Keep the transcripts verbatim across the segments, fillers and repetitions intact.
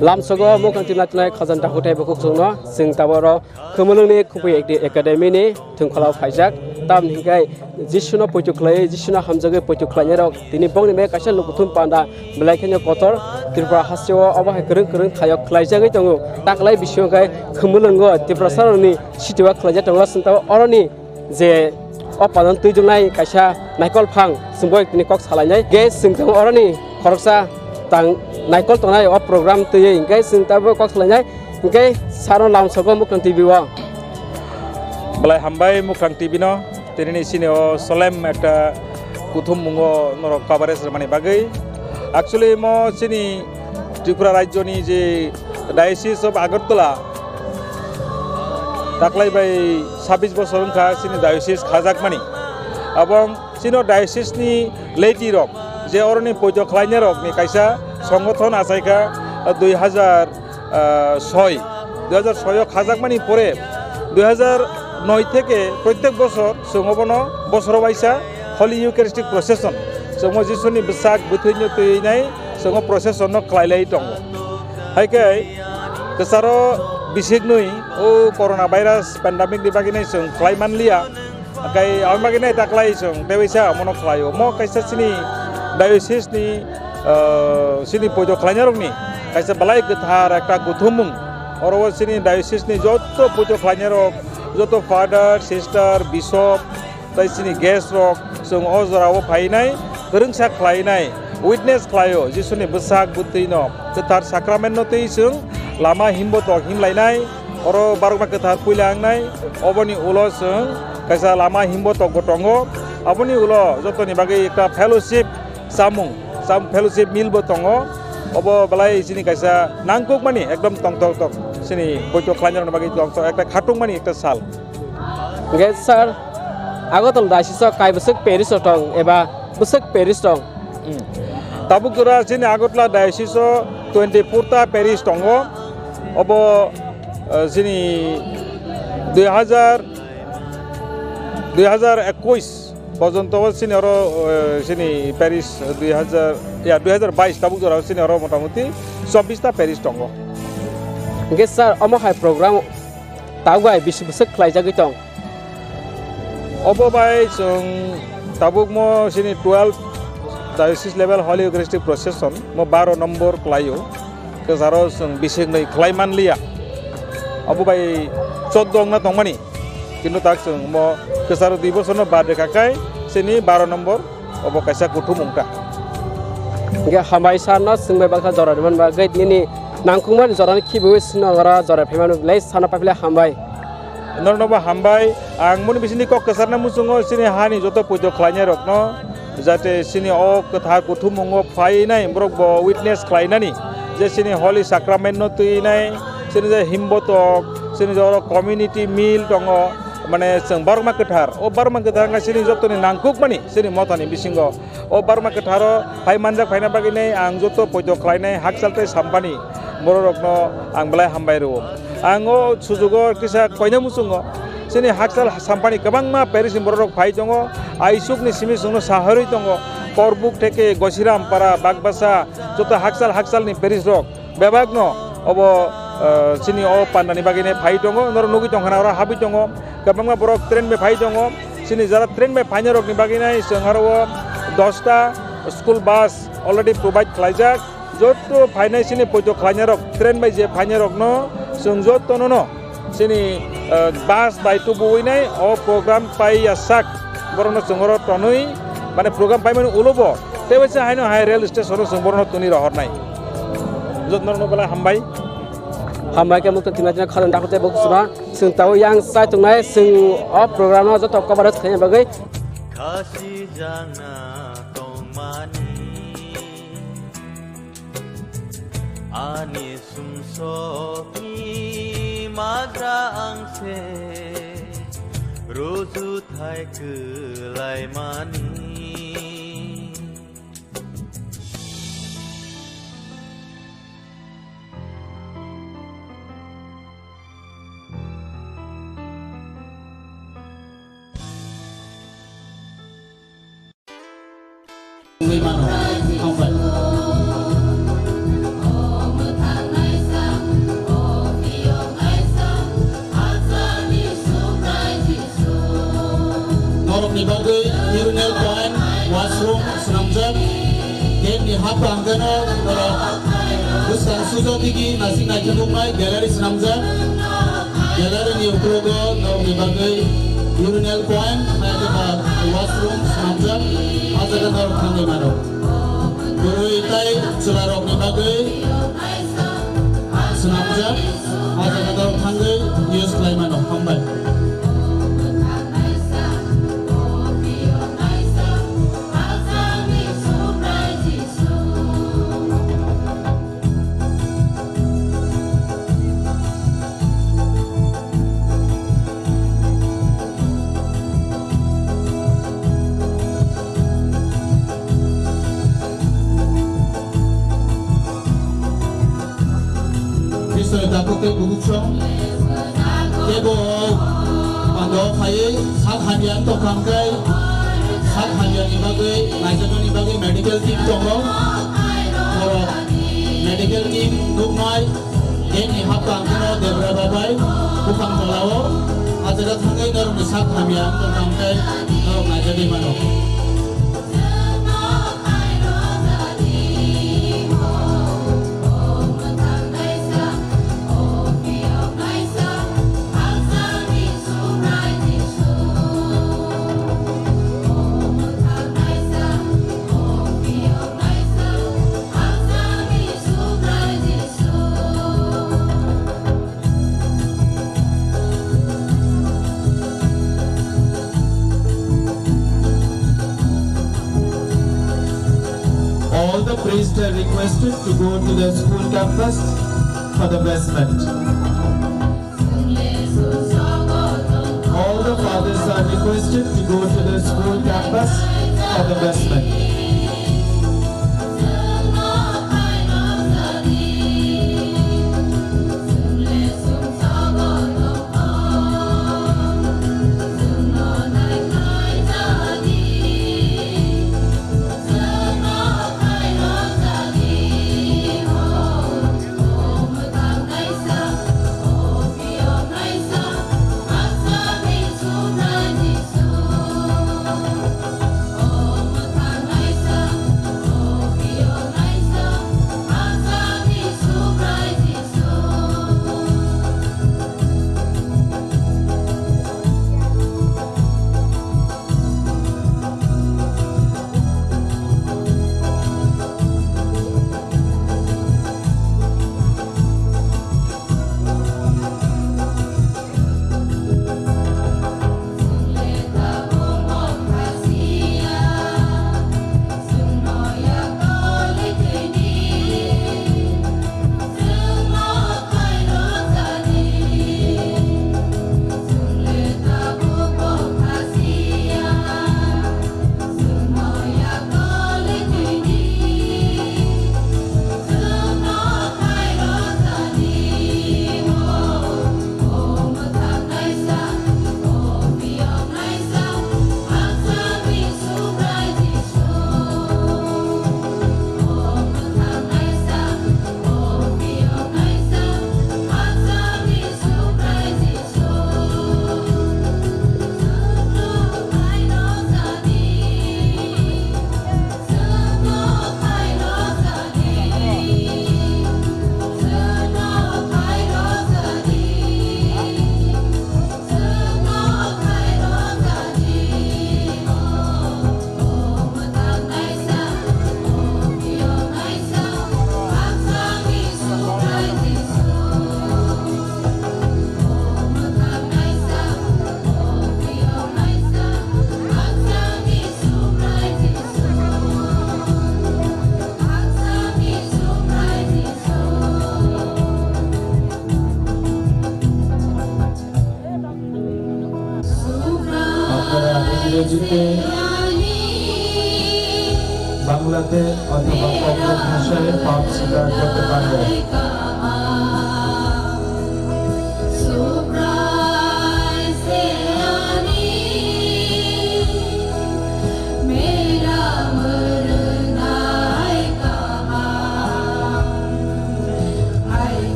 Lamsogo mukhang tibna tibnai khajang dakhuk tei bukhuk chwngno chwng taboro Khumulwngni Khumui Academy ni thwngkhwlao phaijak. Tamni hwnkhe Jisuno poito khlaiwi, Jisuno hamjagwi poito khlainairok tini bongni bai kaisa lukuthum panda belai kheno kotor Tripura hasteo obo hai kwrwng kwrwng thaio khlaijagwi tongo. Taklai bisingo khe Khumulwngo Tiprasarokni city o khlaijak tongo. Chwng tabuk oroni je o padan twi dungnai kaisa naikol phang chwng bai tini kok salainai. Ge chwng tabuk oroni khoroksa tang naikol tongnai o program twiwi hwnkhe chwng tabuk kok salainai. Hwnkhe saro lamsogo Mukhang T V o. Belai hambai Mukhang T V no, tini ni sini o solem ekta kuthum mungo norok coverage rwmani bagwi. Actually mo sini Tripura rajyoni je Diocese of Agartala taklai bai sabbish bosor wngkha sini diocese khajakmani. Abong sino diocese ni laity rok je oroni poito khlainai rok ni kaisa songothon achaikha dui hazar soi, dui hazar soi o khajakmani pore dui hazar noi theke protek bosor chwng obono bosoro waisa Holy Eucharistic Procession chwngmo Jisuni bwsak bwthwino twinai chwngmo procession no khlailai tongo. Hai khe kwcharo bisiknwi o corona virus pandemic ni bagwi nai chwng khlai manliya. Kai ang bagwi nai ta khlai chwng tei waisa omono khlaio. Mo kaisa chini diocese ni, ah, chini poito khlainai rokni kaisa belai kwthar ekta kuthumung. Oro o chini diocese ni joto poito khlainai rok, joto father, sister, bishop, tei chini guest rok chwng o jora o phainai, kwrwngsa khlainai, witness khlaio Jisuni bwsak bwtwi no, kwthar sacrament no twi chwng lama himbo tok himlainai. Oro barokma kwthar puila wngnai, oboni ulo chwng kaisa lama himbo tokbo tongo. Aboni ulo jotoni bagwi ekta fellowship chamung, cham-, fellowship meal bo tongo. Obo belai chini kaisa nangkukmani ekdom tongthok tok, chini poito khlainarokni bagwi tongthok ekta khatungmani ekta sal. Hwnkhe sir, Agartala diocese o kai bwswk parish rok tong eba bwswk parish tong? Hmm. Tabuk jora chini Agartala diocese o twenty four ta parish tongo. Obo, eh, chini dui hazar, dui hazar ekush porjonto o chini oro, eh, chini parish dui hazar, ya, dui hazar bais tabuk jora o chini oro motamuti chobbish ta parish tongo. Hwnkhe sir, omo hai program tabuk bai bisi bwswk khlaijagwi tong? Obo bai chwng tabukmo chini twelve diocese level Holy Eucharistic Procession mo baro nombor khlaio. Kwcharo chwng bisiknwi khlai manliya. Obo bai choddo wngna tongmani. Kintu tak chwng mo kwcharo dui bosorno bad rwkha kai chini baro nombor. Obo kaisa kuthumung ta. Hwnkhe hambai sir no chwng bai baksa jora rwmani bagwi nini nangkukmani jorani khibiwi swnamora jora phaimani belai sana paiphle hambai. Norokno bo hambai. Ang moni bisingni kok kwcharna muchungo chini hani joto poito khlainai rokno, jate chini o kwthar kuthumungo phainai borok bo witness khlainani je chini Holy Sacrament no twinai, chini je himbotok, chini je oro community meal tongo, mane chwng barokma kwthar, o barokma kwthar wngkha chini jotoni nangkukmani chini mothani bisingo. O barma kwtharo phai manjak phaina bagwi nei ang joto poito khlainai hakchal tei sampani bororokno ang belai hambai rwo. Ang o sujugo kisa koina muchungo chini hakchal sampani kwbangma parish ni bororok phai tongo, aisukni simi chwngno saharwi tongo, Korbuk theke Gosiram para, Bagbasa, joto hakchal hakchalni parish rok. Bebakno obo, eh, chini o pandani bagwi ne phai tongo, norok nugwi tongkha na oro habwi tongo, kwbangma borok train bai phai tongo. Chini jara train bai phainai rokni bagwi nai chwng aro o dosta school bus already provide khlaijak. Joto phainai chini poito khlainai rok, train bai je phainai rokno chwng jotono no chini, eh, bus bai tubuwi nai o program pai ya sak. Borokno chwng oro tonwi, mane program paimani ulo bo tei waisa haino hai rail station o chwng borokno twnwi rohornai. Jotono belai hambai. Hambai khe mukto thwngnaithani khorang dakhuk tei bo kuchukma. Chwng tabuk yang chai tongnai, chwng o program no joto coverage khaina bagwi. Khasi jana tongmani. Ani sumsokni magra ang se, rujuthai kwlaimani. Room swnamjak. Gate ni haphang khe no norok bwskang sujo digi nasing naikhe nuknai gallery swnamjak. Gallery ni uklogo norok ni bagwi urinal point, naitokma washroom swnamjak. A jaga norok thangwi mano. Bwrwi tai chwla rok ni bagwi swnamjak. A jaga norok thangwi use khlai mano. Hambai. Bisoi dakhuk tei bubuksong kebo pando phaiwi sak hamya wng tongkha hwnkhe, sak hamya ni bagwi, naijaknani bagwi medical team tongo. Borok medical team nuknai, gate ni haphang kheno debra babai buphang tolao a jaga thangwi norokni sak hamya wng tongkha hwnkhe norok naijagwi mano. All the priests are requested to go to the school campus for the vestment. All the fathers are requested to go to the school campus for the vestment. আপনারা ইংরেজিতে, বাংলাতে অথবা অন্য ভাষায় ফর্ম স্বীকার করতে পারবেন।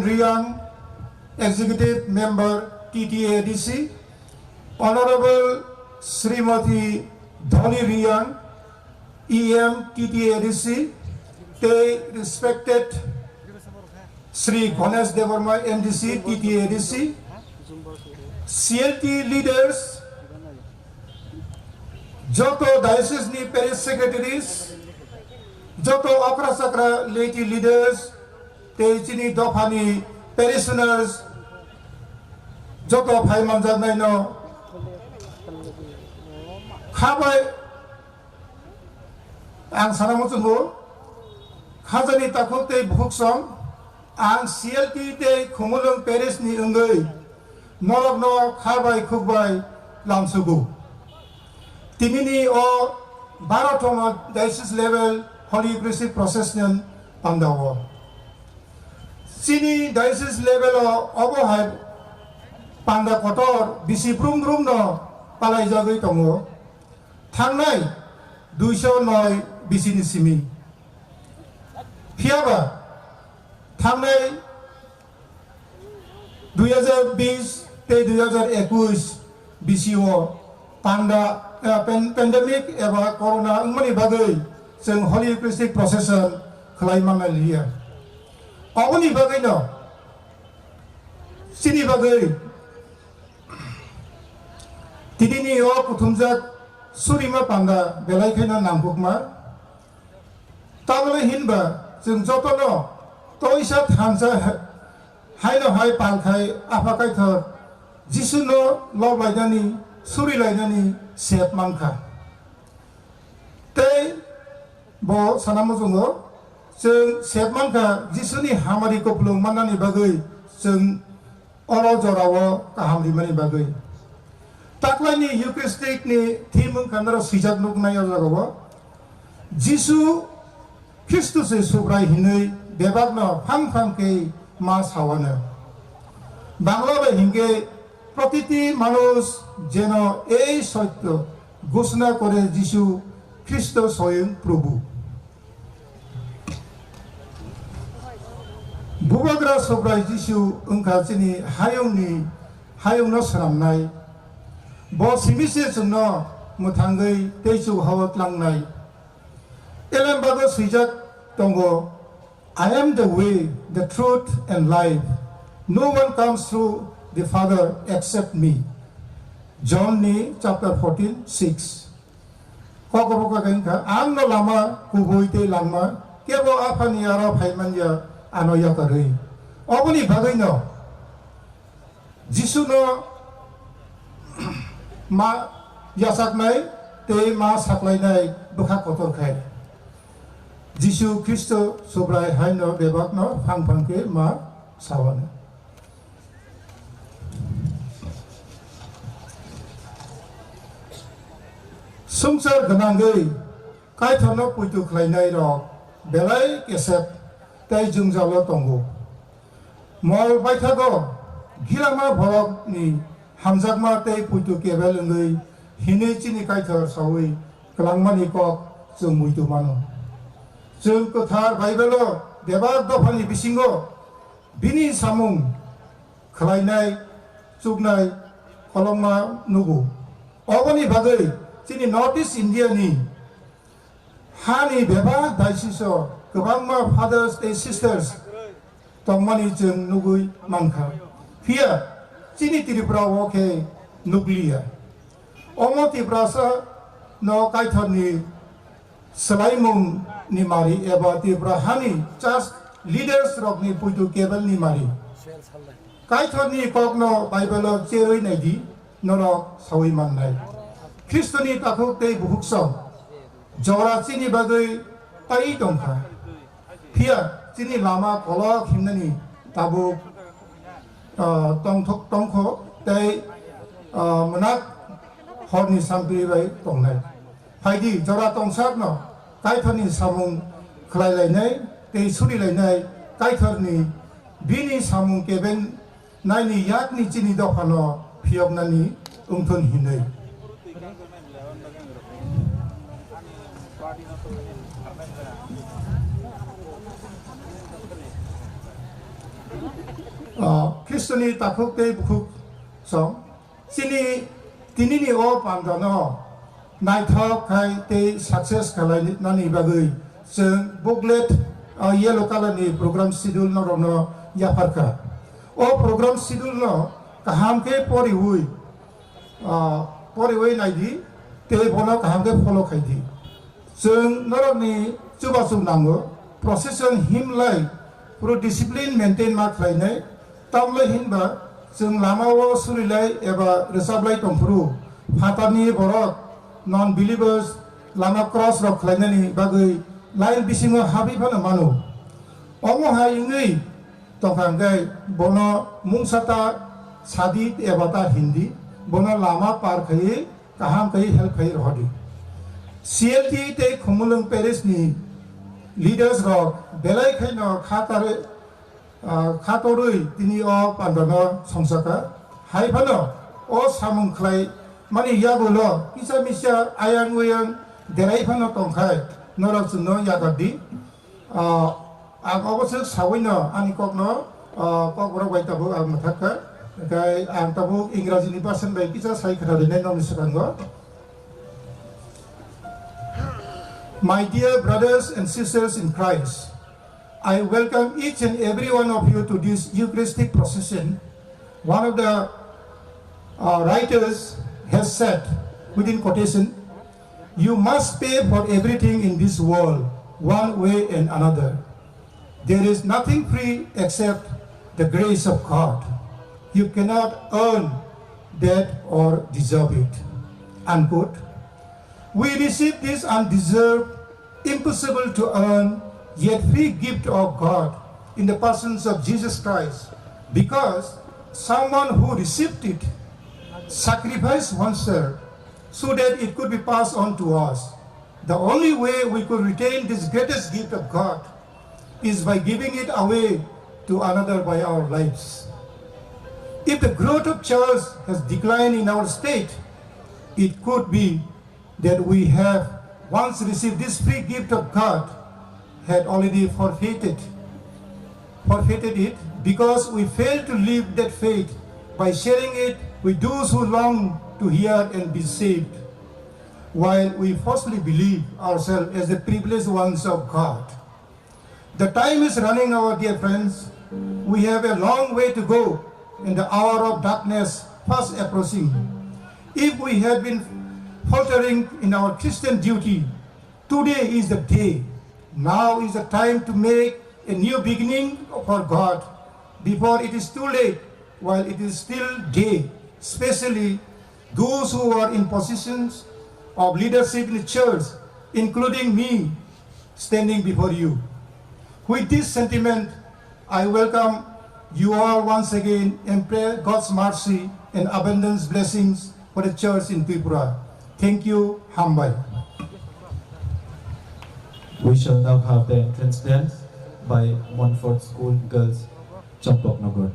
Riang, Executive Member T T A D C, Honorable Srimati Dhoni Riang, E M T T A D C, tei respected Sri Ganesh Debbarma M D C T T A D C, C L T leaders, joto diocese ni parish secretaries, joto okra chakra laity leaders, tei chini dophani parishioners, joto phai manjaknaino khabai ang sana muchungo, khajani takhuk tei bukhuksong, ang C L T tei Khumulwng parish ni wngwi norokno khabai khukbai lamsugo. Tinini o baro thoma diocese level Holy Eucharistic Procession pandao. Chini diocese level o obo hai panda kotor bisi brum brum no palaijagwi tongo. Thangnai duiso noi bisini simi. Phiyaba thangnai dui hajar bis tei dui hajar ekush bisio panda, eh, pan-, pandemic eba corona wngmani bagwi chwng Holy Eucharistic Procession khlai manna liya. Oboni bagwino chini bagwi tinini o kuthumjak surima panda belai kheno nangkukma. Tamoni hinba chwng jotono toisa thansa ha-, haino hai palkhai Apha Kaithor Jisuno lob lainani, suri lainani sep mankha. Tei bo sana muchungo chwng sep mankha Jisuni hamari kupulung mannani bagwi chwng oro jorao kaham rimani bagwi. Taklaini Eucharistic ni theme wngkha norok swijak nuknai o jagao. Jisu Khristo se Subrai hinwi bebakno phang phang khe ma sawano. Bangla bai hinkhe protiti manush jeno ei sotyo ghoshona kore Jisu Khristo soyeng Probhu. Bubagra Subrai Jisu wngkha chini hayungni, hayungno swnamnai. Bo simi se chwngno mwthangwi tei chuhao tlangnai. Elembago swijak tongo, "I am the way, the truth and life. No one comes through the Father except me." John ni chapter fourteen six. Kokoroka khe wngkha, "Ang no lama, kubui tei langma, kebo Aphani aro phaiman ya, ano yakarwi." Oboni bagwino Jisuno ma yachaknai tei ma saklainai bwkha kotor khai. Jisu Khristo Subrai haino bebakno phang phang khe ma sawano. Swngchar gwnangwi Kaitorno poito khlainai rok belai kesep tei jwngjalo tongo. Mol baithago gilama borokni hamjakma tei poito kebel wngwi hinwi chini Kaitor saui kwlangmani kok chwng muitu mano. Chwng kwthar Baibelo bebak dophani bisingo bini samung khlainai, chuknai kolokma nugo. Oboni bagwi chini North East India ni hani bebak diocese o kwbangma fathers tei sisters tongmani chwng nugwi mankha. Phiya chini Tripura o khe nukliya. Omo Tiprasa no Kaitorni swlaimung ni mari eba Tripura hani church leaders rokni puitu kebel ni mari. Kaitorni kokno Bible o cherwi naidi, norok saui mannai. Khristoni takhuk tei bukhuk song jora chini bagwi pai tongkha. Phiya chini lama kolok himnani tabuk, ah, tongthok tongkho tei, ah, mwnak horni sampri bai tongnai. Phaidi, jora tongsakno Kaitorni samung khlai lainai tei suri lainai, Kaitorni bini samung keben naini yakni chini dophano phiyoknani wngthun hinwi. Ah, Khristoni takhuk tei bukhuk song, chini tinini o pandano naithok khai tei success khlainani bagwi chwng booklet, ah, yellow color ni program schedule norokno yapharkha. O program schedule no kaham khe poriwi, ah, poriwi naidi tei bono kaham khe follow khaidi. Chwng norokni chubachu nango, procession himlai phuru discipline maintain ma khlainai, tamle hinba chwng lamao surilai eba rwchaplai tongphuru phatarni borok non believers lama cross rok khlainani bagwi line bisingo habwi phano mano. Omo hai wngwi tongkha hwnkhe bono mungsa ta sadi eba ta hindi, bono lama par khaiwi kaham khe help khai rohordi. C L T tei Khumulwng Parish ni leaders rok belai khaino kha kare, ah, kha torwi tini o pandano songchakha. Hai phano o samung khlai mani yagulo kisa misa ayang uyang derai phano tongkhai norok chwngno yakardi. Ah, ang obo se sawino ani kokno, ah, kokborok bai tabuk ang mwthakha. Hwnkhe ang tabuk Ingraji ni version bai kisa sai khna rinai nokni swkango. My dear brothers and sisters in Christ, I welcome each and every one of you to this Eucharistic procession. One of the, uh, writers has said, within quotation, "You must pay for everything in this world, one way and another. There is nothing free except the grace of God. You cannot earn that or deserve it." Unquote. We receive this undeserved, impossible to earn, yet free gift of God in the persons of Jesus Christ, because someone who received it sacrificed oneself so that it could be passed on to us. The only way we could retain this greatest gift of God is by giving it away to another by our lives. If the growth of church has declined in our state, it could be that we have once received this free gift of God had already forfeited, forfeited it because we failed to live that faith by sharing it with those who long to hear and be saved, while we falsely believe ourselves as the privileged ones of God. The time is running out, dear friends. We have a long way to go, and the hour of darkness fast approaching. If we have been faltering in our Christian duty, today is the day. Now is the time to make a new beginning for God before it is too late, while it is still day, especially those who are in positions of leadership in the church, including me, standing before you. With this sentiment, I welcome you all once again and pray God's mercy and abundance blessings for the church in Tripura. Thank you. Hambai. We shall now have the entrance dance by Montfort School Girls, Champaknagar.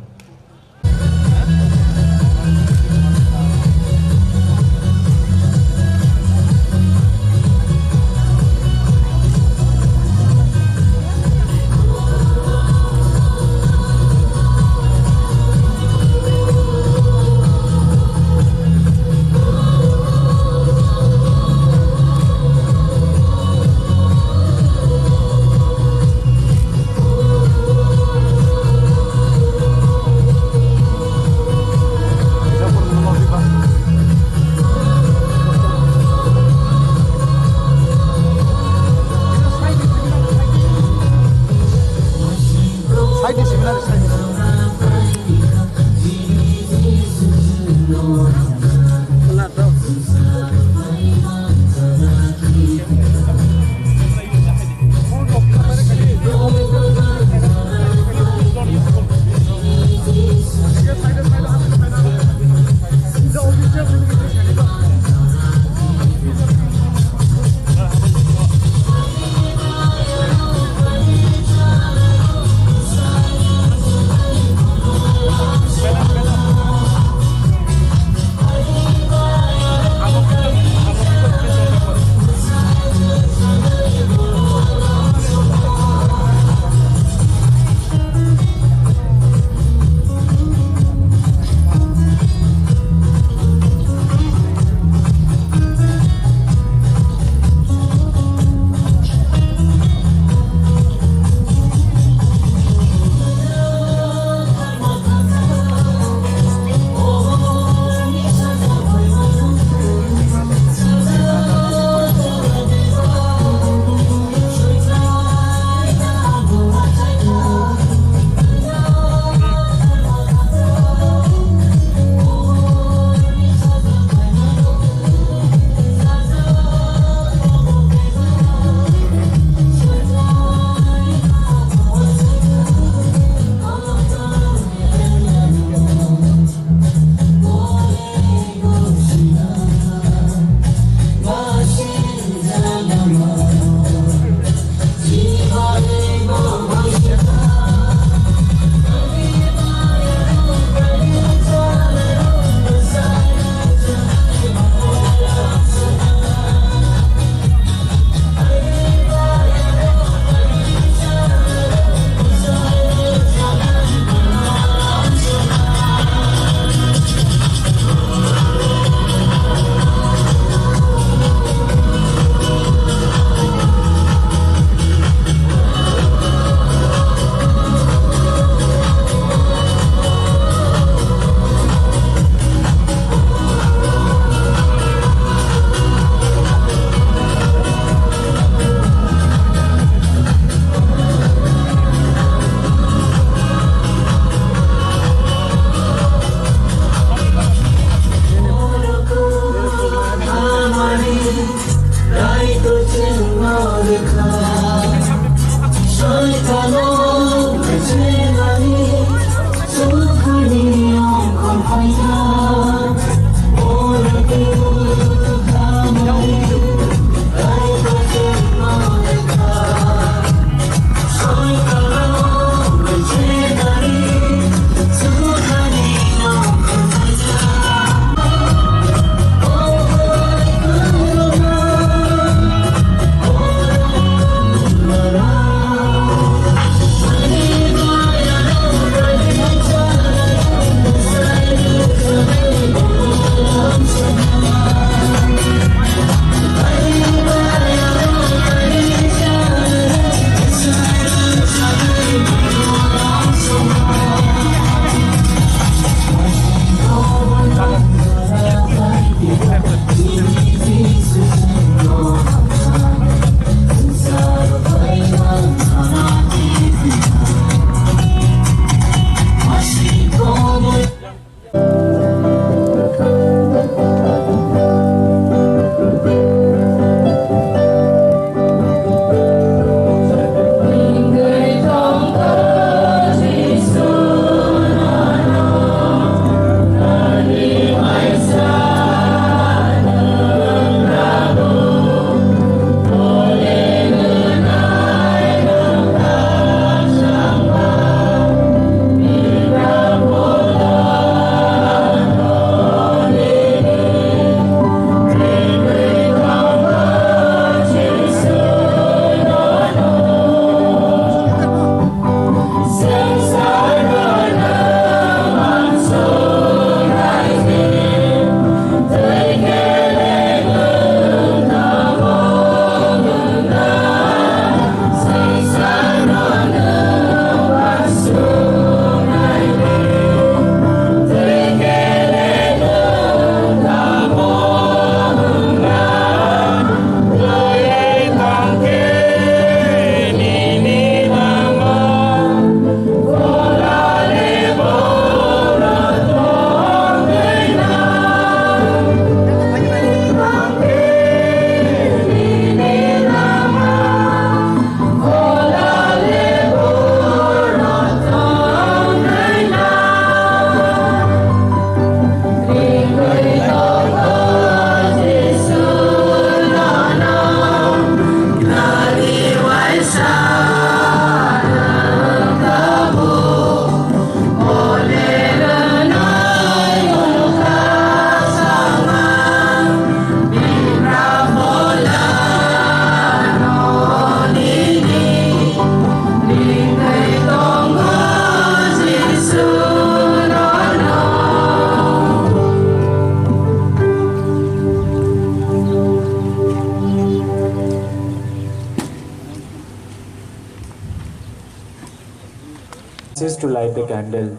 The candle.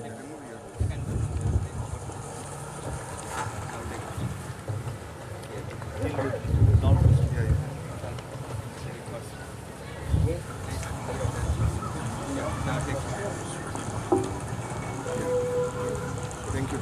Thank you.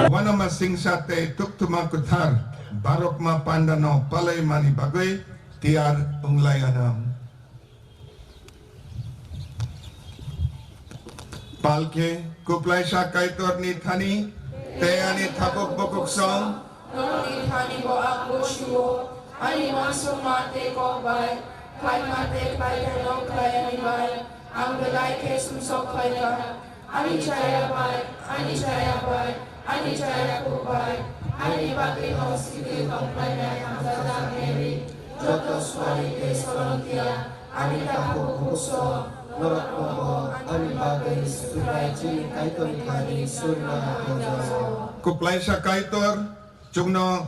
Wanama singsa tei tukthuma kwthar, barokma pandano palaimani bagwi tiyar wnglai anw. Palkhe kuplaisa Kaitorni thani tei ani thapuk bukuk song. Norokni thani bo ang bo suo, ani uansukma tei kok bai, khlaima tei khlaithai no khlai ani bai, ang belai khe sumsok khlai kha. Ani chaya bai, ani chaya bai, ani chaya kuk bai, ani bagwi no sidi tongkhlainai hamjajak Mary, joto suari tei solongdia, ani takhuk bukuk song, norokno bo ani bagwi Subrai chini Kaitorni thani surina hamjao. Kuplaisa Kaitor, chwngno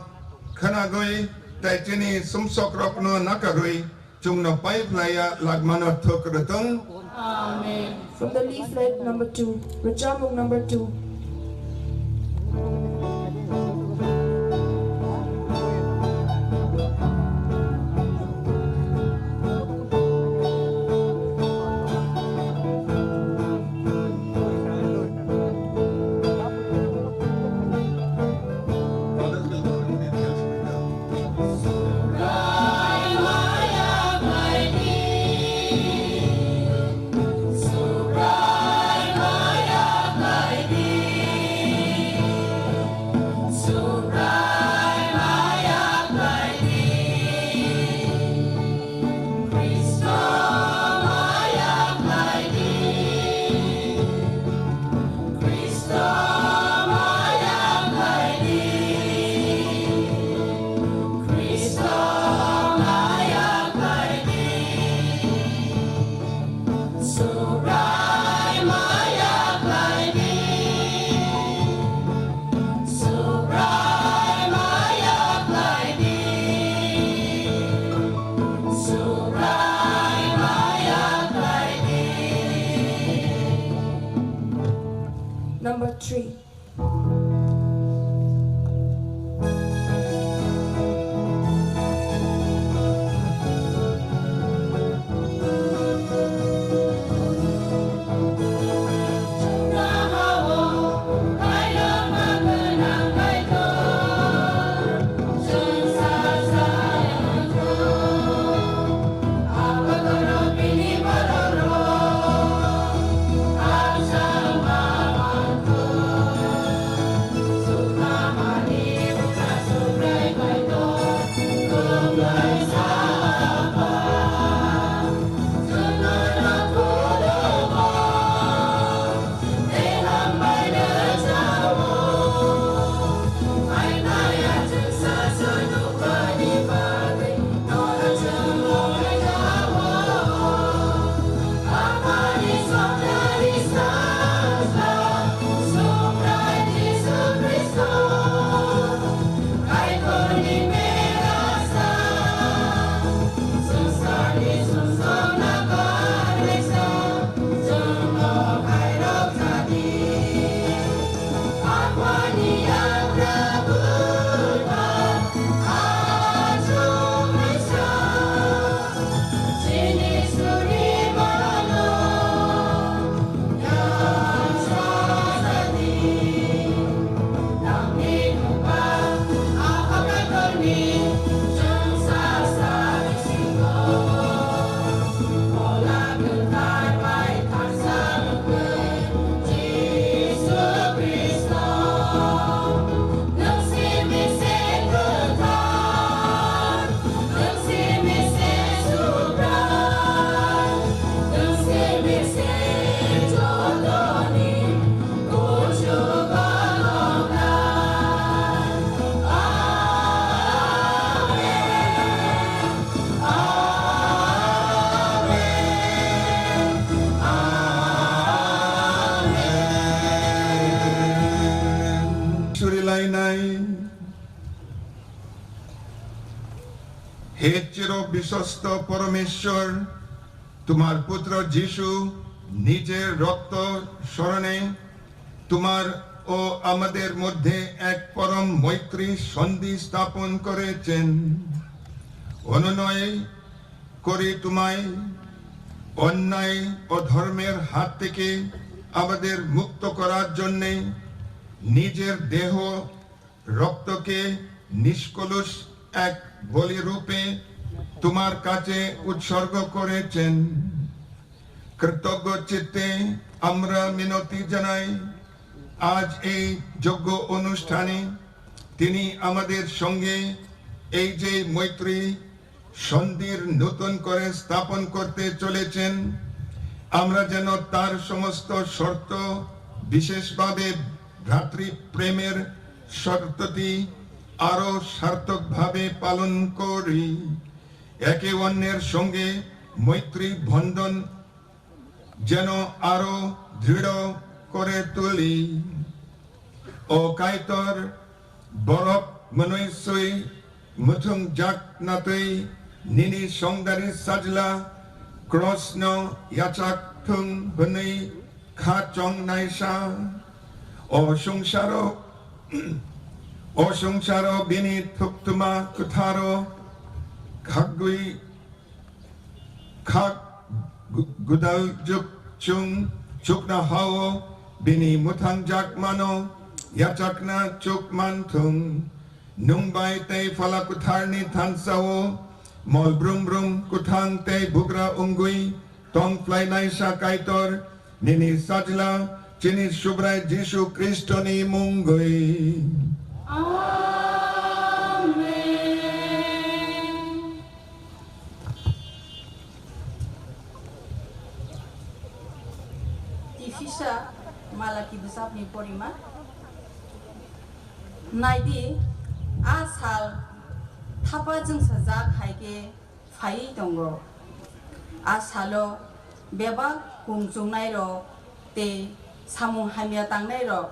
khwnagwi tei chini sumsokrokno nakarwi, chwngno pai phlaiya lagmano thuk rwthwng. Amen. From the leaflet number two, Rwchapmung number two. Number three. বিশ্বস্ত পরমেশ্বর, তোমার পুত্র যিশু নিজের রক্ত স্মরণে তোমার ও আমাদের মধ্যে এক পরম মৈত্রী সন্ধি স্থাপন করেছেন। অনুনয় করি তোমায় অন্যায় ও ধর্মের হাত থেকে আমাদের মুক্ত করার জন্যে নিজের দেহ রক্তকে নিষ্কলুষ এক বলি রূপে তোমার কাছে উৎসর্গ করেছেন। কৃতজ্ঞ চিত্তে আমরা মিনতি জানাই, আজ এই যজ্ঞ অনুষ্ঠানে তিনি আমাদের সঙ্গে এই যে মৈত্রী সন্ধির নতুন করে স্থাপন করতে চলেছেন, আমরা যেন তার সমস্ত শর্ত, বিশেষভাবে ভ্রাতৃপ্রেমের শর্তটি আরো সার্থকভাবে পালন করি। একে অন্যের সঙ্গে মৈত্রী বন্ধন যেন আরো দৃঢ় করে তুলি। O Kaitor, borok mwnwi swi muthung jak natwi nini songdari sajla krosno yachak thung hwnwi kha chong naisa. O sungsaro, o sungsaro bini thuktuma kwtharo khagwi khak gu-, gudal juk chung chukna hao bini muthang jak mano yachakna chuk man thung. Nung bai tei Phala Kwtharni thansao mol brum brum kwthang tei bugra wngwi tong phlainai sa Kaitor, nini Sajla, chini Subrai Jisu Khristoni mungwi. Amen. Tifisa Malaki bwsakni porima. Naidi, a sal thapa chwngsajak hai khe phaiwi tongo. A salo bebak kung chungnairok tei samung hamya tangnairok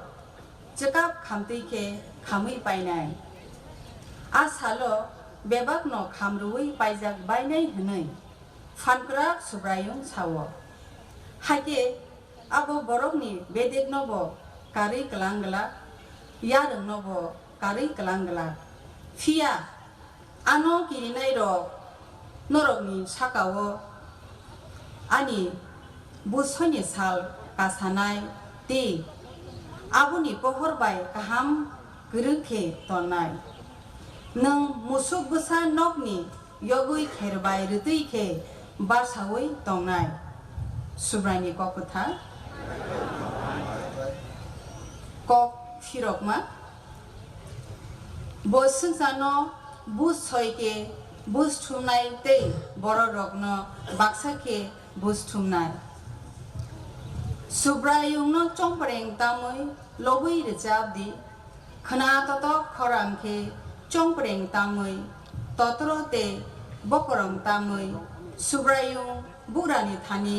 chwkap khamtwi khe khamwi painai. A salo bebakno khamrwui paijak bainai hwnwi phankrak Subraiyung sao. Hakhe abo borokni bedeknobo karwi klang glak, yarwngnobo karwi klang glak. Phiya ano kirinairok norokni sakao ani busoini sal kasanai tei aboni pohor bai kaham kwrwk khe tonnai. Nwng musuk bwsa nokni yogwi kher bai rwtwi khe basaui tongnai. Subraini kok kwthar. Kok phirokma. Bo swngcharno buj soi khe buj thumnai tei bororokno baksa khe buj thumnai. Subraiyungno chongpreng tamwi lobwi rwchap di. Khna totok khorang khe chongpreng tangwi totro tei bokorong tangwi Subraiyung bugrani thani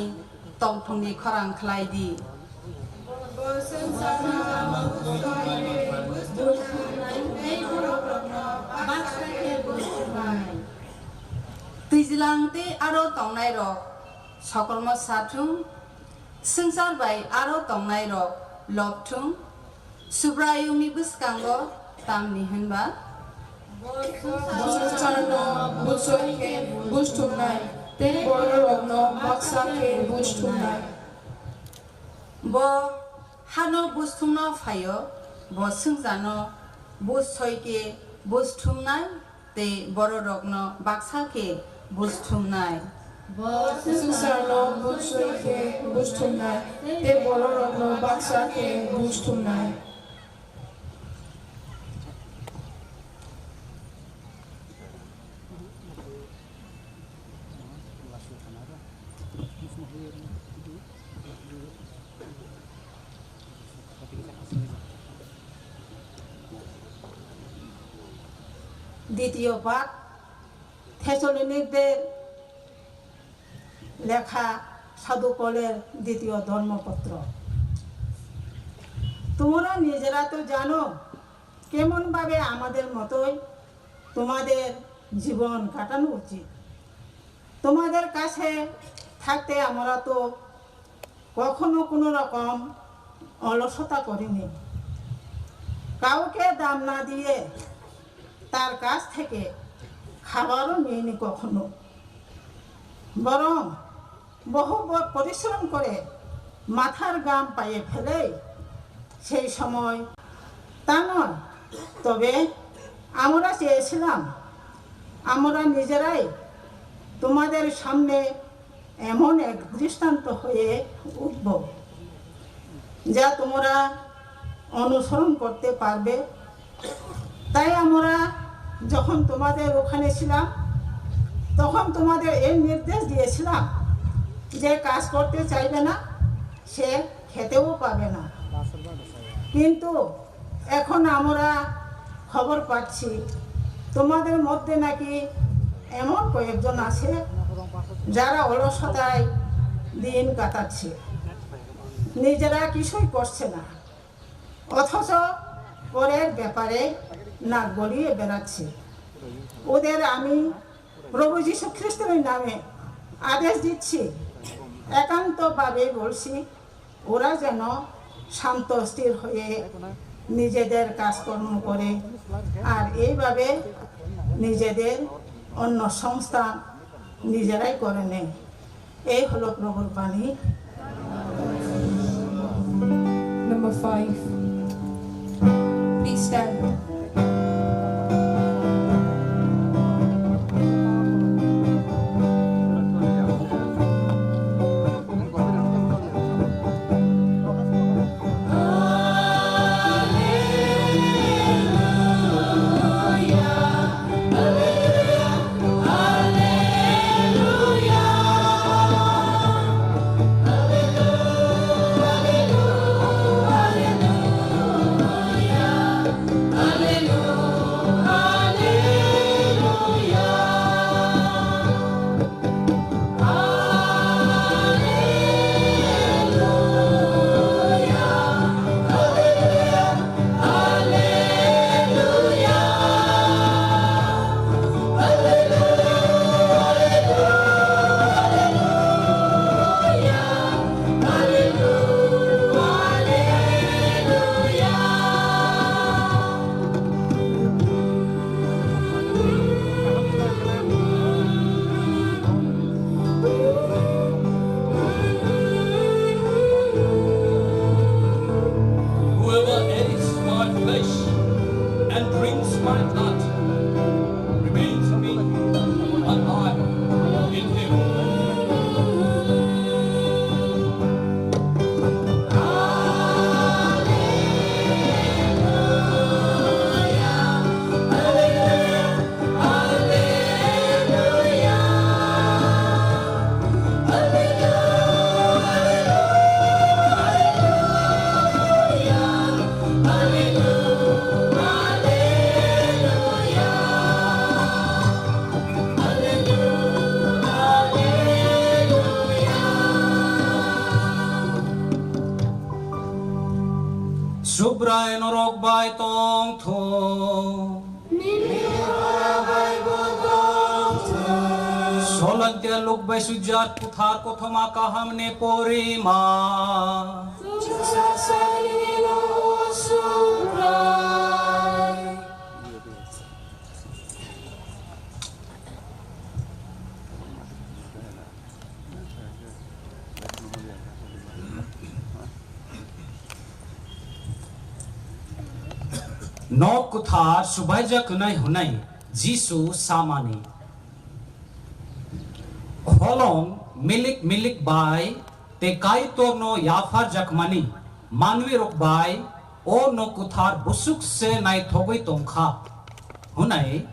tongthokni khorang khlai di. Twijlang tei aro tongnairok sokormo sa thung, swngchar bai aro tongnairok lobthung, Subraiyungni bwskango tamni hwnba? Bo swngcharno buj soi khe buj thumnai, tei bororokno baksa khe buj thumnai. Bo hano buj thumno phaio, bo swngcharno buj soi khe buj thumnai, tei bororokno baksa khe buj thumnai. Bo swngcharno buj soi khe buj thumnai, tei bororokno baksa khe buj thumnai. Ditio pat, Thessalonikder lekha Sadhu Poler ditio dhormopotro. তোমরা নিজেরা তো জানো কেমন ভাবে আমাদের মতোই তোমাদের জীবন কাটানো উচিত। তোমাদের কাছে থাকতে আমরা তো কখনো কোনো রকম অলসতা করিনি। কাউকে দাম না দিয়ে তার কাছ থেকে খাবারও নিইনি কখনো, বরং বহু ব-, পরিশ্রম করে মাথার ঘাম পায়ে ফেলেই সেই সময় তা নয়। তবে আমরা চেয়েছিলাম আমরা নিজেরাই তোমাদের সামনে এমন এক দৃষ্টান্ত হয়ে উঠব, যা তোমরা অনুসরণ করতে পারবে। তাই আমরা যখন তোমাদের ওখানে ছিলাম, তখন তোমাদের এই নির্দেশ দিয়েছিলাম, যে কাজ করতে চাইবে না, সে খেতেও পাবে না। কিন্তু এখন আমরা খবর পাচ্ছি, তোমাদের মধ্যে নাকি এমন কয়েকজন আছে, যারা অলসতায় দিন কাটাচ্ছে, নিজেরা কিছুই করছে না, অথচ পরের ব্যাপারে নাক গলিয়ে বেড়াচ্ছে। ওদের আমি প্রভু যীশু খ্রিস্টের নামে আদেশ দিচ্ছি, একান্তভাবে বলছি, ওরা যেন শান্ত স্থির হয়ে নিজেদের কাজকর্ম করে, আর এইভাবে নিজেদের অন্ন সংস্থান নিজেরাই করে নেয়। এই হলো প্রভুর বাণী। Number five. Please stand. Whoever eats my flesh and drinks my blood remains in me, and I in him. Subrai norok bai tong thung. Nini ora bai bo tong thung. Solontia Luk bai sujak Kuthar Kothoma kaham ni porima. Sujak sasai nini lo Subrai. Nok Kwthar subaijak hwnwi hwnwi Jisu samani, holong milik milik bai tei Kaitorno yapharjakmani manwirok bai o nok kwthar bwswk se naithogwi tong kha hwnwi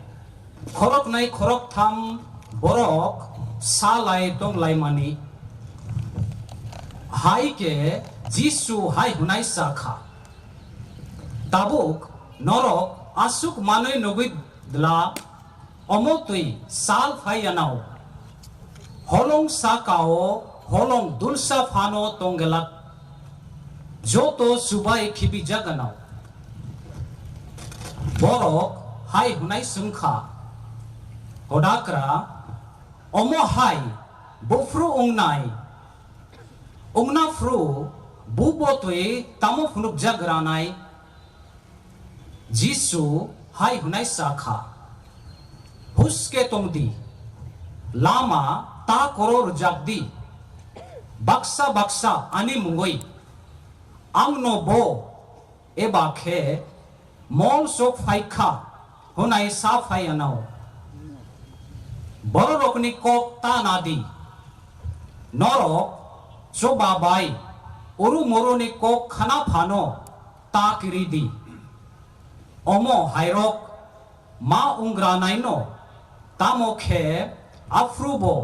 khoroknwi khoroktham borok sa lai tong laimani. Hai khe Jisu hai hwnwi sa kha, "Tabuk norok aswk manwi nugwi dla, omo twi sal phai yanao. Holong saka-o holong dulsa phano tonggelak, joto chubai khibijak gwnao." Borok hai hwnwi swng kha, "Hodakra, Omo hai buphuru wngnai, wngna phuru bubo twi tamo phunukjak granai? Jisu hai hwnwi sa kha, "Huske tong di, lama ta koro rwjak di, baksa baksa ani mungwi, 'Angno bo' eba khe 'Mol chok phai kha,' hwnwi sa phai anw. Bororokni kok ta na di, norok choba bai uru-muruni kok khna phano ta kiri di. Omo hairok ma wng granaino, tamo khe aphuru bo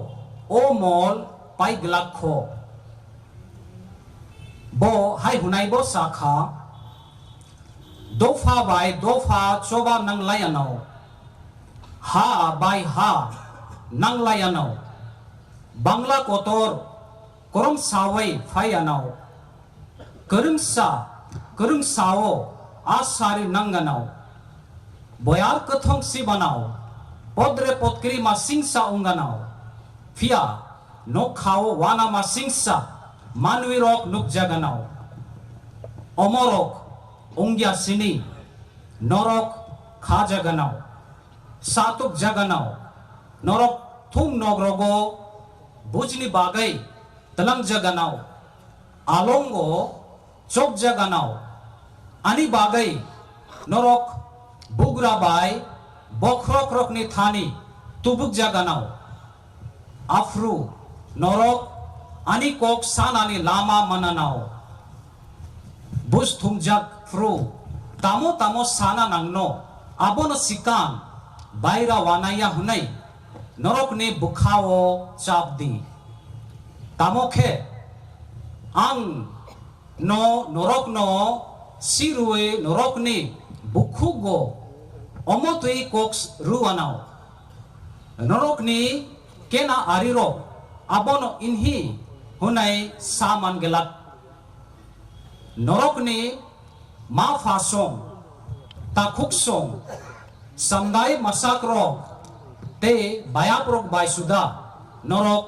o mol pai glak kho." Bo hai hwnwi bo sa kha, "Dopha bai dopha choba nang lai anw, ha bai ha nang lai anw, bangla kotor kwrwngsaui phai anw, kwrwngsa kwrwngsa-o a sari nang anw, boyar kwthwng si anw, podre podkri ma singsa wng anw, phiya nokha-o uanama singsa manwirok nukjak anw. Omorok wng ya sini, norok khajak anw, sa tukjak anw, norok thum nogrogo bujni bagwi tlangjak anw, alongo chopjak anw, ani bagwi norok bugra bai bokhrokrokni thani tubukjak anw. Aphuru norok ani kok sanani lama man anw. Buj thumjak phuru tamo tamo sana nangno, abono swkang baira uanai ya hwnwi norokni bwkha-o chap di. Tamo khe ang no norokno sirwi norokni bukhugo omo twi kok rw anw. Norokni kena arirok abono inhi hwnwi sa man glak. Norokni ma pha song, takhuk song, samdai masakrok tei bayaprok bai suda norok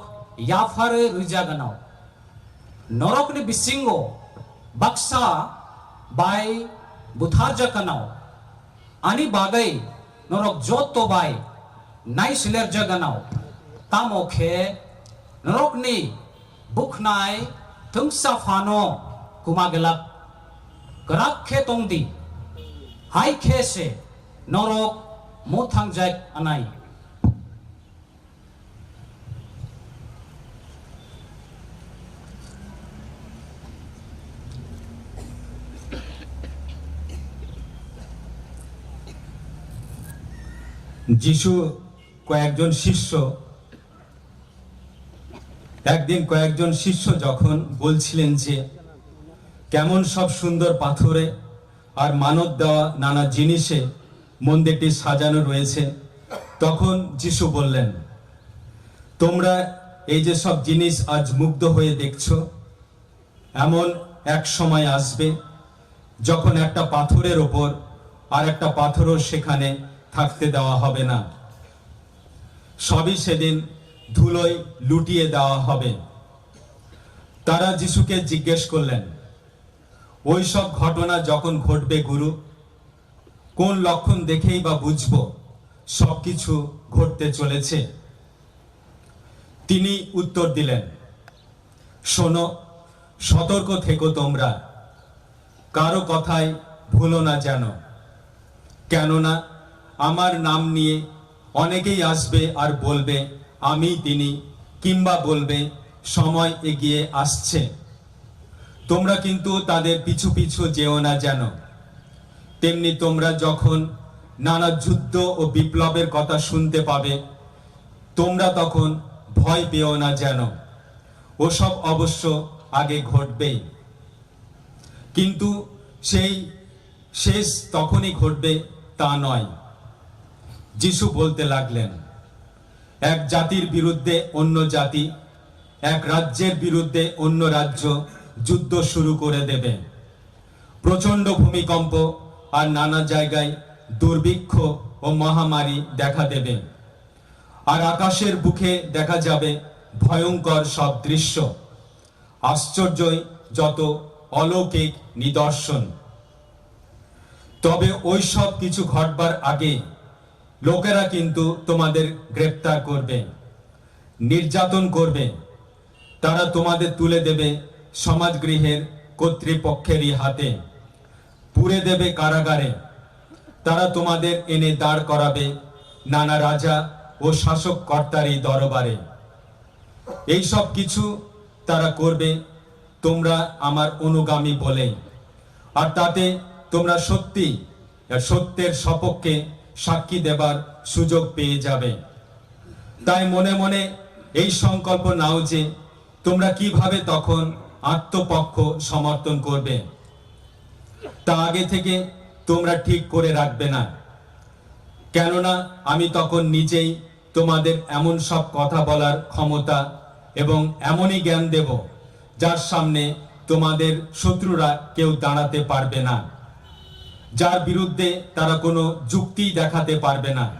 yapharwi rwjak anw. Norokni bisingo baksa bai butharjak anw, ani bagwi norok joto bai naisilerjak anw. Tamo khe norokni bukhnai thwngsa phano kwma glak. Kwrak khe tong di, hai khe se norok muthangjak anai." যিশু কয়েকজন শিষ্য, একদিন কয়েকজন শিষ্য যখন বলছিলেন যে, "কেমন সব সুন্দর পাথরে আর মানব দেওয়া নানা জিনিসে মন্দিরটি সাজানো রয়েছে," তখন যিশু বললেন, "তোমরা এই যে সব জিনিস আজ মুগ্ধ হয়ে দেখছো, এমন এক সময় আসবে যখন একটা পাথরের ওপর আর একটা পাথরও সেখানে থাকতে দেওয়া হবে না, সবই সেদিন ধুলোয় লুটিয়ে দেওয়া হবে।" তারা যিশুকে জিজ্ঞেস করলেন, "ওই সব ঘটনা যখন ঘটবে গুরু, কোন লক্ষণ দেখেই বা বুঝবো সবকিছু ঘটতে চলেছে?" তিনি উত্তর দিলেন, "শোনো, সতর্ক থেকো তোমরা, কারো কথায় ভুলো না যেন, কেননা আমার নাম নিয়ে অনেকেই আসবে আর বলবে, 'আমি তিনি,' কিংবা বলবে, 'সময় এগিয়ে আসছে।' তোমরা কিন্তু তাদের পিছু পিছু যেও না যেন। তেমনি তোমরা যখন নানা যুদ্ধ ও বিপ্লবের কথা শুনতে পাবে, তোমরা তখন ভয় পেও না যেন। ওসব অবশ্য আগে ঘটবেই, কিন্তু সেই শেষ তখনই ঘটবে তা নয়।" যিশু বলতে লাগলেন, "এক জাতির বিরুদ্ধে অন্য জাতি, এক রাজ্যের বিরুদ্ধে অন্য রাজ্য যুদ্ধ শুরু করে দেবে। প্রচণ্ড ভূমিকম্প আর নানা জায়গায় দুর্ভিক্ষ ও মহামারী দেখা দেবে। আর আকাশের বুকে দেখা যাবে ভয়ঙ্কর সব দৃশ্য, আশ্চর্যই যত অলৌকিক নিদর্শন। তবে ওই সব কিছু ঘটবার আগে লোকেরা কিন্তু তোমাদের গ্রেপ্তার করবে, নির্যাতন করবে। তারা তোমাদের তুলে দেবে সমাজগৃহের কর্তৃপক্ষেরই হাতে, পুড়ে দেবে কারাগারে। তারা তোমাদের এনে দাঁড় করাবে নানা রাজা ও শাসক কর্তারই দরবারে। এই সব কিছু তারা করবে তোমরা আমার অনুগামী বলেই। আর তাতে তোমরা সত্যি, সত্যের সপক্ষে সাক্ষী দেবার সুযোগ পেয়ে যাবে। তাই মনে মনে এই সংকল্প নাও যে তোমরা কিভাবে তখন আত্মপক্ষ সমর্থন করবে, তা আগে থেকে তোমরা ঠিক করে রাখবে না। কেননা আমি তখন নিজেই তোমাদের এমন সব কথা বলার ক্ষমতা এবং এমনই জ্ঞান দেব, যার সামনে তোমাদের শত্রুরা কেউ দাঁড়াতে পারবে না, যার বিরুদ্ধে তারা কোনো যুক্তি দেখাতে পারবে না।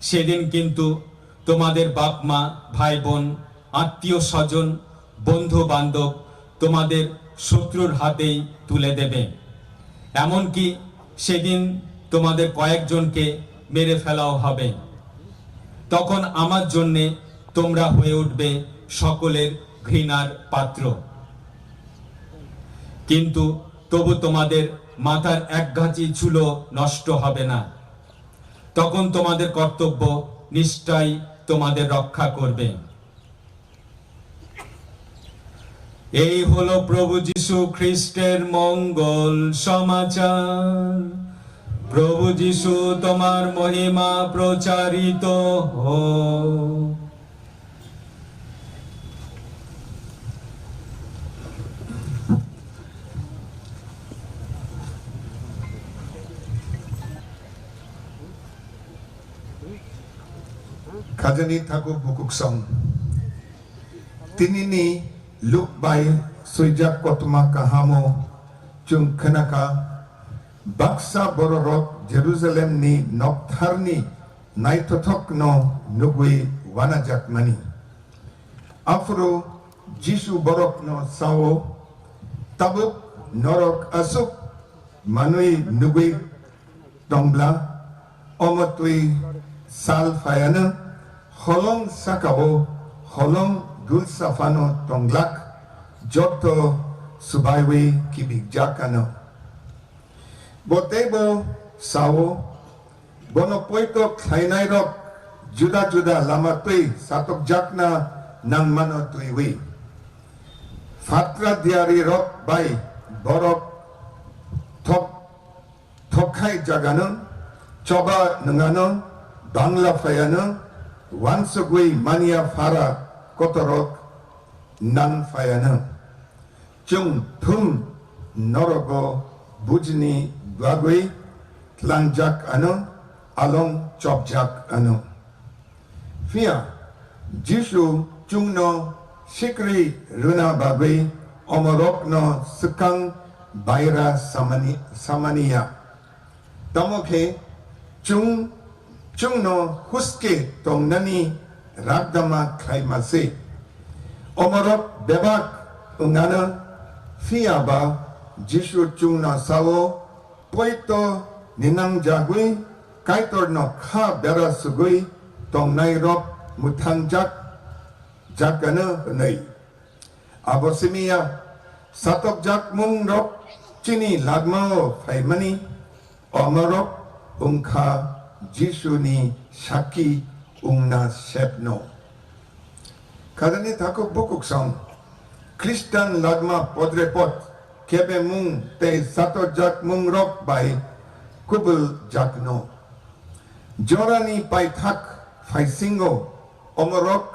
সেদিন কিন্তু তোমাদের বাপ মা, ভাই বোন, আত্মীয় স্বজন, বন্ধু বান্ধব তোমাদের শত্রুর হাতেই তুলে দেবে। এমনকি সেদিন তোমাদের কয়েকজনকে মেরে ফেলাও হবে। তখন আমার জন্যে তোমরা হয়ে উঠবে সকলের ঘৃণার পাত্র। কিন্তু তবু তোমাদের মাথার এক গাছি চুলও নষ্ট হবে না। তখন তোমাদের কর্তব্য নিষ্ঠাই তোমাদের রক্ষা করবে। এই হলো প্রভু যীশু খ্রিস্টের মঙ্গল সমাচার। প্রভু যীশু, তোমার মহিমা প্রচারিত হোক। Khajani thaku bukuksong. Tinini Luk bai swijak kotoma kahamo chwng khnakha, baksa bororok Jerusalemni noktharni naithothokno nugwi wanajakmani. Aphuru Jisu borokno sao, "Tabuk norok aswk manwi nugwi tongbla, omo twi sal phaiano, holong sakao holong dulsa phano tonglak, joto swbaiwi kibikjak ano." Bo teibo sao, bono poito khlainairok juda juda lama twi satokjakna nangmano twiwi. Phatra diarirok bai borok thok thokkhai jagano, choba nwngano, bangla phaiano, wansugwi manya phara kotorok nang phaiano. Chwng thum norogo bujini bagwi tlangjak ano, along chopjak ano. Phiya Jisu chwngno sikri rwna bagwi omorokno swkang baira samani, samaniya. Tamo khe chwng, chwngno huske tongnani ragdama khlaima se. Omorok bebak wngano, phiya ba Jisu chwngno sao, "Poito ninangjagwi Kaitorno kha bera sugwi tongnairok mwthangjak jakgano," hwnwi. Abo simi ya satokjakmungrok chini lagmao phaimani, omorok wngkha Jisuni sakki wngna sepno. Khajani thaku bukuksong, Khristan lagma podrepot kebemung tei satokjakmungrok bai kubuljakno. Jorani paithak phaisingo omorok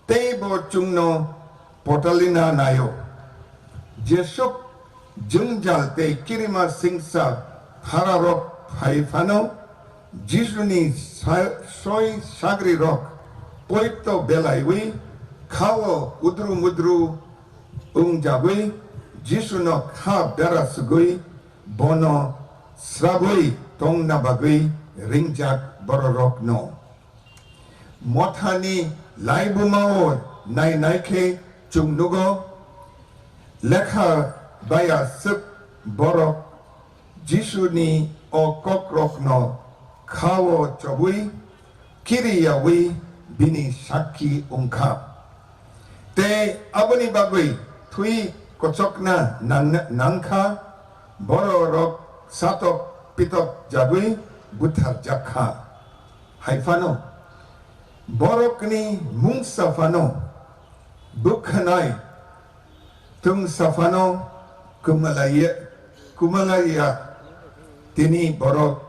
teibo chwngno potalina naio. Jesuk jwngjal tei kirima singsa phararok phai phano, Jisuni sa-, soi sagrirok poito belaiwi khao udru mudru wngjagwi Jisuno kha bera sugwi bono srabwi tongna bagwi ringjak bororokno. Mothani laibumao nainai khe chwng nugo, lekha baya swk borok Jisuni o kokrokno kha-o chobwi kiriyaui bini sakki wng kha. Tei aboni bagwi thwi kochokna nang-, nang kha, bororok satok pitok jagwi butharjak kha. Hai phano, borokni mungsa phano bwkhanai, twngsa phano kwmalaiya, kwmalaiya. Tini borok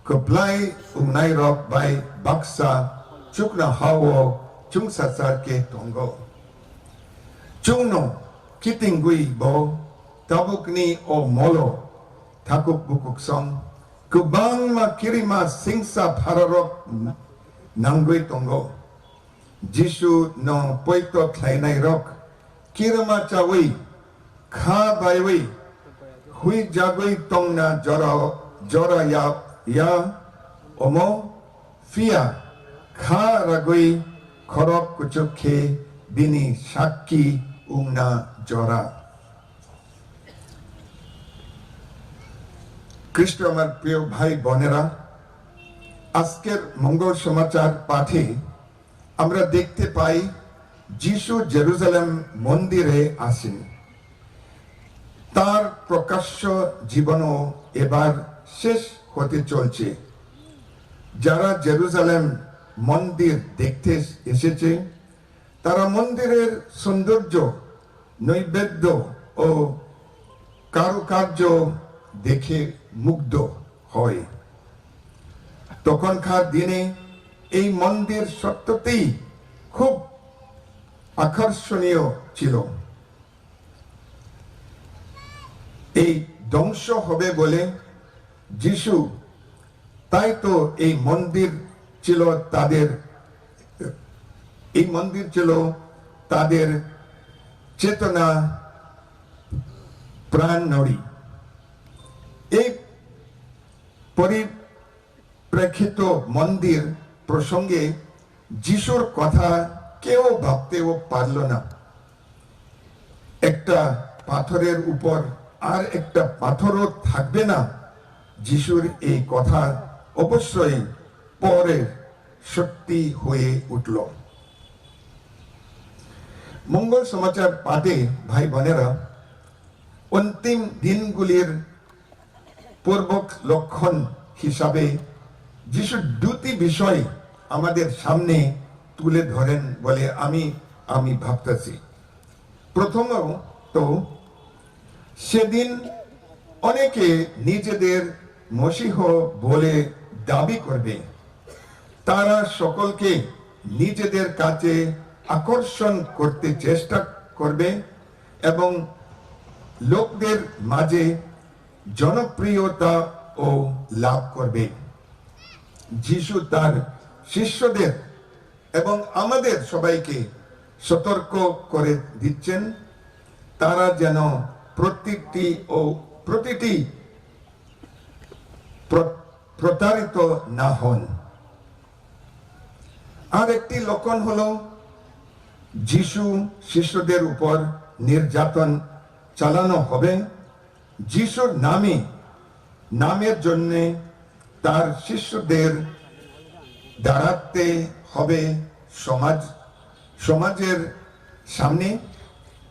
kwplai wngnairok bai baksa chuknoha-o chwngsachar khe tongo. Chwngno kitingwi bo tabukni o molo thakuk bukuksong kwbangma kirima singsa phararok nangwi tongo. Jisu no poito khlainairok kirima chawi, kha baiwi, huijagwi tongna jora, jora ya, ya omo, phiya kha ragwi khorok kuchuk khe bini sakki wngna jora. খ্রিস্ট আমার প্রিয় ভাই বোনেরা, আজকের মঙ্গল সমাচার পাঠে আমরা দেখতে পাই, যিশু জেরুজালেম মন্দিরে আসেন। তার প্রকাশ্য জীবনও এবার শেষ হতে চলছে। যারা জেরুজালেম মন্দির দেখতে এসেছে, তারা মন্দিরের সৌন্দর্য, নৈবেদ্য ও কারুকার্য দেখে মুগ্ধ হয়। তখনকার দিনে এই মন্দির সত্যতেই খুব আকর্ষণীয় ছিল। এই ধ্বংস হবে বলে যিশু, তাই তো এই মন্দির ছিল তাদের, এই মন্দির ছিল তাদের চেতনা, প্রাণ নাড়ি। এই পরিপ্রেক্ষিত মন্দির প্রসঙ্গে যিশুর কথা কেউ ভাবতেও পারল না। একটা পাথরের উপর আর একটা পাথরও থাকবে না, যিশুর এই কথা অবশ্যই পরে সত্যি হয়ে উঠল। মঙ্গল সমাচার পাঠে, ভাই বোনেরা, অন্তিম দিনগুলির পূর্বক লক্ষণ হিসাবে যিশু দুটি বিষয় আমাদের সামনে তুলে ধরেন বলে আমি, আমি ভাবতেছি। প্রথমত, সেদিন অনেকে নিজেদের মসিহ বলে দাবি করবে। তারা সকলকে নিজেদের কাছে আকর্ষণ করতে চেষ্টা করবে এবং লোকদের মাঝে জনপ্রিয়তাও লাভ করবে। যিশু তার শিষ্যদের এবং আমাদের সবাইকে সতর্ক করে দিচ্ছেন, তারা যেন প্রতিটি ও প্রতিটি প্র-, প্রতারিত না হন। আর একটি লক্ষণ হলো, যিশু শিষ্যদের উপর নির্যাতন চালানো হবে। যিশুর নামে, নামের জন্যে তার শিষ্যদের দাঁড়াতে হবে সমাজ, সমাজের সামনে।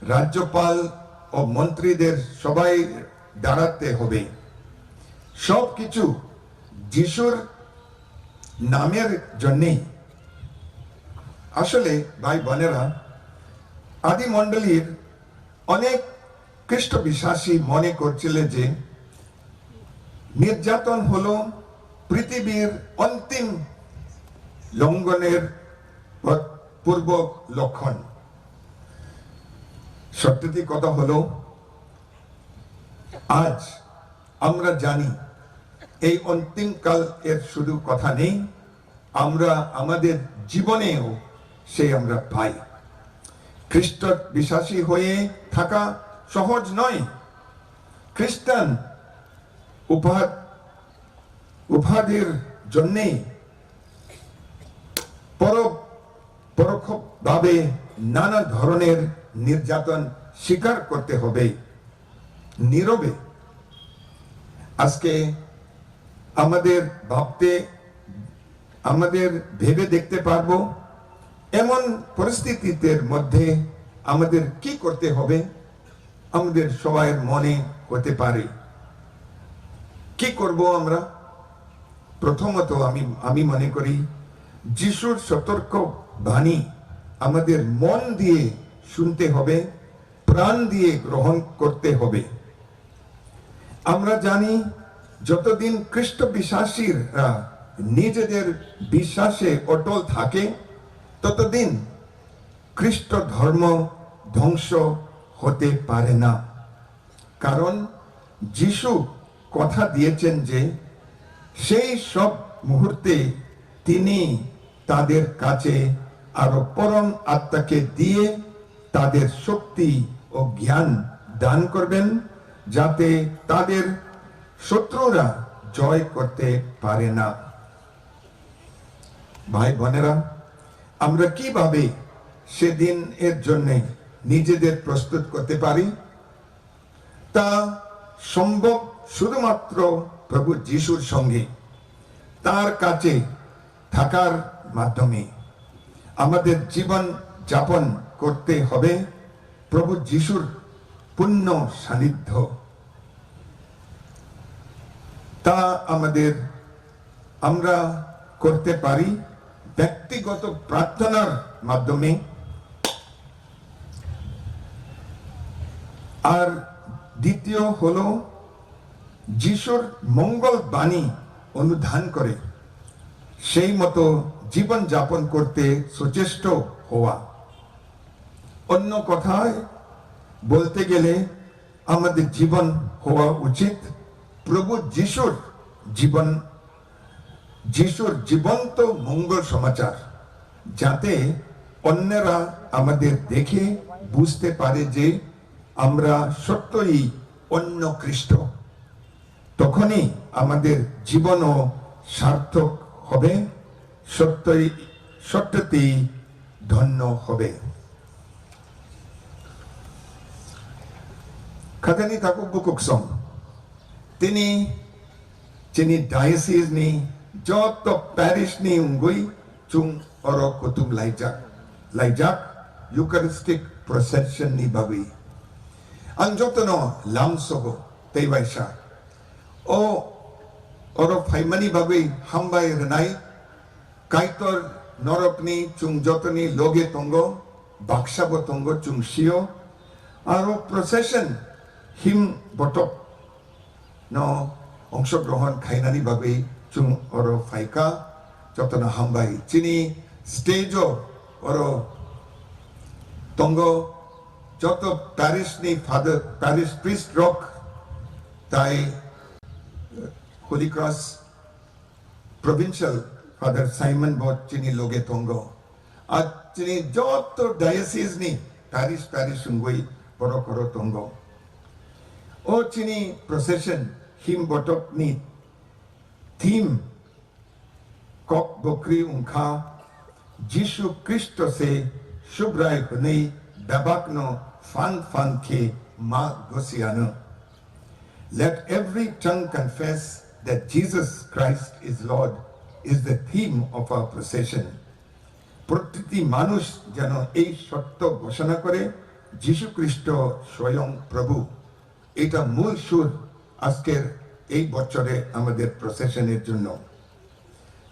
রাজ্যপাল ও মন্ত্রীদের সবাই দাঁড়াতে হবে। সব কিছু যিশুর নামের জন্যেই। আসলে, ভাই বোনেরা, আদি মণ্ডলীর অনেক খ্রিস্ট বিশ্বাসী মনে করছিলেন যে নির্যাতন হলো পৃথিবীর অন্তিম লঙ্ঘনের প-, পূর্ব লক্ষণ। সত্যি কথা হলো, আজ আমরা জানি এই অন্তিম কাল এর শুধু কথা নেই, আমরা আমাদের জীবনেও সেই আমরা পাই। খ্রিস্ট বিশ্বাসী হয়ে থাকা সহজ নয়। খ্রিস্টান উপাধ-, উপাধির জন্যেই পরো-, পরোক্ষভাবে নানা ধরনের নির্যাতন স্বীকার করতে হবে। নীরবে আজকে আমাদের ভাবতে, আমাদের ভেবে দেখতে পারবো এমন পরিস্থিতির মধ্যে আমাদের কি করতে হবে। আমাদের সবার মনে হতে পারে, কি করব আমরা? প্রথমত আমি, আমি মনে করি যিশুর সতর্ক বাণী আমাদের মন দিয়ে শুনতে হবে, প্রাণ দিয়ে গ্রহণ করতে হবে। আমরা জানি, যতদিন খ্রিস্ট বিশ্বাসীরা নিজেদের বিশ্বাসে অটল থাকে, ততদিন খ্রিস্ট ধর্ম ধ্বংস হতে পারে না। কারণ যিশু কথা দিয়েছেন যে সেই সব মুহূর্তে তিনি তাদের কাছে আরো পরম আত্মাকে দিয়ে তাদের শক্তি ও জ্ঞান দান করবেন, যাতে তাদের শত্রুরা জয় করতে পারে না। ভাই বোনেরা, আমরা কিভাবে সেদিন এর জন্য নিজেদের প্রস্তুত করতে পারি? তা সম্ভব শুধুমাত্র প্রভু যিশুর সঙ্গে, তার কাছে থাকার মাধ্যমে। আমাদের জীবন যাপন করতে হবে প্রভু যিশুর পূর্ণ সান্নিধ্য। তা আমাদের, আমরা করতে পারি ব্যক্তিগত প্রার্থনার মাধ্যমে। আর দ্বিতীয় হলো যিশুর মঙ্গল বাণী অনুধান করে সেই মতো জীবন যাপন করতে সচেষ্ট হওয়া। অন্য কথায় বলতে গেলে আমাদের জীবন হওয়া উচিত প্রভু যিশুর জীবন, যিশুর জীবন্ত মঙ্গল সমাচার, যাতে অন্যরা আমাদের দেখে বুঝতে পারে যে আমরা সত্যই অন্য খ্রিস্ট। তখনই আমাদের জীবনও সার্থক হবে, সত্যই, সত্যতেই ধন্য হবে। Khatani takhuk bukhuk song. Tini chini diocese ni joto parish ni wngwi chwng oro kuthum laijak, laijak Eucharistic procession ni bagwi. Ang jotono lamsogo tei waisa o oro phaimani bagwi hambai rwnai. Kaitor norokni chwng jotoni loge tongo, baksa bo tongo chwng sio. Aro procession him botok no ongshogrohon khainani bagwi chwng oro phaikha. Jotono hambai. Chini stage o oro tongo joto parish ni father, parish priest rok, tai Holy Cross Provincial Father Simon bo chini loge tongo. A chini joto diocese ni parish parish wngwi borok oro tongo. O chini procession him botok ni theme kok bokri wngkha, Jisu Khristo se Subrai hwnwi bebakno phang phang khe ma gosi anw. Let every tongue confess that Jesus Christ is Lord is the theme of our procession. প্রতিটি মানুষ যেন এই সত্য ঘোষণা করে, যীশু খ্রিস্ট স্বয়ং প্রভু। এটা মূল সুর আজকের এই বছরে আমাদের প্রসেশনের জন্য।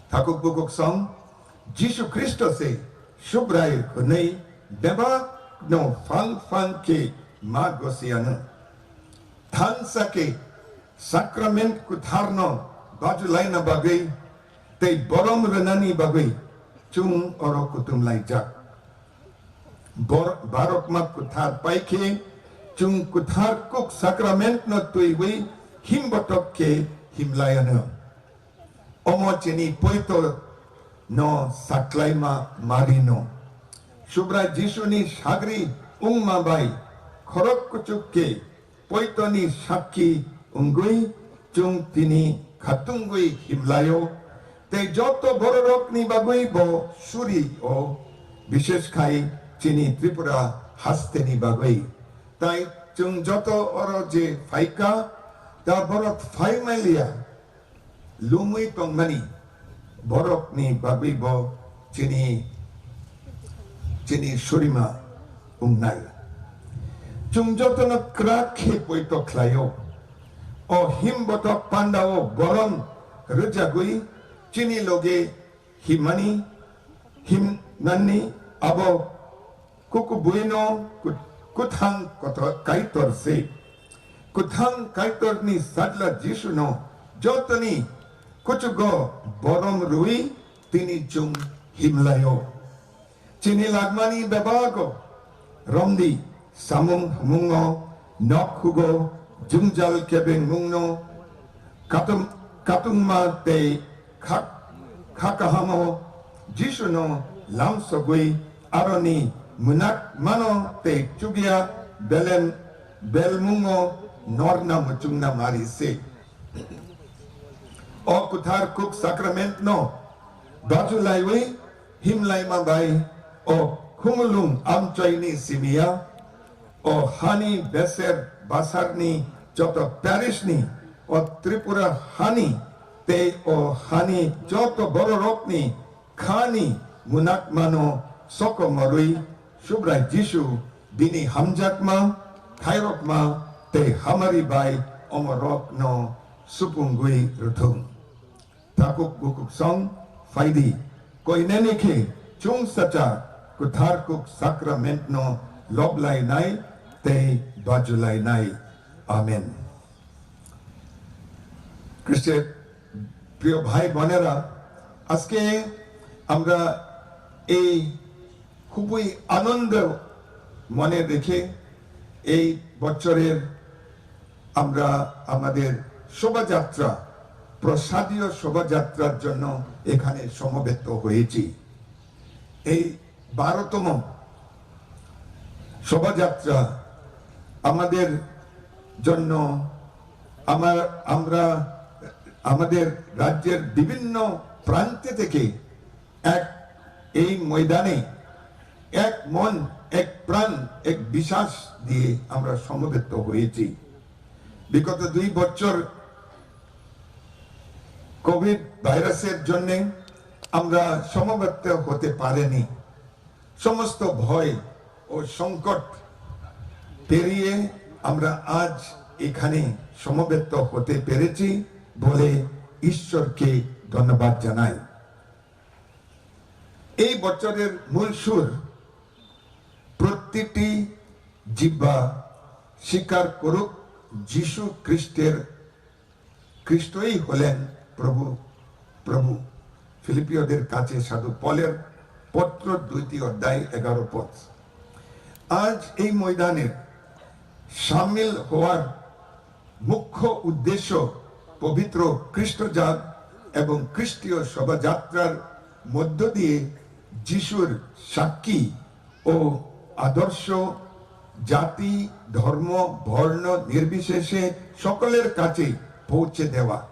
Takhuk bukhuk song, Jisu Khristo se Subrai hwnwi bebak no phang phang khe ma gosi anw. Thansa khe Sacrament kwtharno bajulaina bagwi tei borom rwnani bagwi chwng oro kuthum laijak. Bor-, barokma kwthar pai khe chwng kwthar kuk Sacrament no twiwi himbotok khe himlai anw. Omo chini poito no saklaima mari no. Subrai Jisu ni sagri wngma bai khorok kuchuk khe poito ni sakki wngwi chwng tini khatungwi himlaio. Tei joto bororokni bagwi bo suri o, bishesh khai chini Tripura hasteni bagwi. Tai chwng joto oro je phaikha, ta borok phai manliya, lumwi tongmani borokni bagwi bo chini, chini surima wngnai. Chwng jotono kwrak khe poito khlaio. O himbotok pandao borom rwjagwi chini loge himani, himnani abo kukubuino kut-, kuthang kotor, Kaitor se. Kuthang Kaitorni sajla Jisuno jotoni kuchugo borom rwi tini chwng himlaio. Chini lagmani bebago romdi, samung humungo, nok hugo, jwngjal kebengmungno, katung-, katungma tei khak-, kha kahamo Jisuno lamsogwi aroni mwnak mano tei chukya belem belmungo norna muchungna mari se. O kwthar kuk sakramentno bajulaiwi himlaima bai o khumulwng amchoini simiya, o hani beser basarni joto parishni, o Tripura hani tei o hani joto bororokni khani munakmano sokomorwi Subrai Jisu bini hamjakma, khairokma tei hamari bai omorokno supungwi rwthung. Takuk bukuk song phaidi, koinani khe chwngsacha kwthar kuk sakramentno loblainai tei bajulainai. Amen. খ্রিস্টের প্রিয় ভাই বোনেরা, আজকে আমরা এই খুবই আনন্দ মনে রেখে এই বছরের আমরা আমাদের শোভাযাত্রা, প্রসাদীয় শোভাযাত্রার জন্য এখানে সমবেত হয়েছি। এই বারোতম শোভাযাত্রা আমাদের জন্য, আমার, আমরা আমাদের রাজ্যের বিভিন্ন প্রান্ত থেকে এক, এই ময়দানে এক মন, এক প্রাণ, এক বিশ্বাস দিয়ে আমরা সমবেত হয়েছি। বিগত দুই বছর কোভিড ভাইরাসের জন্যে আমরা সমবেত হতে পারেনি। সমস্ত ভয় ও সংকট পেরিয়ে আমরা আজ এখানে সমবেত হতে পেরেছি বলে ঈশ্বরকে ধন্যবাদ জানাই। এই বছরের মূল সুর, প্রতিটি জিহ্বা স্বীকার করুক যীশু খ্রিস্টের, খ্রিস্টই হলেন প্রভু, প্রভু। ফিলিপিয়দের কাছে সাধু পলের পত্র, দুইটি অধ্যায়, এগারো পদ। আজ এই ময়দানে সামিল হওয়ার মুখ্য উদ্দেশ্য পবিত্র খ্রিস্টজাত এবং খ্রিস্টীয় শোভাযাত্রার মধ্য দিয়ে যিশুর সাক্ষী ও আদর্শ জাতি, ধর্ম, বর্ণ নির্বিশেষে সকলের কাছে পৌঁছে দেওয়া।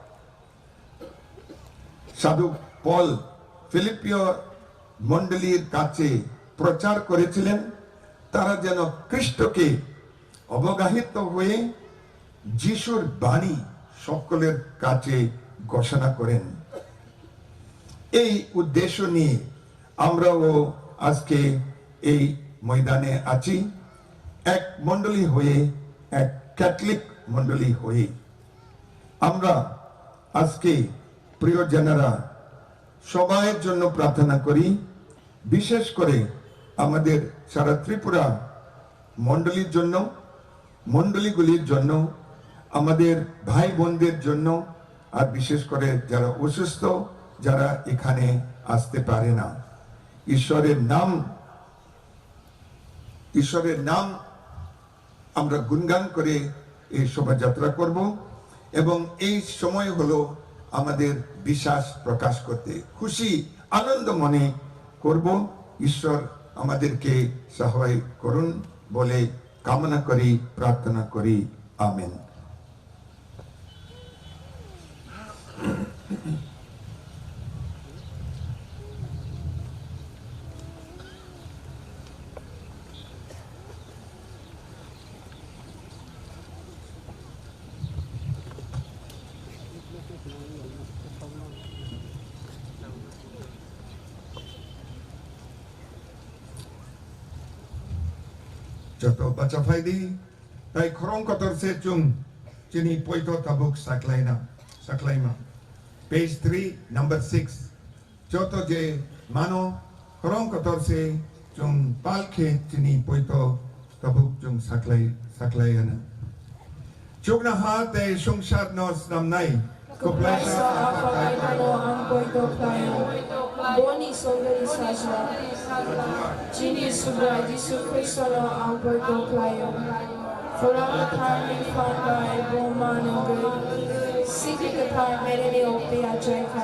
সাধু পল ফিলিপিয় মণ্ডলীর কাছে প্রচার করেছিলেন, তারা যেন খ্রিস্টকে অবগাহিত হয়ে যিশুর বাণী সকলের কাছে ঘোষণা করেন। এই উদ্দেশ্য নিয়ে আমরাও আজকে এই ময়দানে আছি, এক মণ্ডলী হয়ে, এক ক্যাথলিক মণ্ডলী হয়ে। আমরা আজকে প্রিয়জনেরা সবাইর জন্য প্রার্থনা করি, বিশেষ করে আমাদের সারা ত্রিপুরা মণ্ডলীর জন্য, মণ্ডলীগুলির জন্য, আমাদের ভাই বোনদের জন্য, আর বিশেষ করে যারা অসুস্থ, যারা এখানে আসতে পারে না। ঈশ্বরের নাম, ঈশ্বরের নাম আমরা গুণগান করে এই শোভাযাত্রা করব এবং এই সময় হলো আমাদের বিশ্বাস প্রকাশ করতে, খুশি আনন্দ মনে করব। ঈশ্বর আমাদেরকে সহায় করুন বলে কামনা করি, প্রার্থনা করি। Amen. Joto bacha phaidi, tai khorong kotor se chwng chini poito tabuk saklaina, saklaima. Page three, number six. Joto je mano khorong kotor se chwng pal khe chini poito tabuk chwng saklai, saklai ano. Chuknoha tei swngcharno snamnai Kwplaisa Apha Kaitorno ang poito khlaio. Boni songdari sajla. Chini Subrai Jisu Khristono ang poito khlaio. Phola Kwtharni phan bai bo manwgwi Sidi Kwthar Maryni okti achaikha.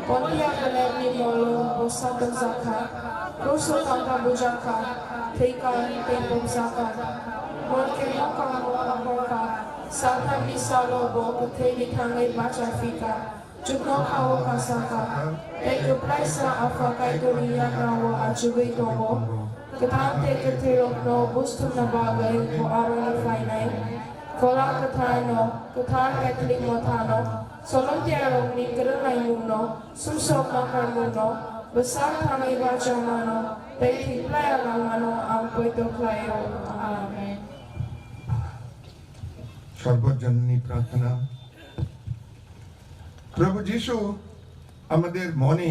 Pontius Pilatni molo bo satok jakha. Kruso kanta bujakha. Thwikha tei phobjakha. Hor khe mokang bo ahorkha. Salthamni salo bo kwthwini thangwi bacha phikha, chuknohao kasakha, tei kwplaisa Apha Kaitorni yagrao achugwi tongo. Kwthang tei kwthwirokno busthumna bagwi bo aroni phainai. Phola Kwtharno, kwthar Catholic Mothano, solomtiarokni kwrwngnaimungno, sumsok nangkharmungno, bwsak thangwi bachamano, tei thwiplaiya langmano ang poito khlaio. Amen. সর্বজনীন প্রার্থনা। প্রভু যিশু আমাদের মনে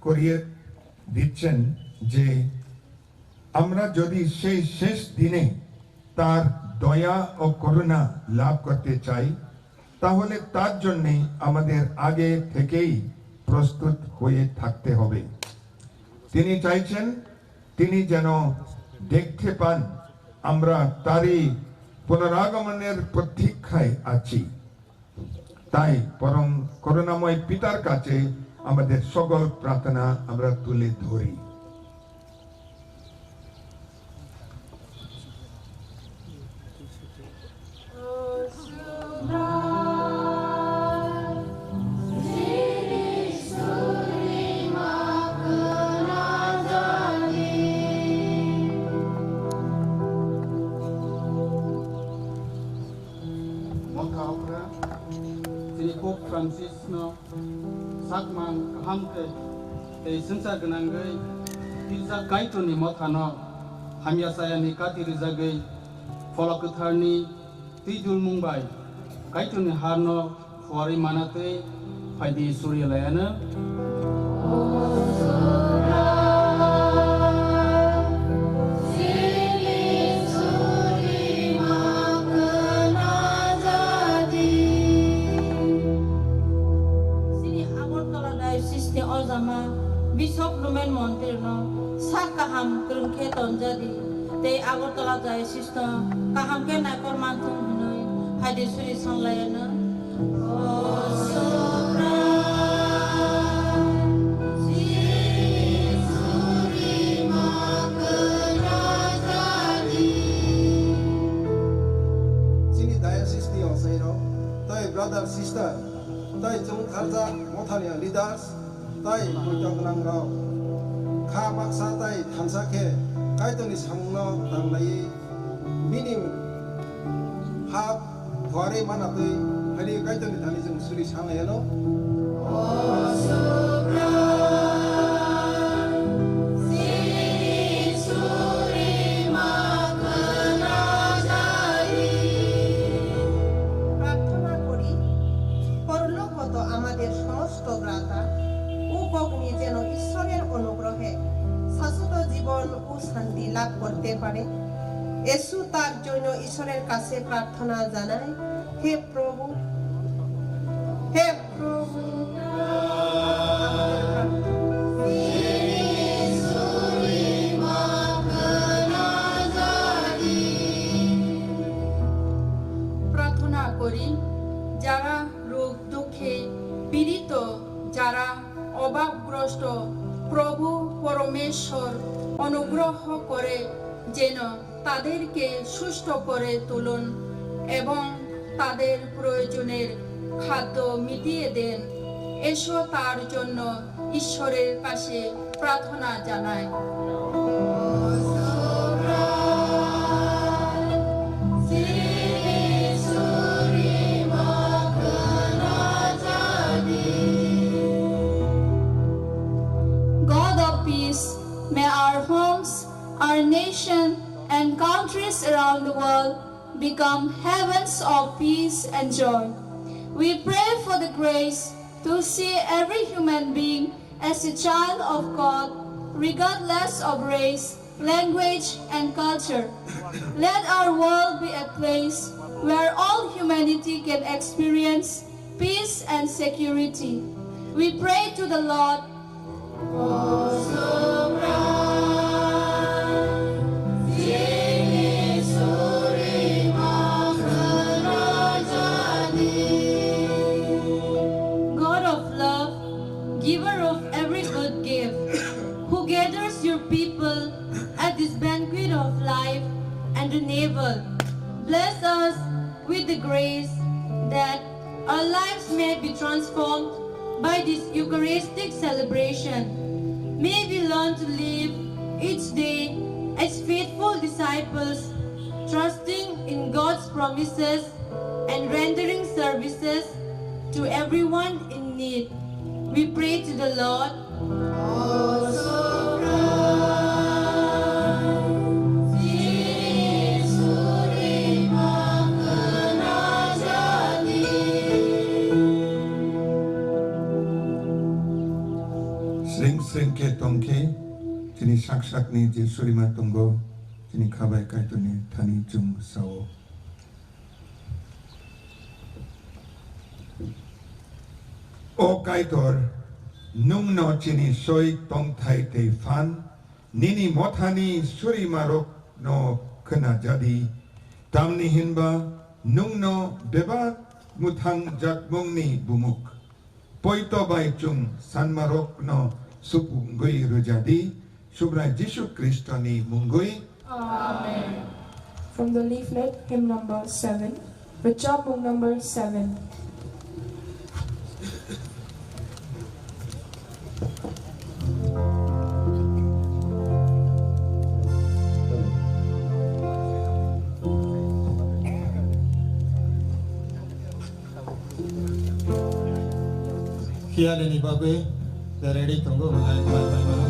করিয়ে দিচ্ছেন যে আমরা যদি সেই শেষ দিনে তার দয়া ও করুণা লাভ করতে চাই, তাহলে তার জন্যে আমাদের আগে থেকেই প্রস্তুত হয়ে থাকতে হবে। তিনি চাইছেন, তিনি যেন দেখতে পান আমরা তারই পুনরাগমনের প্রতীক্ষায় আছি। তাই পরম করুণাময় পিতার কাছে আমাদের সকল প্রার্থনা আমরা তুলে ধরি। Motha okra chini Pope Francis no sakmang kaham khe tei swngchar gwnangwi Girja Kaitorni mothano hamya sayani kati rijagwi Phola Kwtharni twijulmung bai Kaitorni harno phuarwi mana twi phaidi suri laiano. Chini Agartala Diocese ni ojama Bishop Lumen Montir no sak kaham kwrwng khe tonjadi tei Agartala Diocese no kaham khe naikol manthung hwnwi phaidi suri sanglaiano. Chini diocese ni ochairok tei brother sister tei chwng tharjak mothani leaders tei poito gwnangrok kha baksa tei thansa khe Kaitorni samungno tanglaiwi bini hap phuarwi mana twi phaidi Kaitorni thani chwng suri sanglaiano. Prarthona kori, porlokoto amader somosto brata, o kokni jeno Ishworer onugrohe shashwot jibon o shanti labh korte pare. Esu tar jonno Ishworer kache prarthona janai, he Probhu, he Probhu, amader prarthona. Prarthona kori, jara rog dukhe pirito, jara obhabgrosto, Probhu Poromeshwor onugroho kore jeno তাদেরকে সুস্থ করে তুলুন এবং তাদের প্রয়োজনের খাদ্য মিটিয়ে দেন। এসো তার জন্য ঈশ্বরের কাছে প্রার্থনা জানাই। God of peace, may our homes, our nation, and country become heavens of peace and joy. We pray for the grace to see every human being as a child of God, regardless of race, language, and culture. Let our world be a place where all humanity can experience peace and security. We pray to the Lord. God of love, giver of every good gift, who gathers your people at this banquet of life and renewal, bless us with the grace that our lives may be transformed by this Eucharistic celebration. May we learn to live each day as faithful disciples, trusting in God's promises and rendering services to everyone in need. We pray to the Lord. Sring sring khe tong khe, chini sak sakni je surima tongo, chini kha bai Kaitorni thani chwng sao. O Kaitor, nwngno chini soi tongthai tei phan, nini mothani surimarokno khna jadi, tamni hinba nwngno bebak mwthang jakmungni bumuk. Poito bai chwng sanmarokno supungwi rwjadi, Subrai Jisu Khristoni mungwi. Amen. From the leaflet, hymn number seven, Rwchapmung number seven. Phiya nini bagwi ready tongo, line bai bai mano.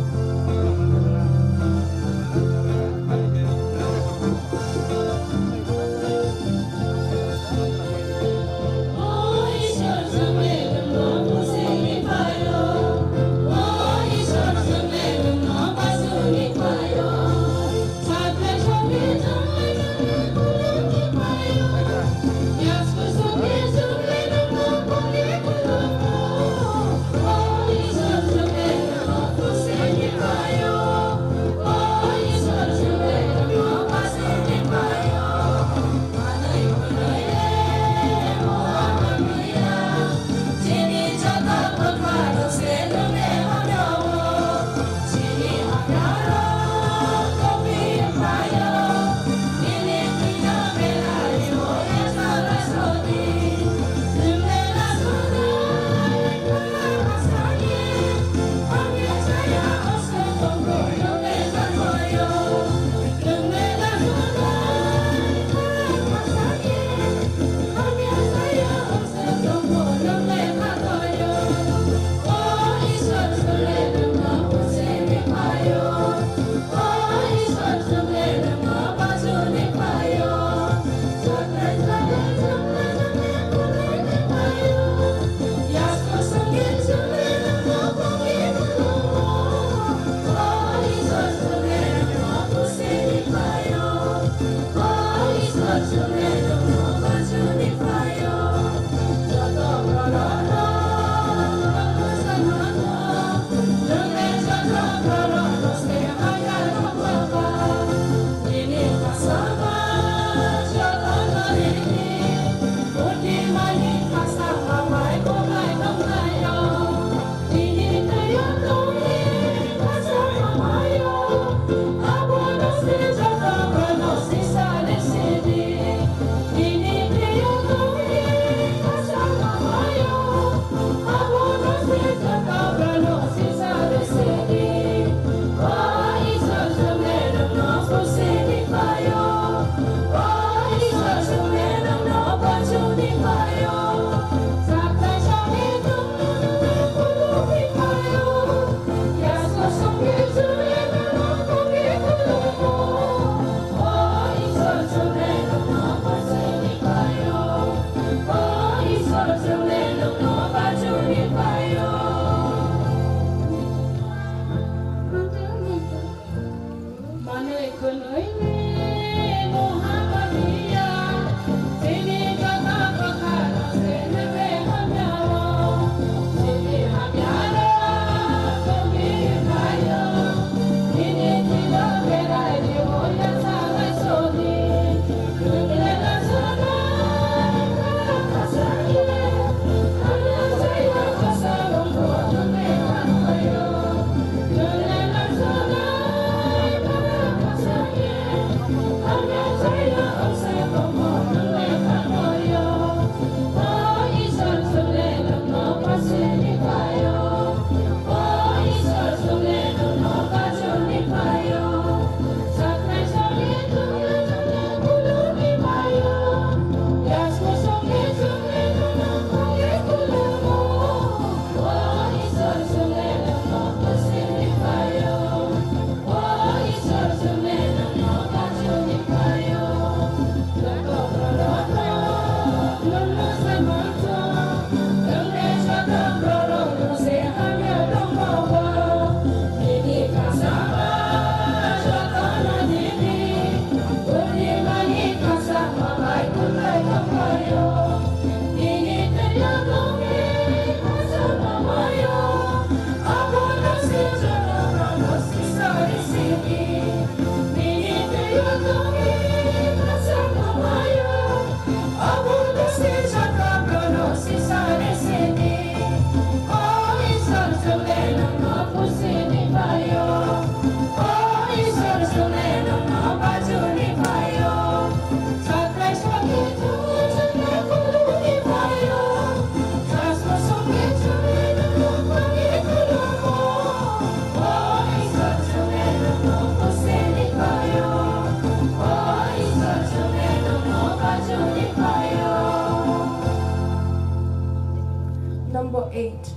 Number eight.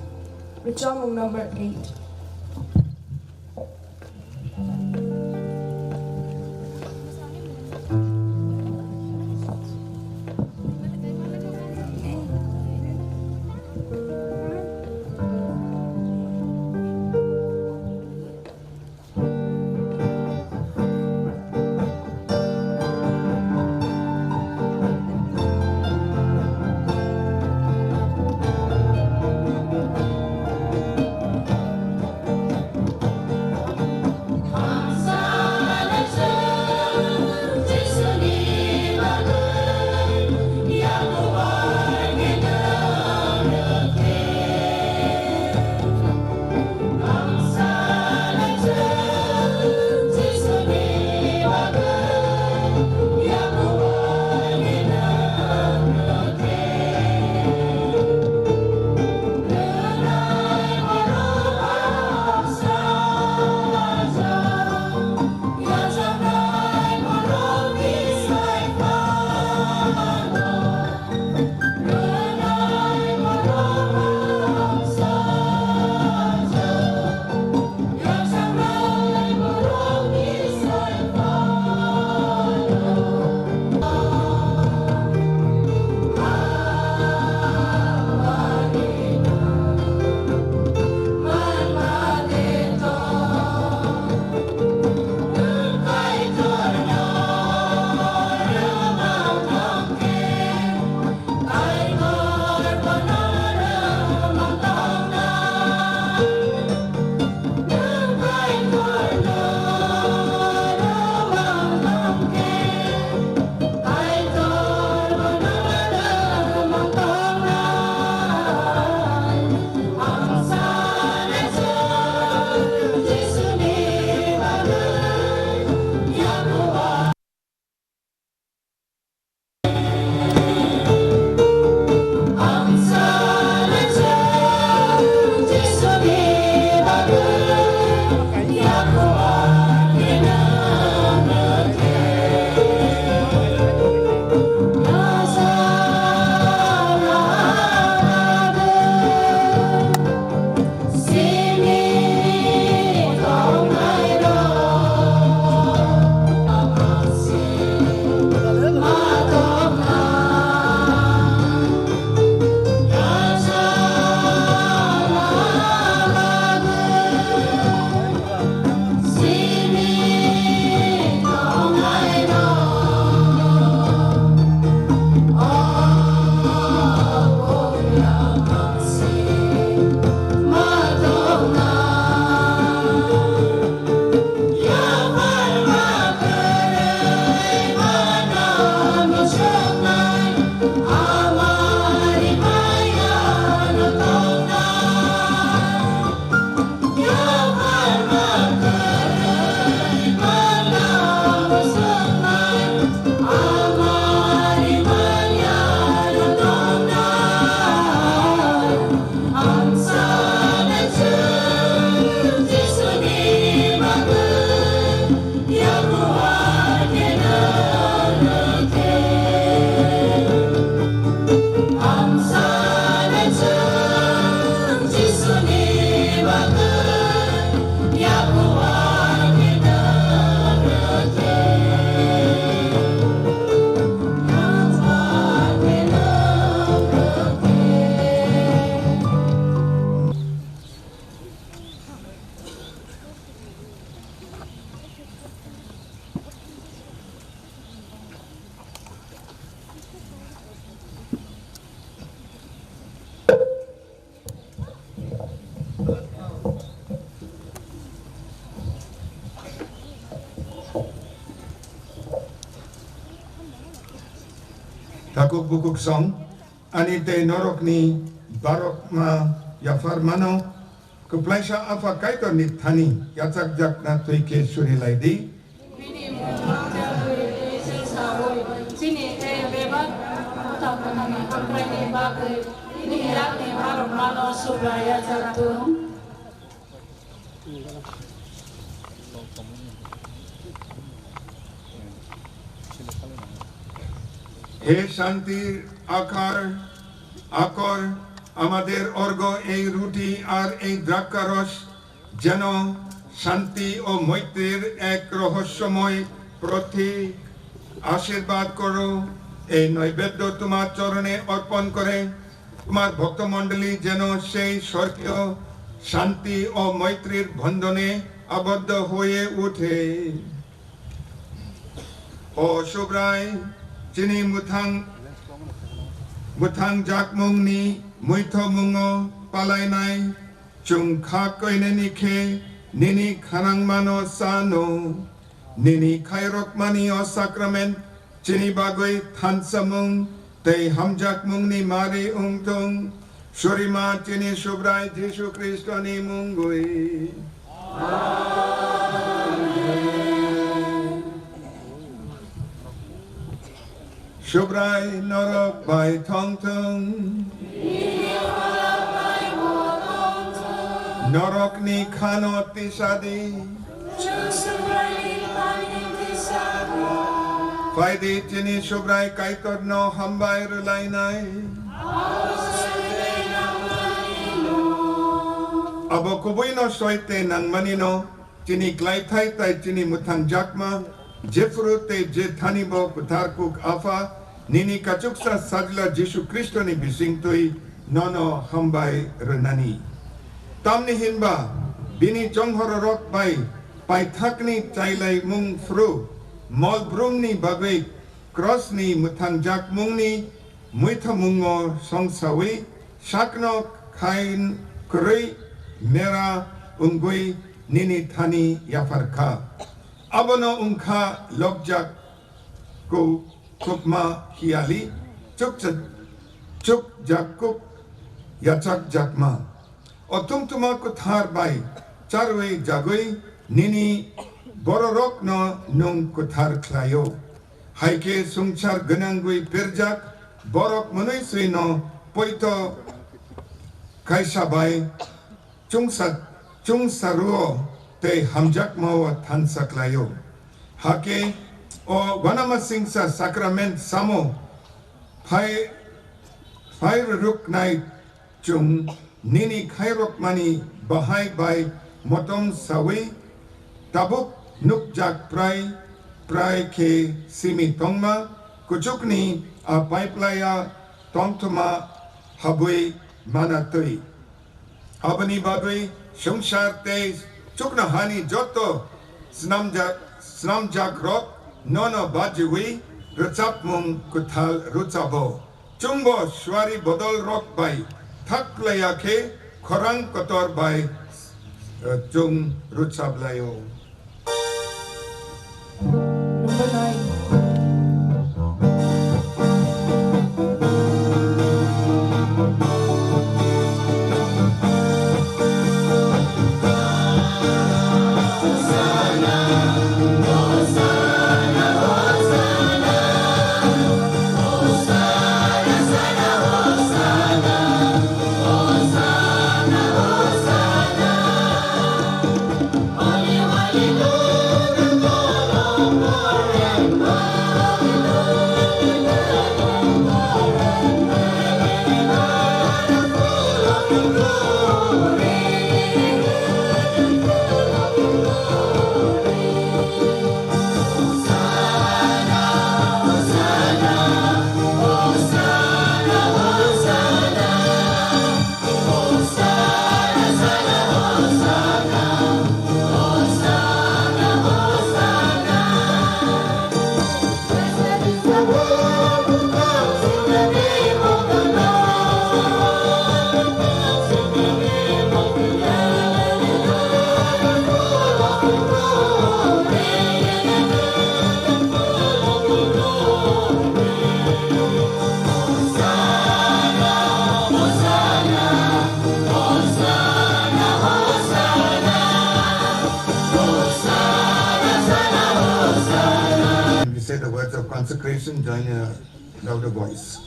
Rwchapmung number eight. Bukuksong, ani tei norokni barokma yaphar mano, kwplaisa Apha Kaitorni thani yachakjakna twi khe suri lai di. Bini mung manjagwi tei se saui, chini tei bebak bwthang bwthangni hamkraini bagwi nini yakni barokmano Subraiyajak thung. হে শান্তির আকার, আকর, আমাদের অর্ঘ্য এই রুটি আর এই দ্রাক্ষারস যেন শান্তি ও মৈত্রীর এক রহস্যময় প্রতীক। আশীর্বাদ করো, এই নৈবেদ্য তোমার চরণে অর্পণ করে তোমার ভক্তমণ্ডলী যেন সেই স্বর্গীয় শান্তি ও মৈত্রীর বন্ধনে আবদ্ধ হয়ে ওঠে। O Subrai, chini mwthang, mwthang jakmungni muithomungo palainai chwng kha koinani khe nini khanangmano sano. Nini khairokmani o sakrament chini bagwi thansamung tei hamjakmungni mari wng thung. Surima chini Subrai Jisu Khristoni mungwi. Amen. Subrai norok bai thong thung. Norokni khano tisadi. Phaidi chini Subrai Kaitorno hambai rwlainai. Abo kubuino soite nangmanino. Chini klaithai tai chini mwthangjakma, jephuru tei je thani bo kwthar kuk Apha, nini kachuksa Sajla Jisu Khristoni bisingtwi nono hambai rwnani. Tamni hinba bini chonghororok bai paithakni chailaimung phuru mol brumni bagwi krosni mwthangjakmungni muithamungo songsawi sakno khain kwrwi mera wngwi nini thani yaphar kha. Abono wng kha lokjak ku-, kukma hiyali chukcha-, chukjak kuk yachakjakma. O thumthuma kwthar bai charwi jagwi nini bororokno nwng kwthar khlaio. Hai khe swngchar gwnangwi berjak borok mwnwi swino poito kaisa bai chungsa, chungsa rwo tei hamjakmao thansa khlaio. Hakhe o uanamasingcha sakrament samo phai, phai rwrwknai. Chwng nini khairokmani bahai bai motom sawi tabuk nukjak prai prai khe simi tongma kuchukni a paiplaya tongthoma habwi mana twi. Aboni bagwi swngchar tei chuknohani joto snamjak, snamjakrok nono bajiwi rwchapmung kwthal rwchabo. Chwngbo suari bodolrok bai thak laiya khe khorang kotor bai, eh, chwng rwchap laio. Consecration, join a louder voice.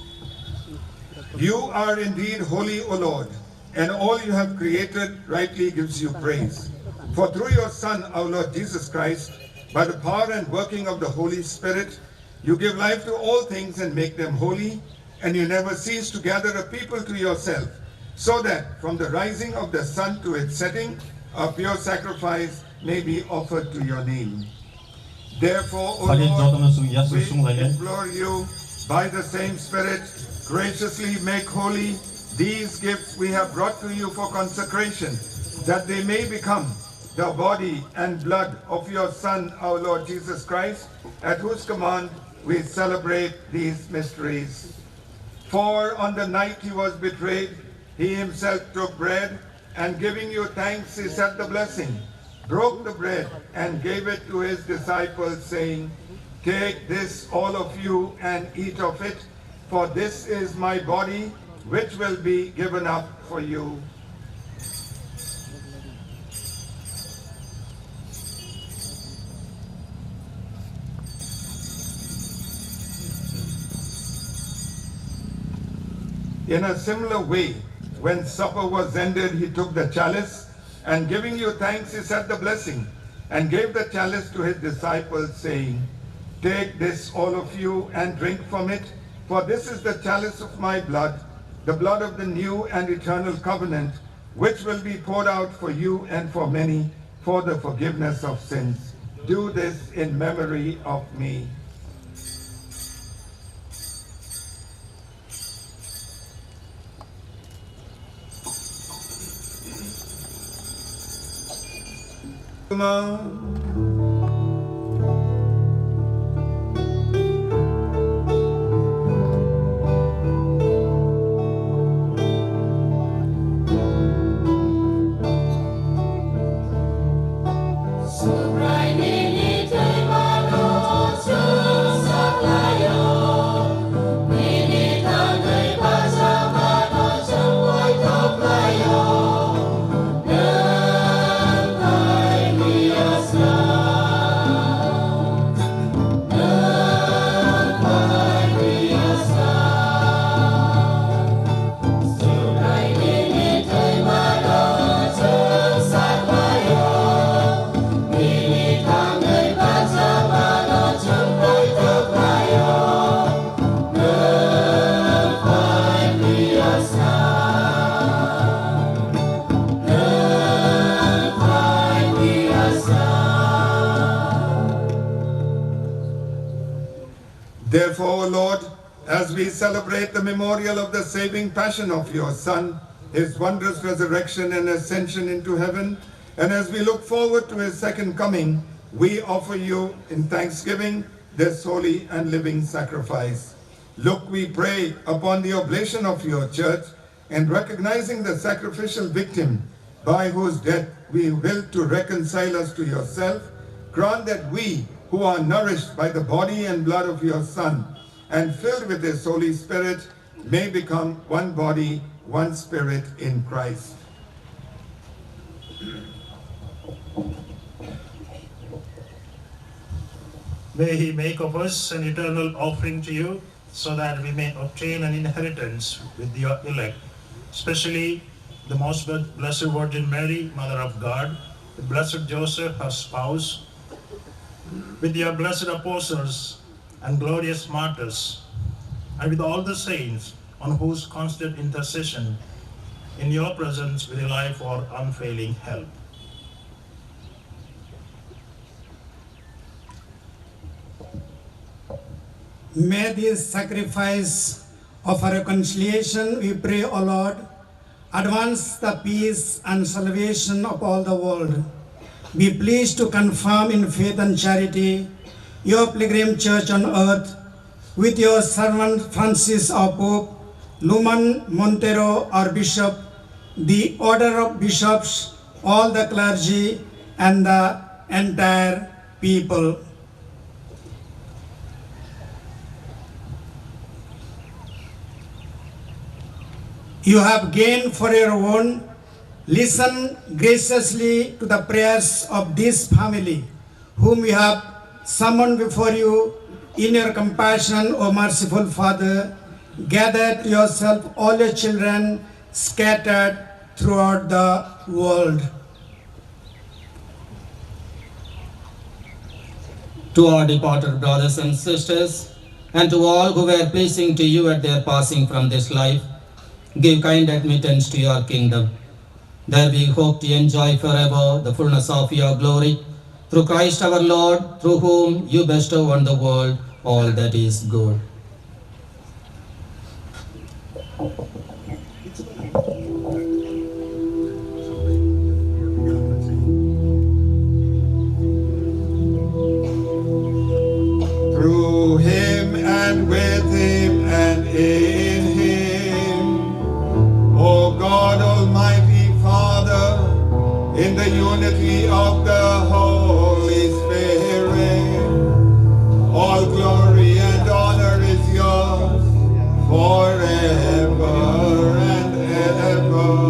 You are indeed holy, O Lord, and all you have created rightly gives you praise. For through your Son, our Lord Jesus Christ, by the power and working of the Holy Spirit, you give life to all things and make them holy, and you never cease to gather a people to yourself, so that from the rising of the sun to its setting, a pure sacrifice may be offered to your name. Therefore, O Lord, we implore you, by the same Spirit, graciously make holy these gifts we have brought to you for consecration, that they may become the body and blood of your Son, our Lord Jesus Christ, at whose command we celebrate these mysteries. For on the night he was betrayed, he himself took bread, and giving you thanks, he said the blessing, broke the bread, and gave it to his disciples, saying, "Take this, all of you, and eat of it, for this is my body, which will be given up for you." In a similar way, when supper was ended, he took the chalice, and giving you thanks, he said the blessing, and gave the chalice to his disciples, saying, "Take this, all of you, and drink from it, for this is the chalice of my blood, the blood of the new and eternal covenant, which will be poured out for you and for many for the forgiveness of sins. Do this in memory of me." Therefore, O Lord, as we celebrate the memorial of the saving passion of your Son, his wondrous resurrection and ascension into heaven, and as we look forward to his second coming, we offer you in thanksgiving this holy and living sacrifice. Look, we pray, upon the oblation of your church, and recognizing the sacrificial victim by whose death we will to reconcile us to yourself, grant that we, who are nourished by the body and blood of your Son and filled with his Holy Spirit, may become one body, one spirit in Christ. May he make of us an eternal offering to you, so that we may obtain an inheritance with your elect, especially the most blessed Virgin Mary, Mother of God, with blessed Joseph, her spouse, with your blessed apostles and glorious martyrs, and with all the saints on whose constant intercession in your presence we rely for unfailing help. May this sacrifice of reconciliation, we pray, O Lord, advance the peace and salvation of all the world. Be pleased to confirm in faith and charity your pilgrim church on earth, with your servant Francis, our Pope, Luman Montero, our Bishop, the order of bishops, all the clergy, and the entire people. You have gained for your own. Listen graciously to the prayers of this family, whom we have summoned before you In your compassion, O merciful Father, gather to yourself all your children scattered throughout the world. To our departed brothers and sisters, and to all who were pleasing to you at their passing from this life, give kind admittance to your kingdom. There we hope to enjoy forever the fullness of your glory. Through Christ our Lord, through whom you bestow on the world all that is good. Through him and with him and in him, O God, Almighty Father, in the unity of the Holy Spirit, all glory and honor is yours forever and ever.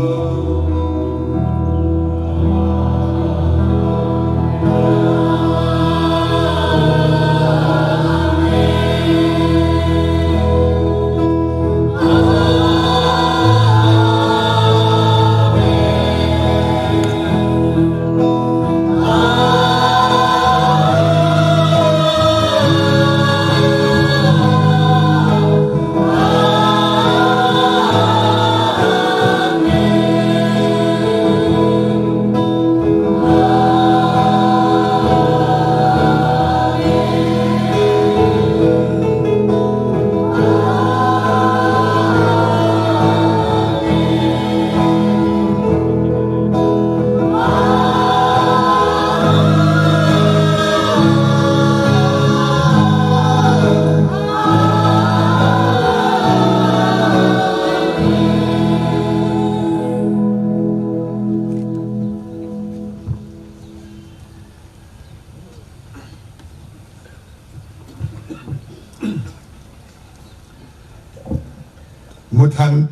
Mwthang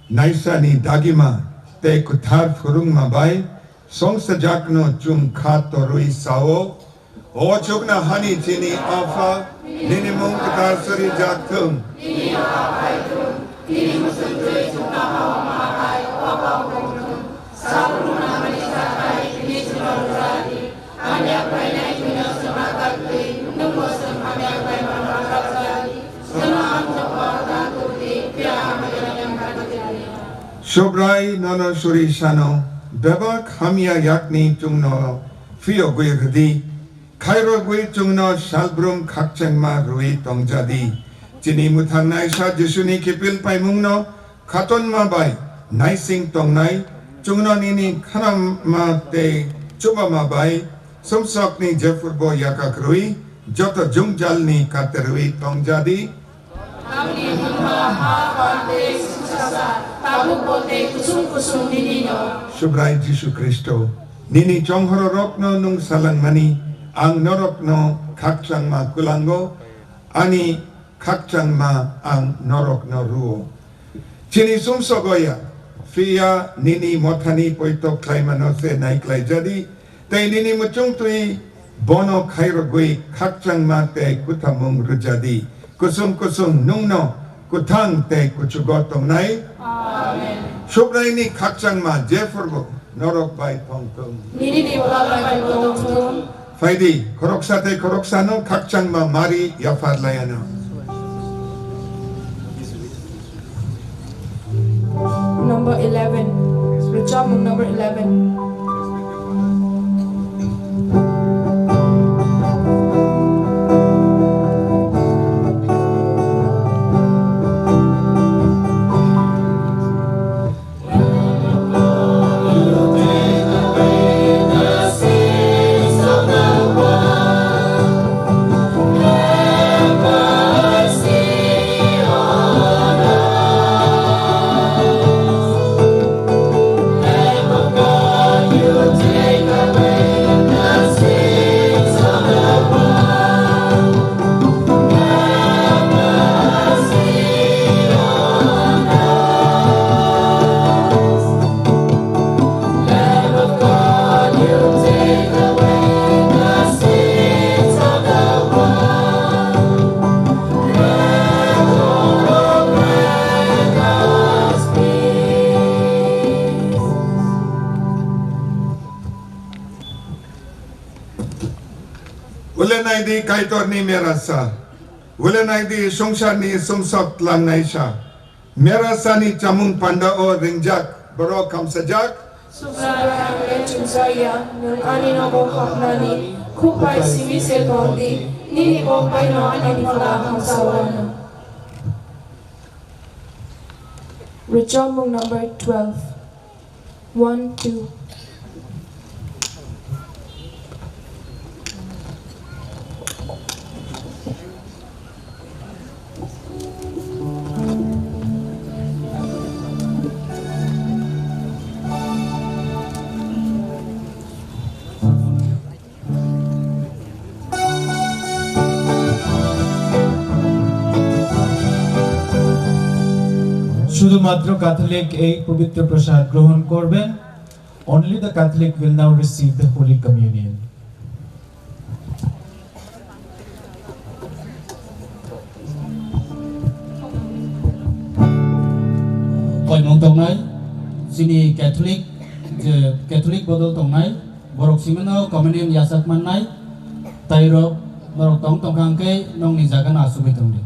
naisani dagima tei kwthar phwrwngma bai songsajakno chwng kha torwi sao, O chuknohani chini Apha, nini mung kwthar sari jak thung. Subrai nono suri sano, bebak hamya yakni chwngno phiyogwi rwdi, khairogwi chwngno salbrum khakchangma rwui tongjadi. Chini mwthangnaisa Jisuni kiphil paimungno khatonma bai naising tongnai, chwngno nini khanama tei chubama bai sumsokni jephurbo yakakrwi, joto jwngjalni katerwi tongjadi. Tamni hwnba ha, phan tei sumsoksa, tabukbo tei kusung kusung ninino. Subrai Jisu Khristo, nini chonghororokno nwng salangmani, ang norokno khakchangma kwlango, ani khakchangma ang norokno rwo. Chini sumsogo ya, phiya nini mothani poito khlaimano se naiklaijadi, tei nini muchungtwi bono khairogwi khakchangma tei kwthamung rwjadi. Kusung kusung nwngno kwthang tei kuchugo tongnai. Amen. Subraini khakchangma jephurbo norok bai tongthung. Nini ni bwla bai bo tongthung. Phaidi, khoroksa tei khoroksano khakchangma mari yaphar laiano. Number eleven. Rwchapmung number eleven. Ulenai di Kaitorni merasa, ulenai di swngcharni sumsok tlangnaisa. Merasani chamung panda o ringjak borok kamsajak. Swngchar ang le chumjak ya, nwng ani nogo hapnani khuk bai simi se tong di, nini kok bai no ani phola hamsa wano. Rwchapmung number twelve. One, two. শুধুমাত্র ক্যাথলিক এই পবিত্র প্রসাদ গ্রহণ করবেন। Only the Catholic will now receive the Holy Communion. Koimung tongnai, chini Catholic, je Catholic bodol tongnai, borok simino communion yachak mannai, tai rok norok tong tongkha hwnkhe nokni jaga no achugwi tongdi.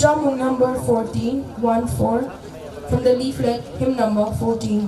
Samung number fourteen, one four, from the leaflet, hymn number fourteen.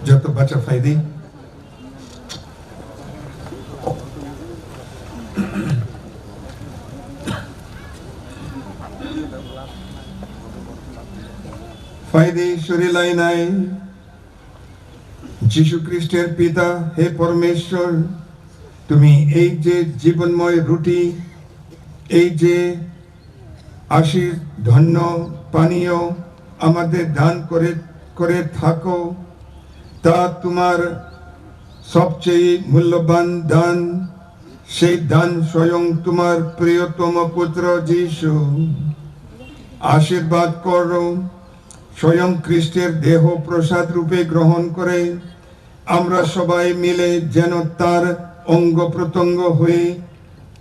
Joto bacha phaidi. Phaidi suri lainai. Jisu Khristor Pita, he Pormeshwar, tumi ei je jibonmoy ruti, ei je Ashish ধন্য পানীয় আমাদের দান করে, করে থাকো, তা তোমার সবচেয়ে মূল্যবান দান, সেই দান স্বয়ং তোমার প্রিয়তম পুত্র যিশু। আশীর্বাদ করো, স্বয়ং খ্রিস্টের দেহ প্রসাদ রূপে গ্রহণ করে আমরা সবাই মিলে যেন তার অঙ্গ প্রত্যঙ্গ হয়ে,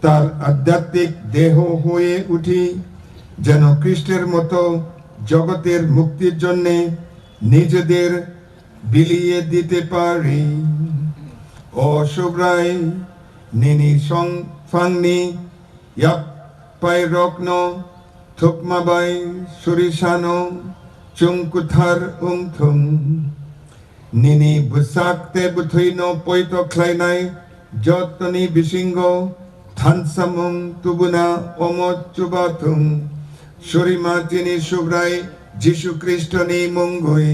তার আধ্যাত্মিক দেহ হয়ে উঠি, যেন খ্রিস্টের মতো জগতের মুক্তির জন্যে নিজেদের বিলিয়ে দিতে পারি। O Subrai, nini song phangni yak pairokno thukma bai surisano chwng kwthar wng thung. Nini bwsak tei bwthwino poito khlainai jotoni bisingo thansamung tubuna omo chubathung. Surima chini Subrai Jisu Khristoni mungwi.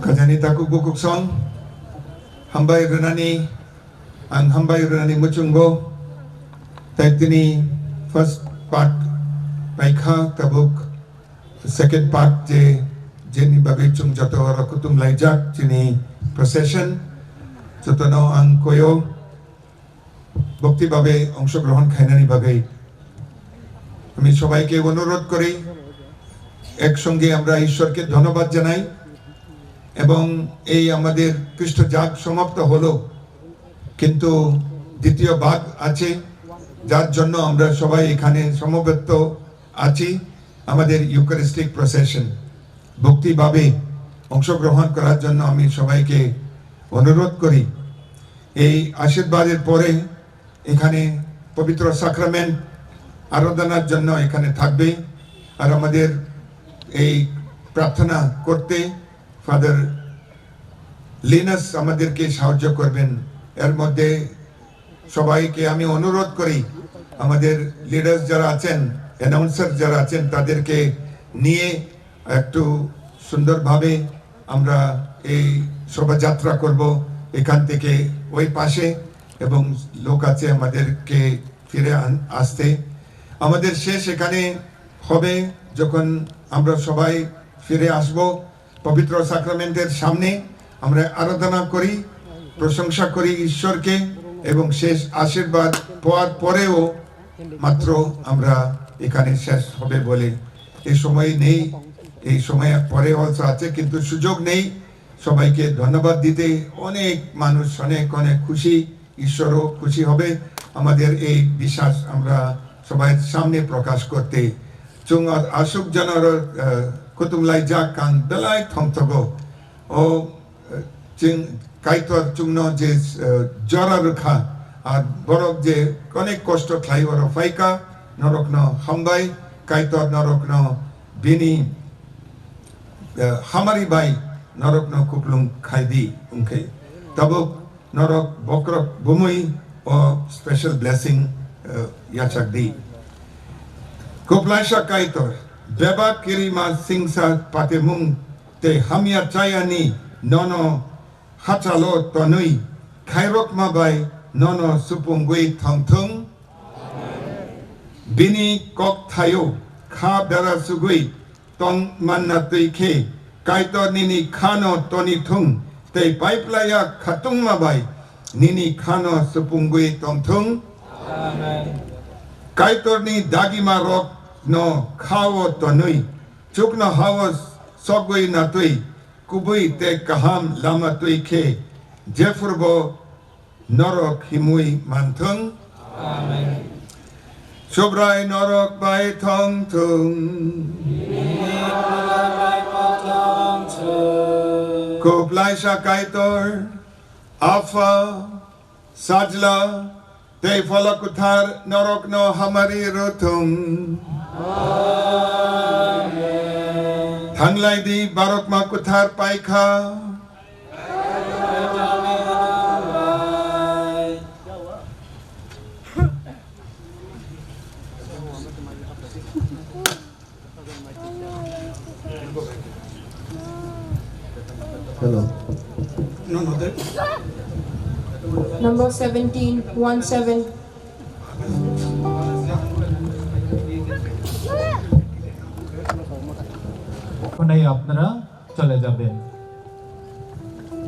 Khajani takhuk bukhuk song hambai rwnani, ang hambai rwnani muchungo. Tai tini first part paikha, tabuk second part je, jeni bagwi chwng joto oro kutung laijak chini procession, jotono ang koyo bhokti bhabe ongshogrohon khainani bagwi. আমি সবাইকে অনুরোধ করি, একসঙ্গে আমরা ঈশ্বরকে ধন্যবাদ জানাই। এবং এই আমাদের খ্রিস্ট জাগ সমাপ্ত হলো, কিন্তু দ্বিতীয় ভাগ আছে, যার জন্য আমরা সবাই এখানে সমবেত আছি। আমাদের ইউকারিস্টিক প্রসেশন ভক্তিভাবে অংশগ্রহণ করার জন্য আমি সবাইকে অনুরোধ করি। এই আশীর্বাদের পরে এখানে পবিত্র সাক্রামেন্ট আরাধনার জন্য এখানে থাকবে। আর আমাদের এই প্রার্থনা করতে ফাদার লিনাস আমাদেরকে সাহায্য করবেন। এর মধ্যে সবাইকে আমি অনুরোধ করি, আমাদের লিডার্স যারা আছেন, অ্যানাউন্সার যারা আছেন, তাদেরকে নিয়ে একটু সুন্দরভাবে আমরা এই শোভাযাত্রা করব এখান থেকে ওই পাশে, এবং লোক আছে আমাদেরকে ফিরে আন-, আসতে। আমাদের শেষ এখানে হবে যখন আমরা সবাই ফিরে আসব পবিত্র সাক্রামেন্টের সামনে। আমরা আরাধনা করি, প্রশংসা করি ঈশ্বরকে, এবং শেষ আশীর্বাদ পাওয়ার পরেও মাত্র আমরা এখানে শেষ হবে বলে এই সময় নেই। এই সময় পরে অলসো আছে, কিন্তু সুযোগ নেই সবাইকে ধন্যবাদ দিতে। অনেক মানুষ অনেক অনেক খুশি, ঈশ্বরও খুশি হবে আমাদের এই বিশ্বাস আমরা সবাই সামনে প্রকাশ করতে। Chwng aswk jora, uh, kutung laijak kang belai thongthogo. O, uh, chwng Kaitor chwngno je, uh, jora rwkha, ar borok je onek kosto khlai oro phaikha, norokno hambai, Kaitor norokno bini, uh, hamari bai norokno kuplung khaidi wngkhe. Tabuk norok bokrok bumui o special blessing, uh, yachakdi. Kuplaisa Kaitor, bebak kirima singsa patemung tei hamya chayani nono hachalo tonwi khairokma bai nono supungwi thongthung. Bini kokthaio kha bera sugwi tong manna twi khe, Kaitor nini khano toni thung, tei paiplaiya khatungma bai nini khano supungwi tongthung. Amen. Kaitorni dagima rokno khao tonwi, chukno hao sogwi natwi, kubui tei kaham lama twi khe, jephurbo norok himwi manthung. Amen. Subrai norok bai thongthung. Kuplaisa Kaitor, Apha, Sajla, tei Phola Kwthar norokno hamari rwthung. Amen. Thanglai di, barokma kwthar paikha. Hello. Number seventeen, one seven. ওখানেই আপনারা চলে যাবেন।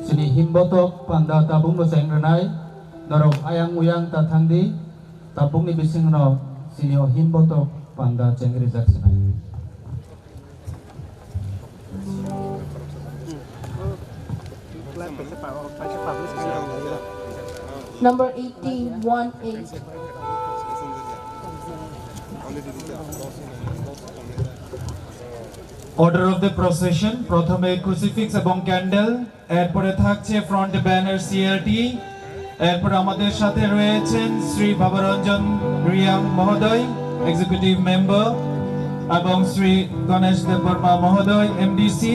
Chini himbotok panda tabukno chengrinai, norok ayang uyang ta thangdi, tabukni bisingno chini o himbotok panda chengrijak sinai. Number eighty, one eight. Order of the procession, প্রথমে ক্রুসিফিক্স এবং ক্যান্ডেল, এরপরে থাকছে front banner CLT, এরপর আমাদের সাথে রয়েছেন শ্রী বাবারঞ্জন রিয়াং মহোদয়, এক্সিকিউটিভ মেম্বার, এবং শ্রী গণেশ দেববর্মা মহোদয়, এমডিসি।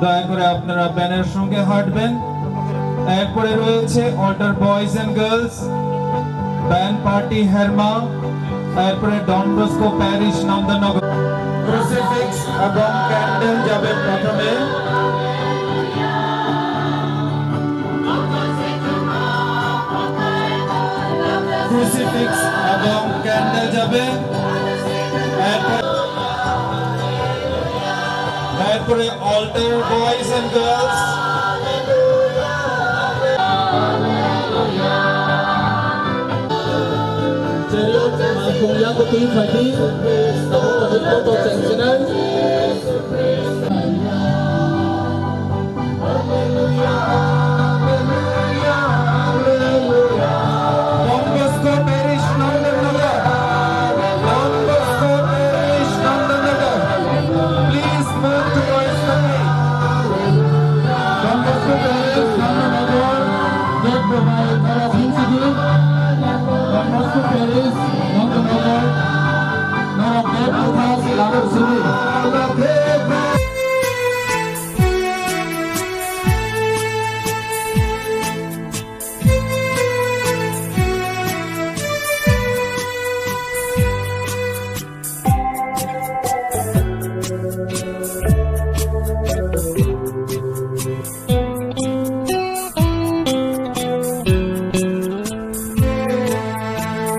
দয়া করে আপনারা ব্যানার সঙ্গে হাঁটবেন। এরপরে রয়েছে altar boys and girls, band party হেরমা, এরপরে Don Bosco parish Nandannagar. Crucifix এবং ক্যান্ডেল যাবে প্রথমে। ক্রুসিফিক্স এবং ক্যান্ডেল যাবে। এরপর, এরপরে altar boys and girls. Chariot malkhung yago twi phaidi, tabuk tabuk photo chengsinai. Paris, London Hotel, norok khe kwthang labuk simi.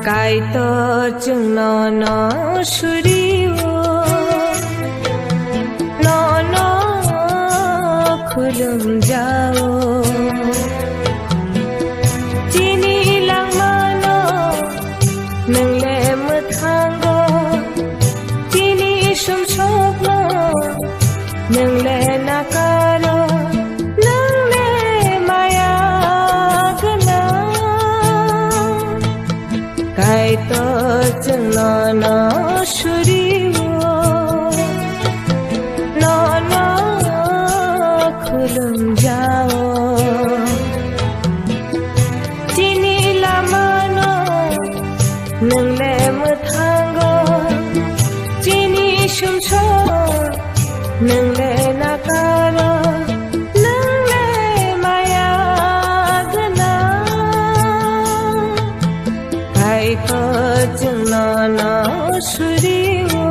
Kaitor chwngno no surio, nono khulumjao. Chini langmano nwng le mwthango, chini sumsokno nwng le nakaro, nwng le maya gwnang. Kaitor chwngno no surio, nono khulumjao. Chini lamano nwng le mwthango, chini sumsok nwng le nakaro, nwng le maya gwnang. Kaitor chwngno no surio.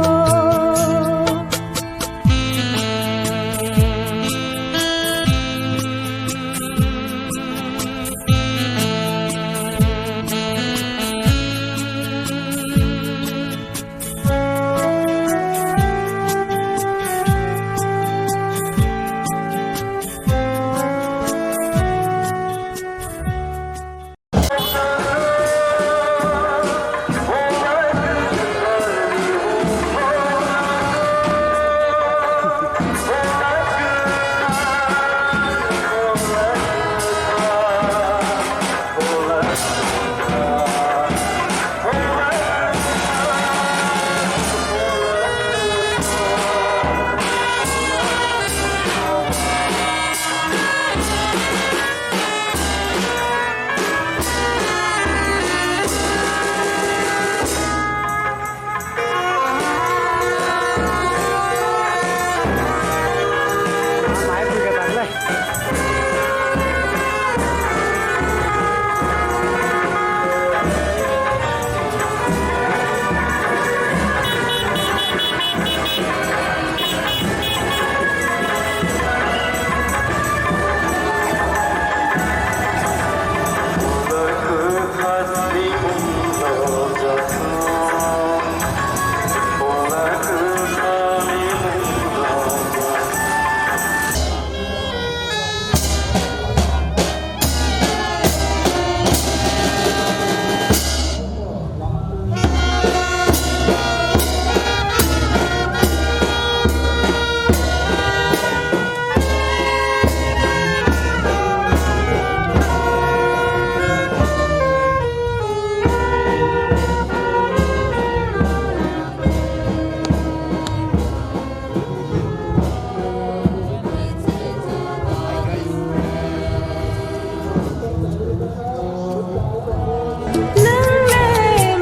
Nwng le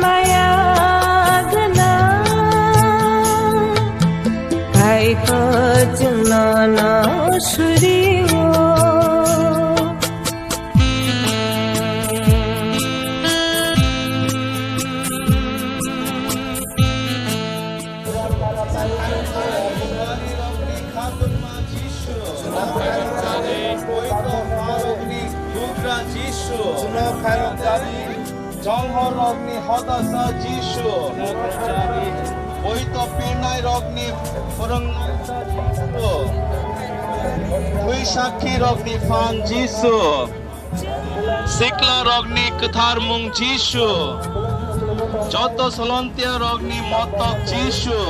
maya gwnang, Kaitor chwngno no surio. Jisu. Chongho rokni hodasa Jisu. Boito pirnai rokni phwrwngnaisa Jisu. Twi sakhi rokni phan Jisu. Sikla rokni kwthar mung Jisu. Joto solontia rokni motok Jisu.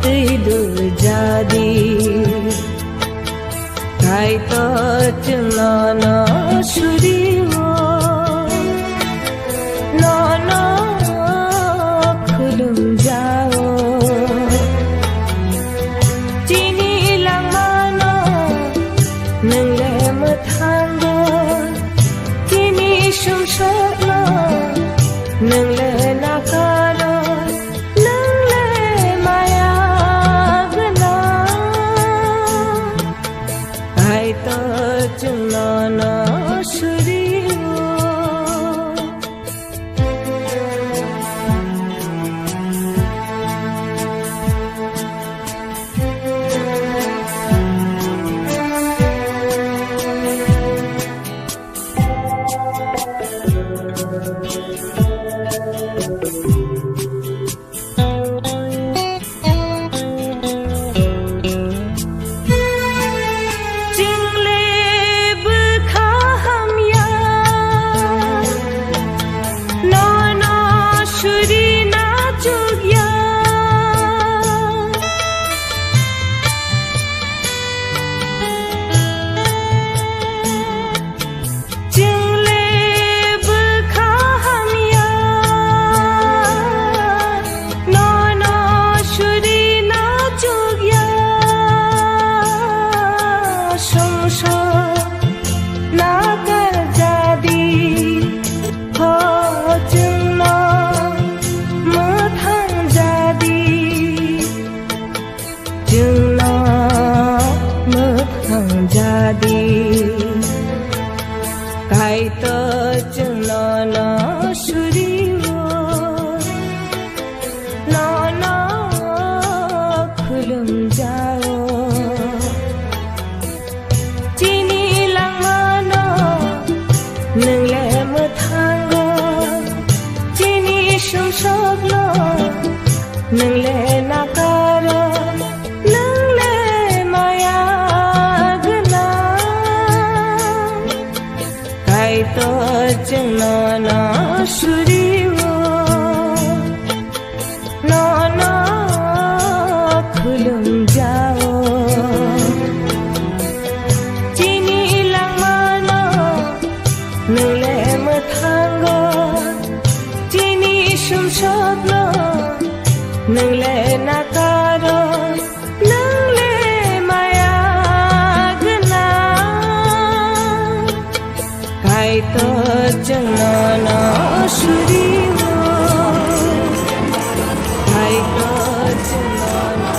Twi dul jadi. Kaitor chwngno no surio. Nono khulum jao. Chini langmano nwng le mwthango. Chini sumsokno nwng le nakaro. Nwng le maya gwnang. Kaitor chwngno no surio. Chwng le bwkha hamya, nono suri na chukya. Chwng le bwkha hamya, nono suri na chukya. Songso na karjadi, ho chwngno mwthang jadi. Chwngno mwthang jadi, Kaitor chwngno no surio, nono khulum jao. Chini langmano nwng le mwthango, chini sumsokno nwng le nakaro, nwng le maya gwnang. Kaitor chwngno no surio. Nono khulum jao. Chini langmano nwng le mwthango. Chini sumsokno nwng le nakaro. Nwng le maya gwnang. Kaitor chwngno no surio. Kaitor chwngno no.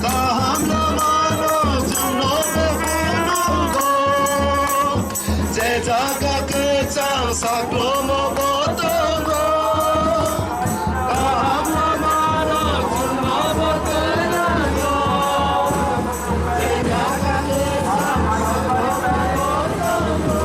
Kaham no mano chwngno no. Je jaga kwchang saklomo bo tongo. Kaham lama rok chwngno bo twilaio. Je jaga kwchang saklomo bo tongo.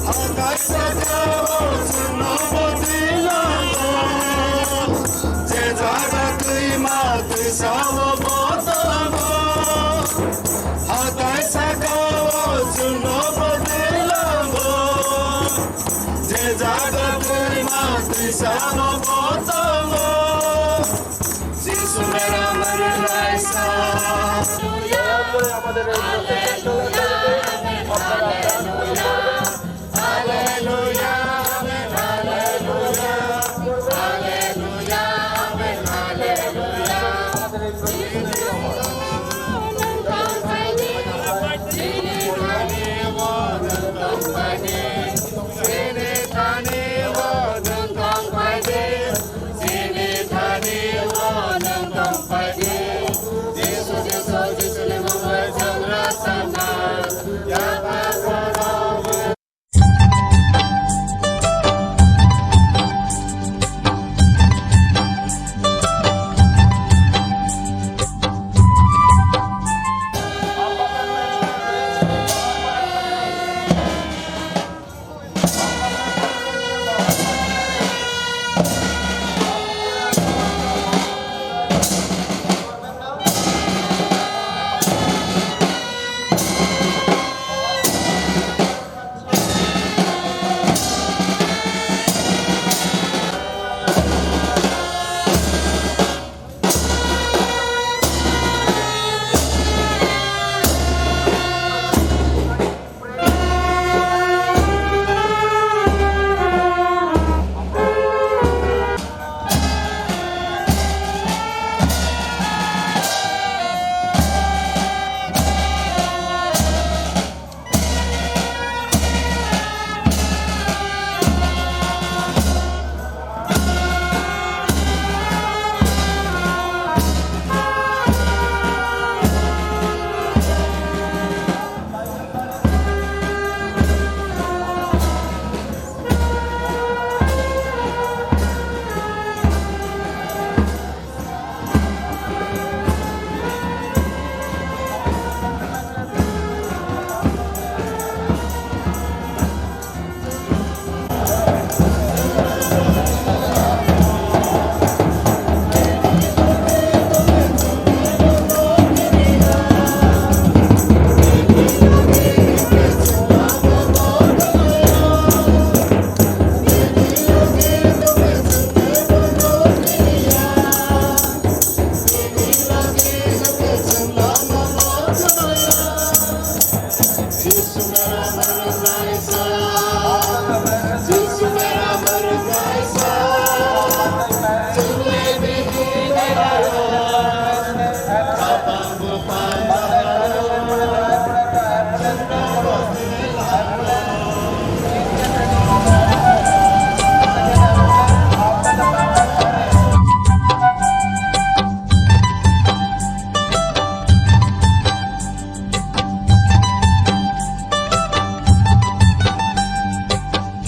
Hathai saka o chwngno bwtwi lago, je jaga twima twisa o bo tongo. Hathai saka o chwngno bwtwi lago, je jaga twima twisa o bo tongo. Jisu mera mari laisa.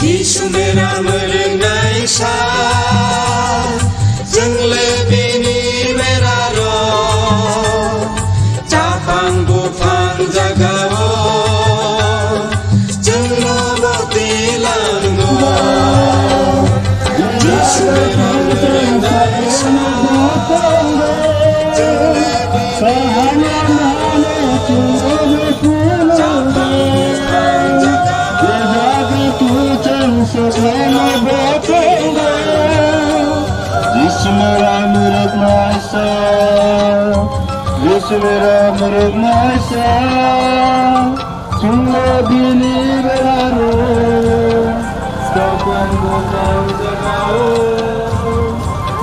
Jisu mera mwrwknai sa, chwng le bini mera rok, chapang buphang jagao, chwngno bo twilango. Jisu mera mwrwknai sa, chwng le bini mera rok, Jisu mera mwrwknai sa, Jisu mera mwrwknai sa, chwngno bini beraro, chapang buphang jagao,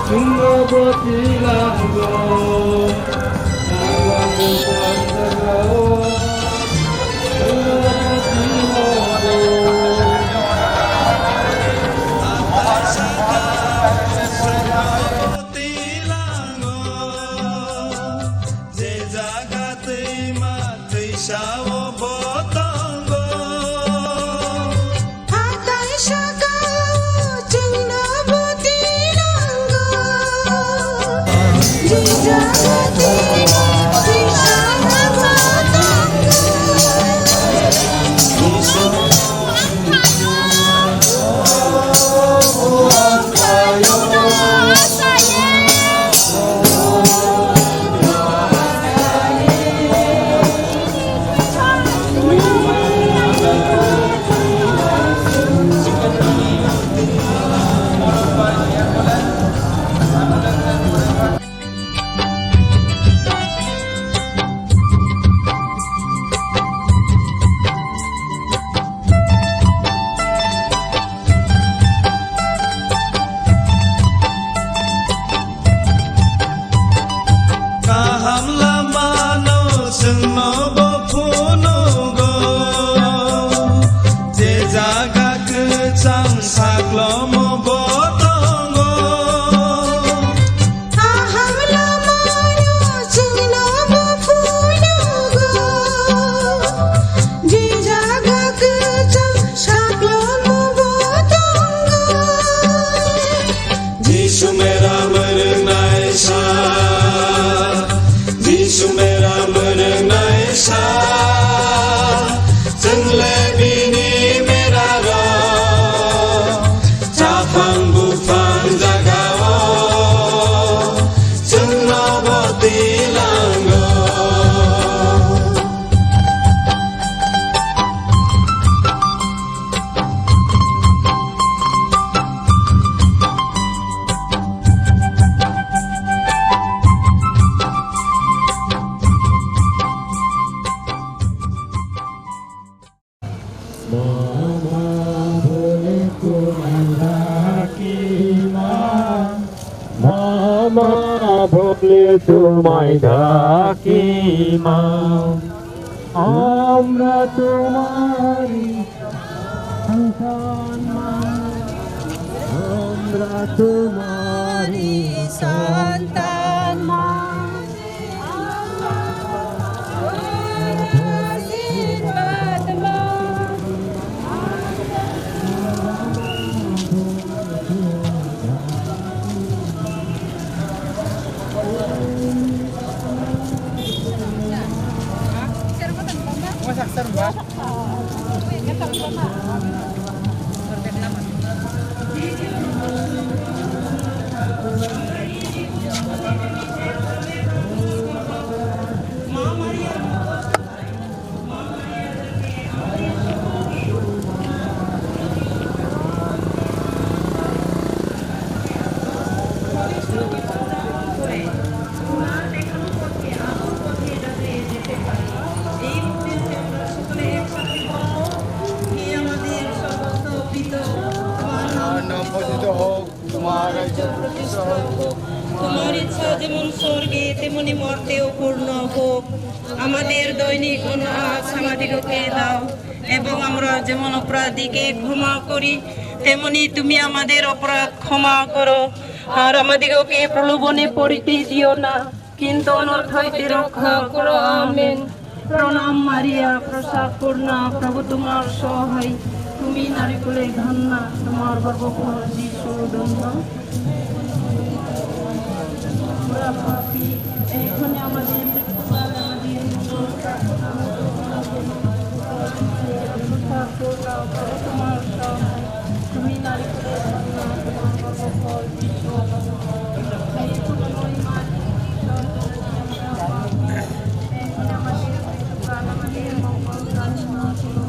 chwngno bo twilango. Hatai sakao chwngno bo twilango. Jijagati twisana mato. Phang buphang jagao chwngno bo twilango. Mama bole tumai dhaki ma, mama bole tumai dhaki ma. Amra tumari santan ma, amra tumari santan ma. এই উদ্দেশ্যে আমরা সকলে একসাথে বলব, হে আমাদের স্বর্গস্থ পিতা, তোমার নাম পূজিত হোক, তোমার রাজ্য প্রতিষ্ঠা হোক, তোমার ইচ্ছা যেমন স্বর্গে তেমনি মর্তেও পূর্ণ হোক। আমাদের দৈনিক অন্ন আজ আমাদিগকে দাও, এবং আমরা যেমন অপরাধীকে ক্ষমা করি, তেমনি তুমি আমাদের অপরাধ ক্ষমা করো। আর আমাদিগকে প্রলোভনে পড়িতে দিও না, কিন্তু অনর্থ হইতে রক্ষা করো। আমেন। প্রণাম মারিয়া, প্রসাদ পূর্ণা, প্রভু তোমার সহায়, তুমি নারীকুলে ধন্য, তোমার গর্ভফল যিশু ধন্য। আমরা পাপী, এখন আমাদের মৃত্যুকালে আমাদের মঙ্গল প্রার্থনা করো। প্রভু তোমার সহায়, তুমি নারী কুলে ধন্য, তোমার গর্ভফল যিশু। হে করুণাময়ী মাতা, এখন আমাদের মৃত্যুকালে আমাদের মঙ্গল প্রার্থনা করো।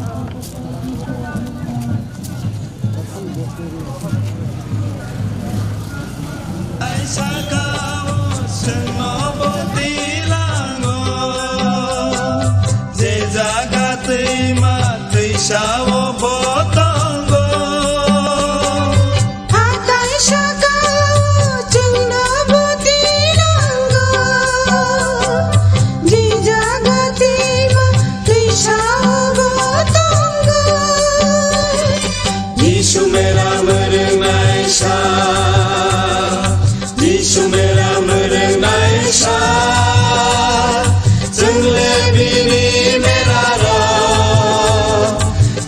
Sakao chwngno bo twilango, je jaga twima twisao bo tongo. Hatai sakao chwngno bo twilango, je jaga twima twisao bo tongo. Jisu mera mwrwngnaisa, Jisu mera mwrwngnaisa, chwng le bini merarok,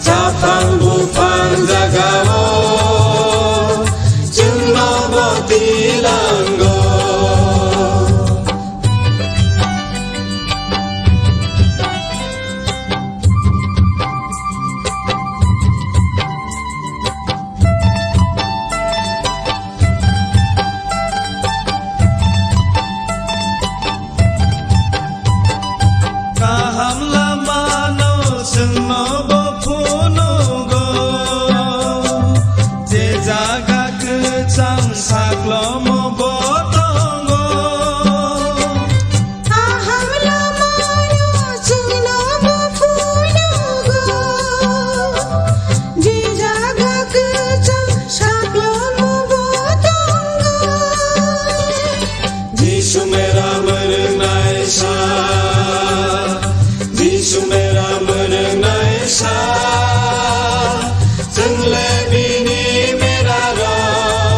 chaphang buphang jagao, chwngno bo twilango. Kaham lamano chwngno bo phunugo, je jaga kwchang saklomo bo tongo. Kaham lamano chwngno bo phunugo, je jaga kwchang saklomo bo tongo. Jisu mera mwrwngnaisa, Jisu mera mwrwngnaisa, chwng le bini merarok,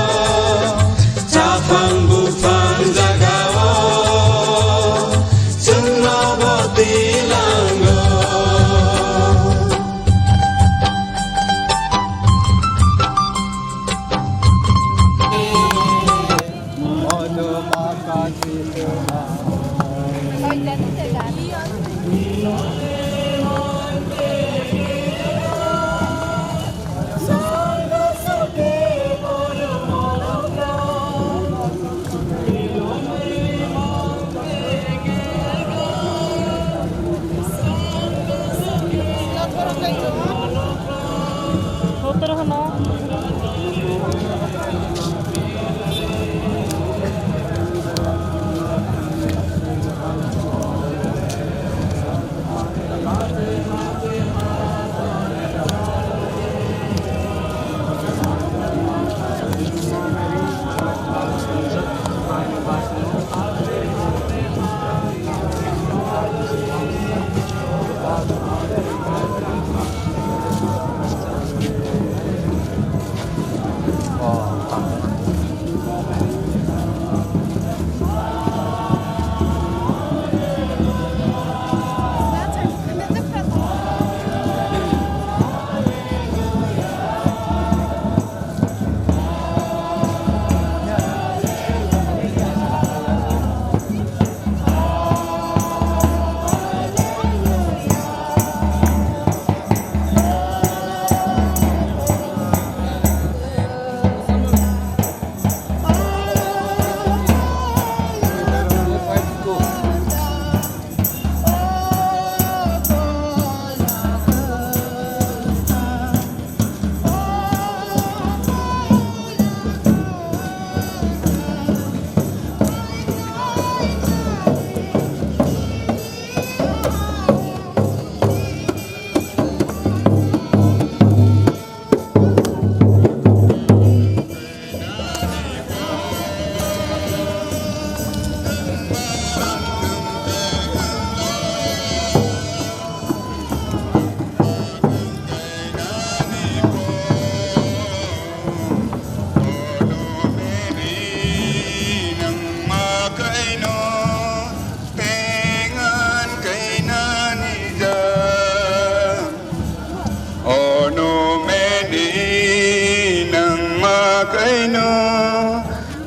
chaphang buphang jagao, chwngno bo twilango.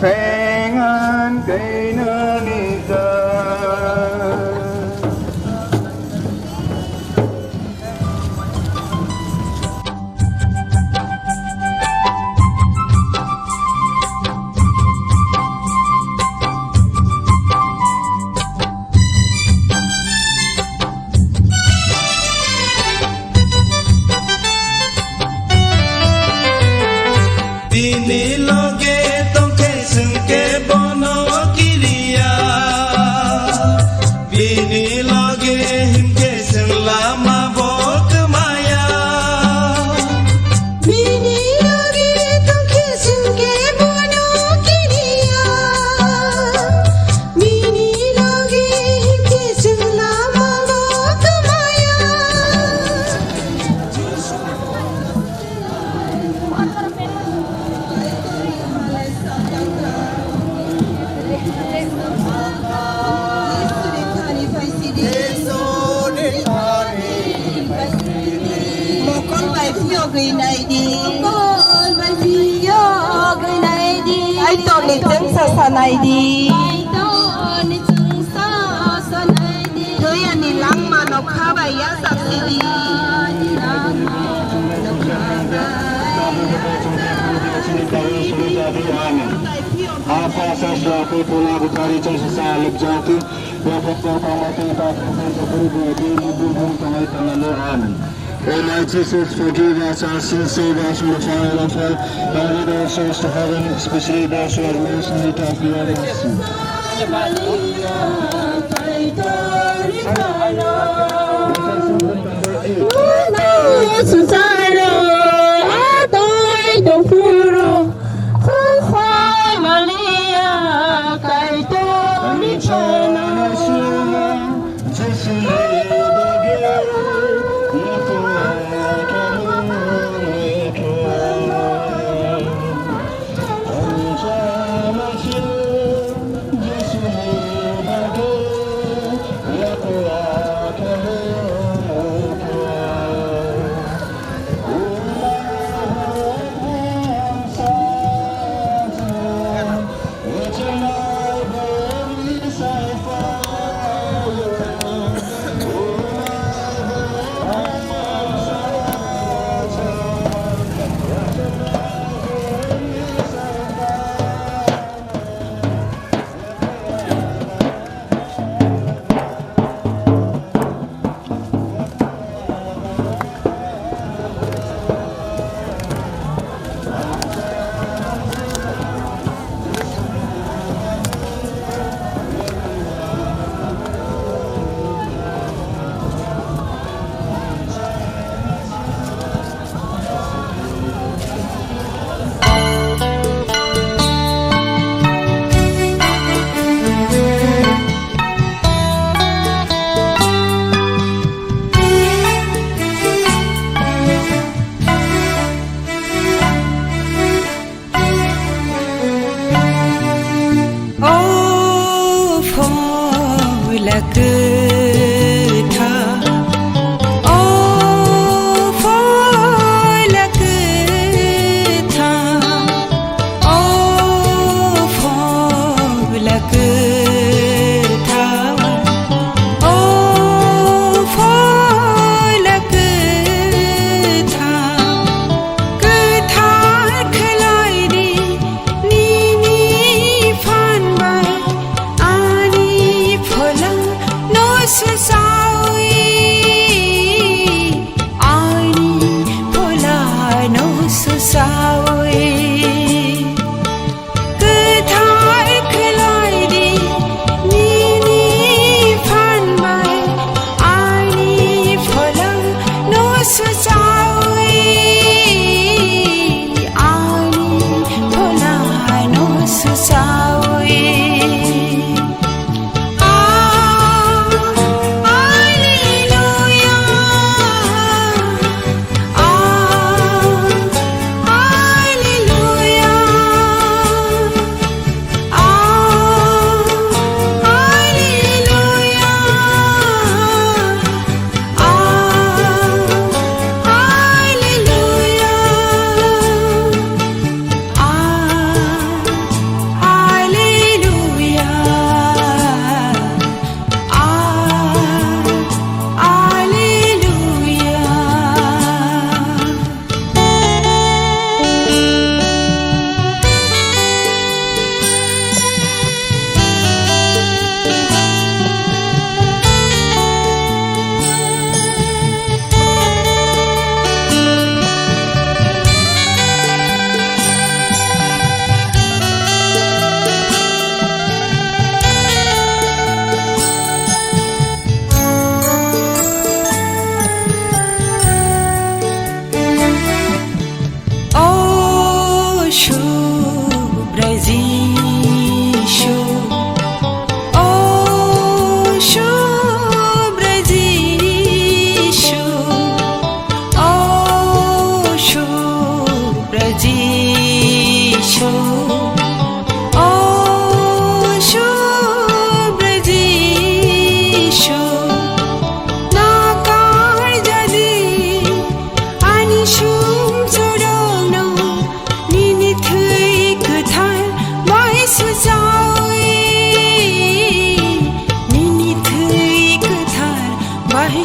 Thengan kainani ta. Bini loge tongkhe chwngkhe bono kiriya. Bini loge hinkhe chwng lama bo kwmaya. Bini loge tongkhe chwngkhe bono kiriya. Bini loge hinkhe chwng lama bo kwmaya. Mokol bai phiyogwi naidi. Mokol bai phiyogwi naidi. Kaitorni chwngsa sanaidi. Kaitorni chwngsa sanaidi. Thwi ani langmano kha bai yachak sidi. Amen. Asa sasla khe pula butari chasisa lipjati. Amen. O my Jesus, forgive us our sins, save us from the fire of hell, and lead our souls to heaven, especially those who are most in need of your mercy.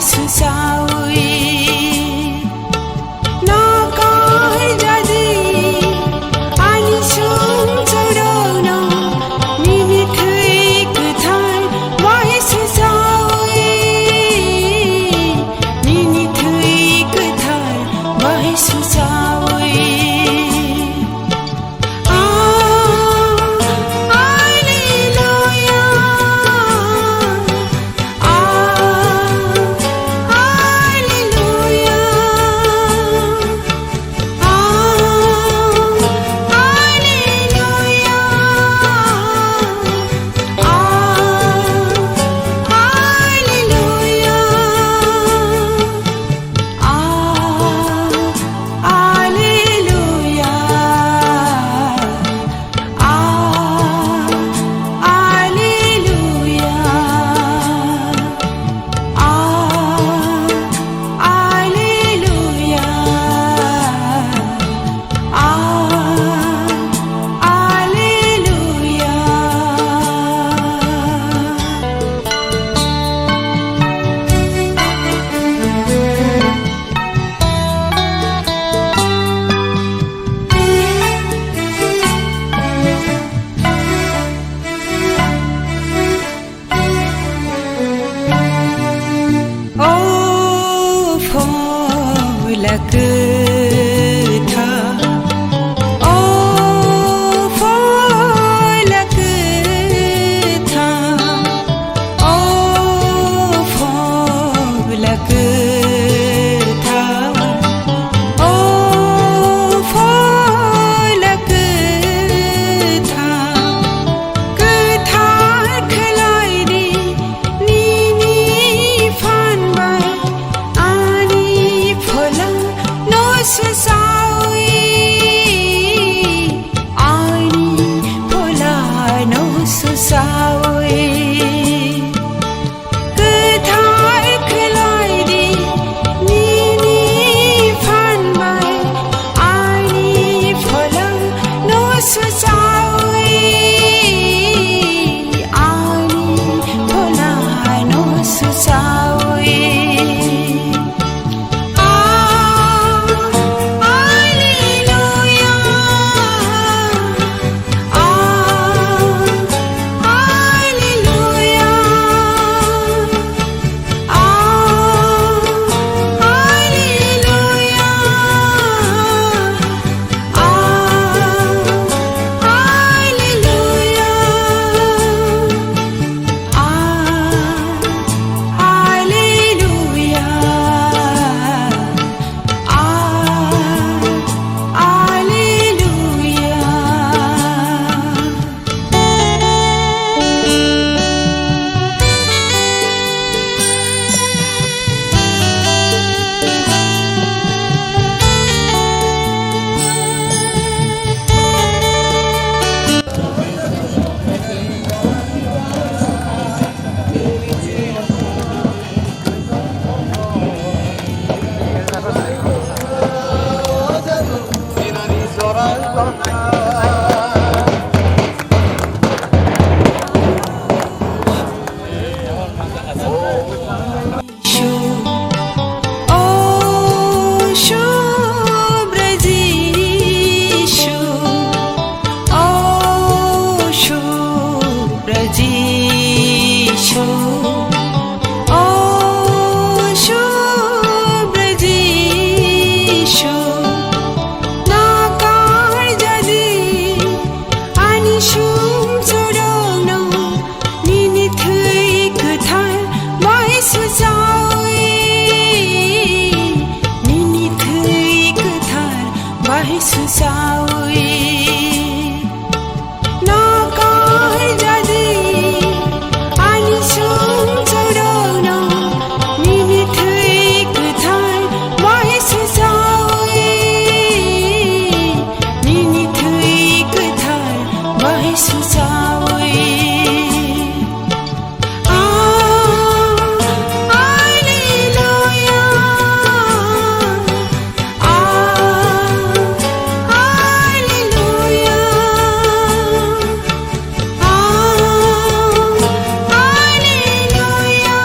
Susawi nakar jadi ani sung chorokno nini thwi kwthar bai susawi, nini thwi kwthar bai susawi. Ah, Alleluia. Ah, Alleluia. Ah, Alleluia. Ah, Alleluia. O phola kwthar, o phola kwthar, o phola kwthar, o phola kwthar, kwthar khlai di. Nini phan bai ani phola no susawi, ani phola no susawi. Kwthar khlai di nini phan bai ani phola no susawi. Ani phola no susawi. Ah, Alleluia. Ah, Alleluia. Ah, Alleluia. Ah, Alleluia. Ah, Alleluia. Ah, Alleluia. Ani sung chorokno nini thwi kwthar bai susawi, nini thwi kwthar bai susawi. Nakar jadi ani sung chorokno nini thwi kwthar bai susawi, nini thwi kwthar bai susawi. Ah, Alleluia. Ah, Alleluia. Ah, Alleluia.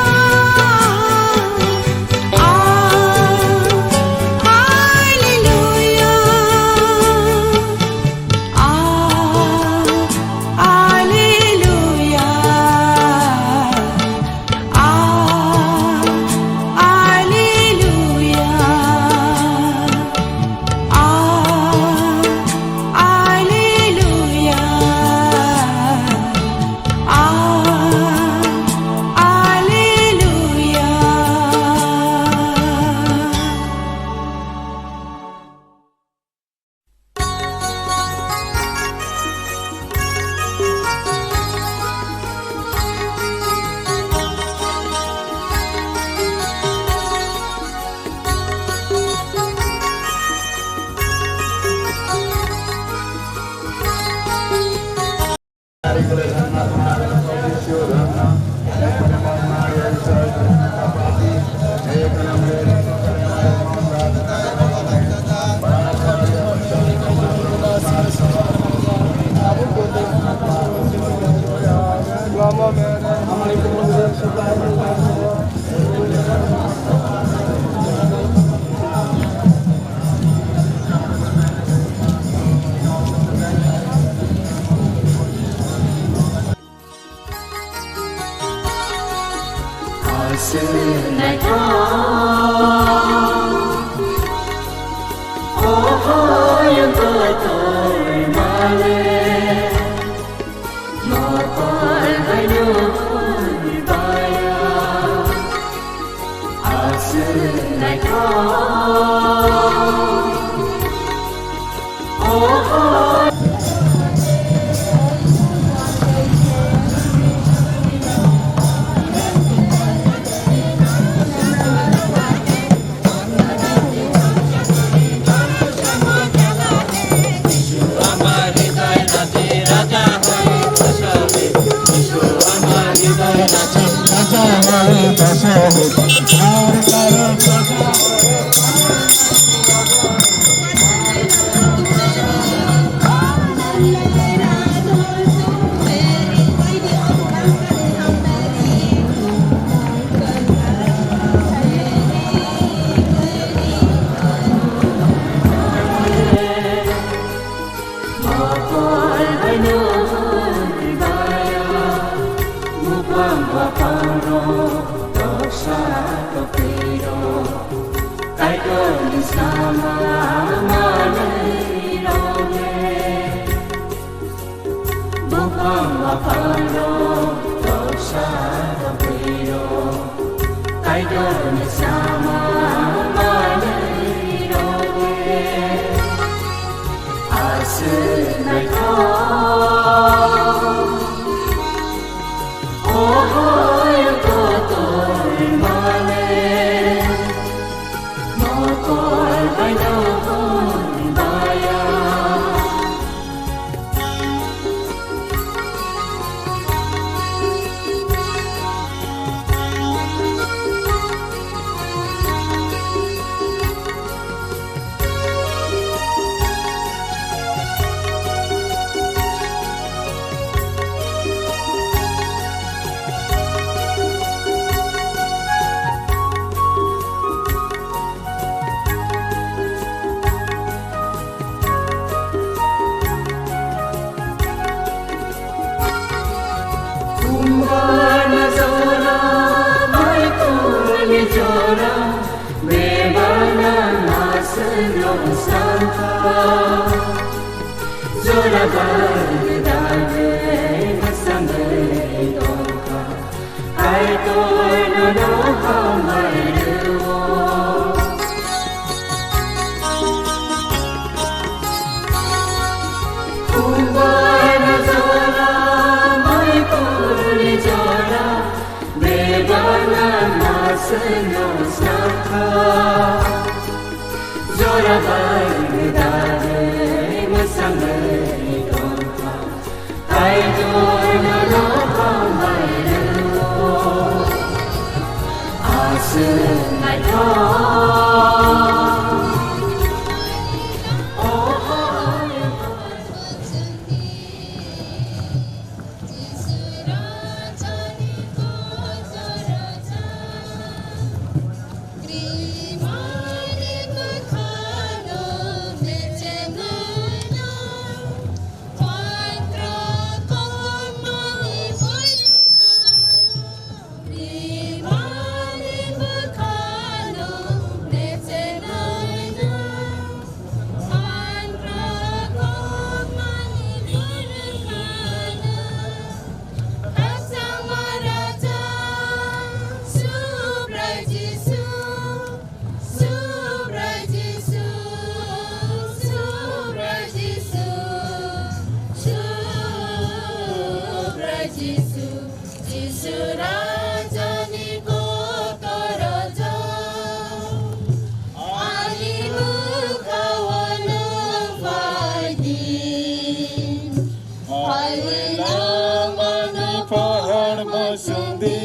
Sindi,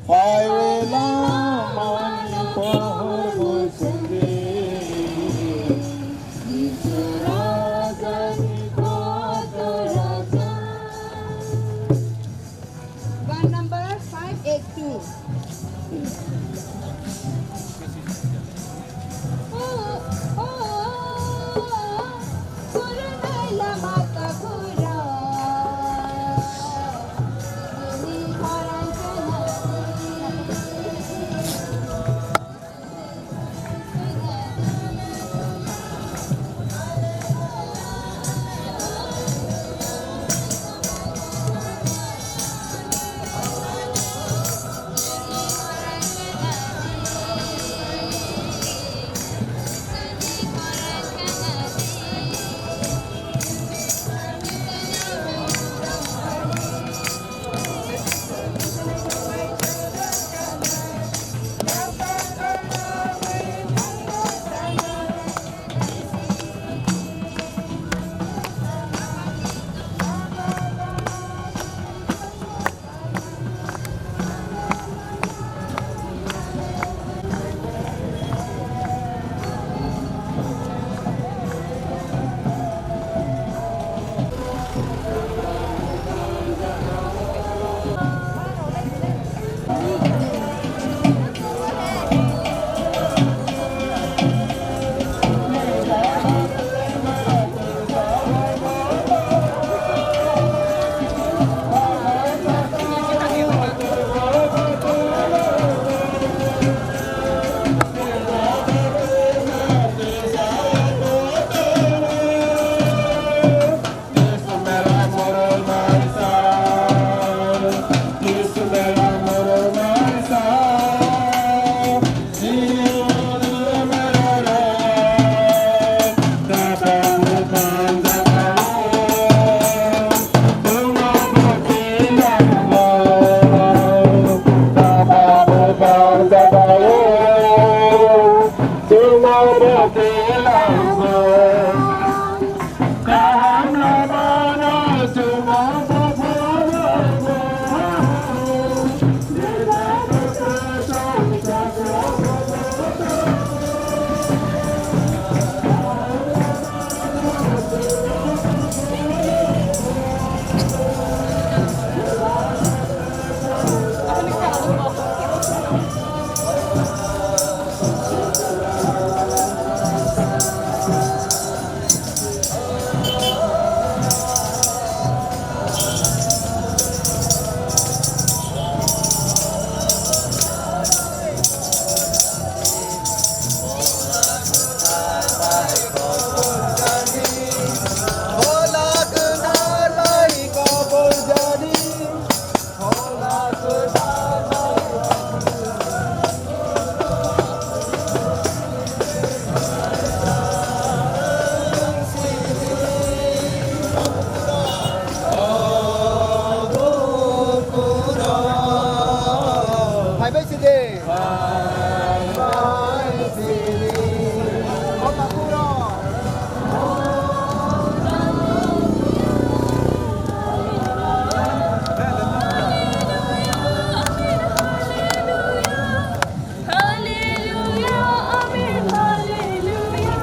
phaiwi lamani pohor bo sindi. Jisu Rajani kotor raja. One number five eight two. Phaibai sidi. Hallelujah, amen, hallelujah.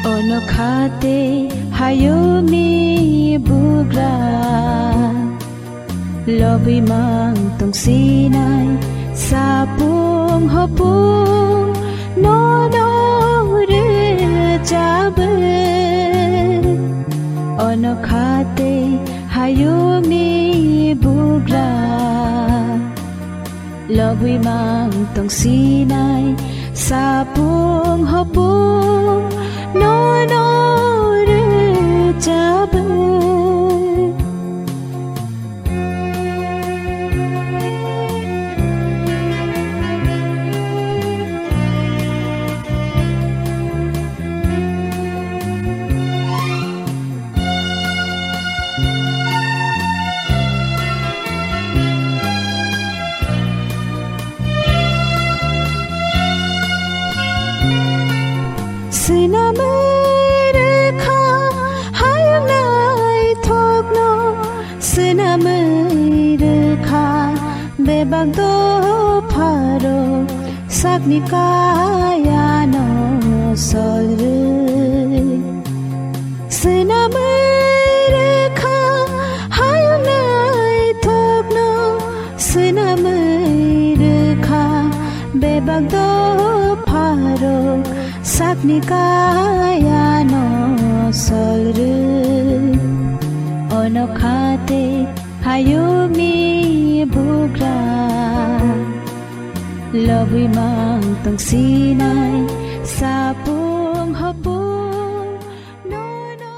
Ono khate hayungni bugra lobwi mang tongsinai sapung hopung nono rwchabe. Ono khate hayungni bugra lobwi mang tongsinai sapung hopung nono rwchabe. Swnamwi rwkha hayung naithokno, swnamwi rwkha bebak dopharo sakni kayano solrwi. Swnamwi rwkha hayung naithokno, swnamwi rwkha bebak dopharo sakni kayano solrwi. Ono khate hayungni bugra lobwi mang tongsinai sapung hopung nono.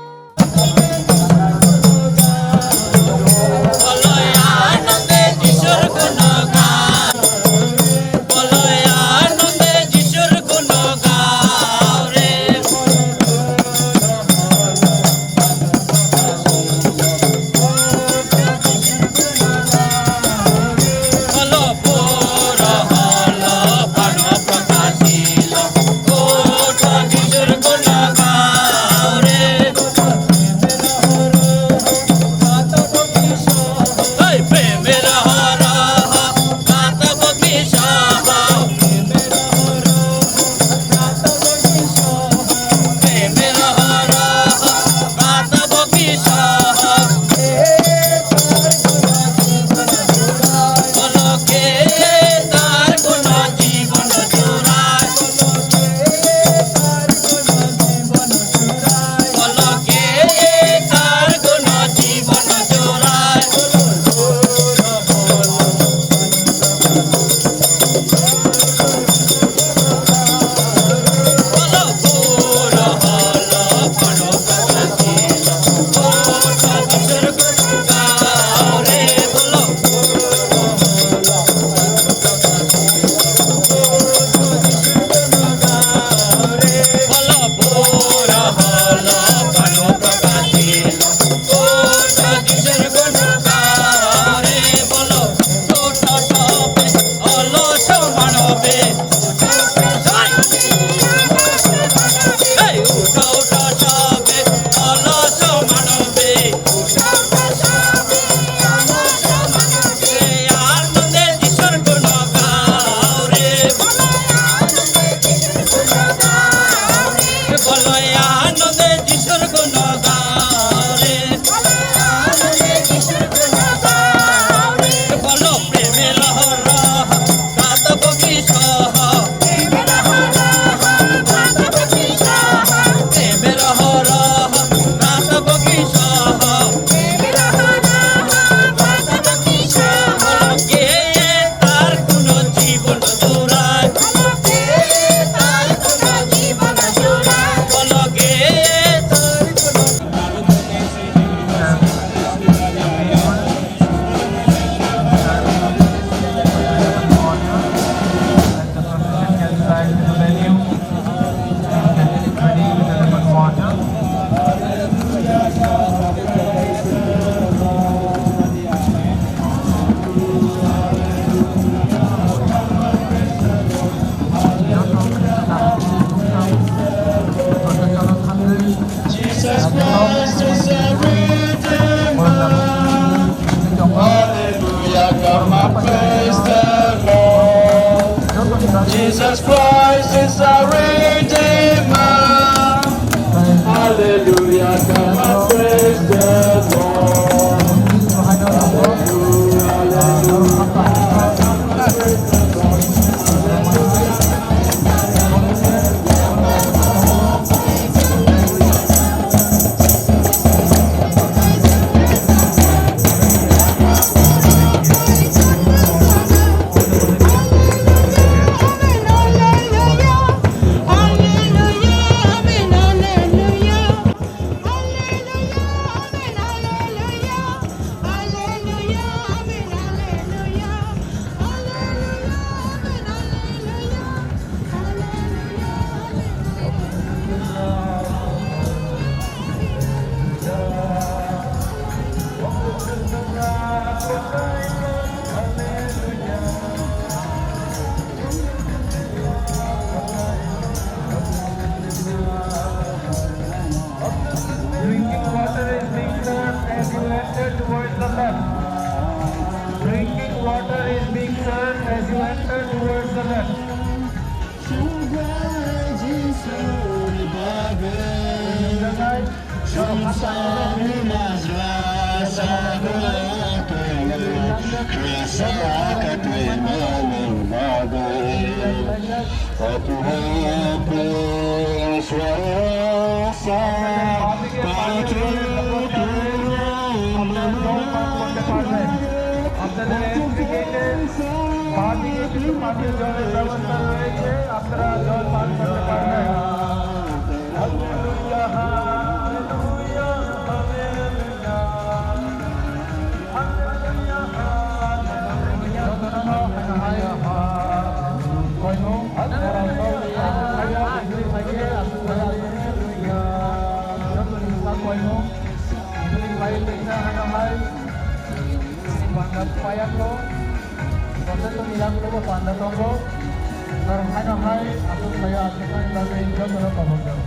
Hallelujah, come and praise the Lord. Jesus Christ is our Redeemer. Hallelujah, come and praise the Lord. Hallelujah, hallelujah. Drinking water is being served as you enter towards the left. Drinking water is being served as you enter towards the left. আপনাদের এন্ট্রি গেটে বাঁদিকে কিছু পানীয় জলের ব্যবস্থা রয়েছে, আপনারা জল পান করতে পারবেন। Hallelujah, hallelujah, hallelujah. Panda tongo, norok haino hai aswk khlaiwi aswk khlaiwi bagwi jotono kabuk jago.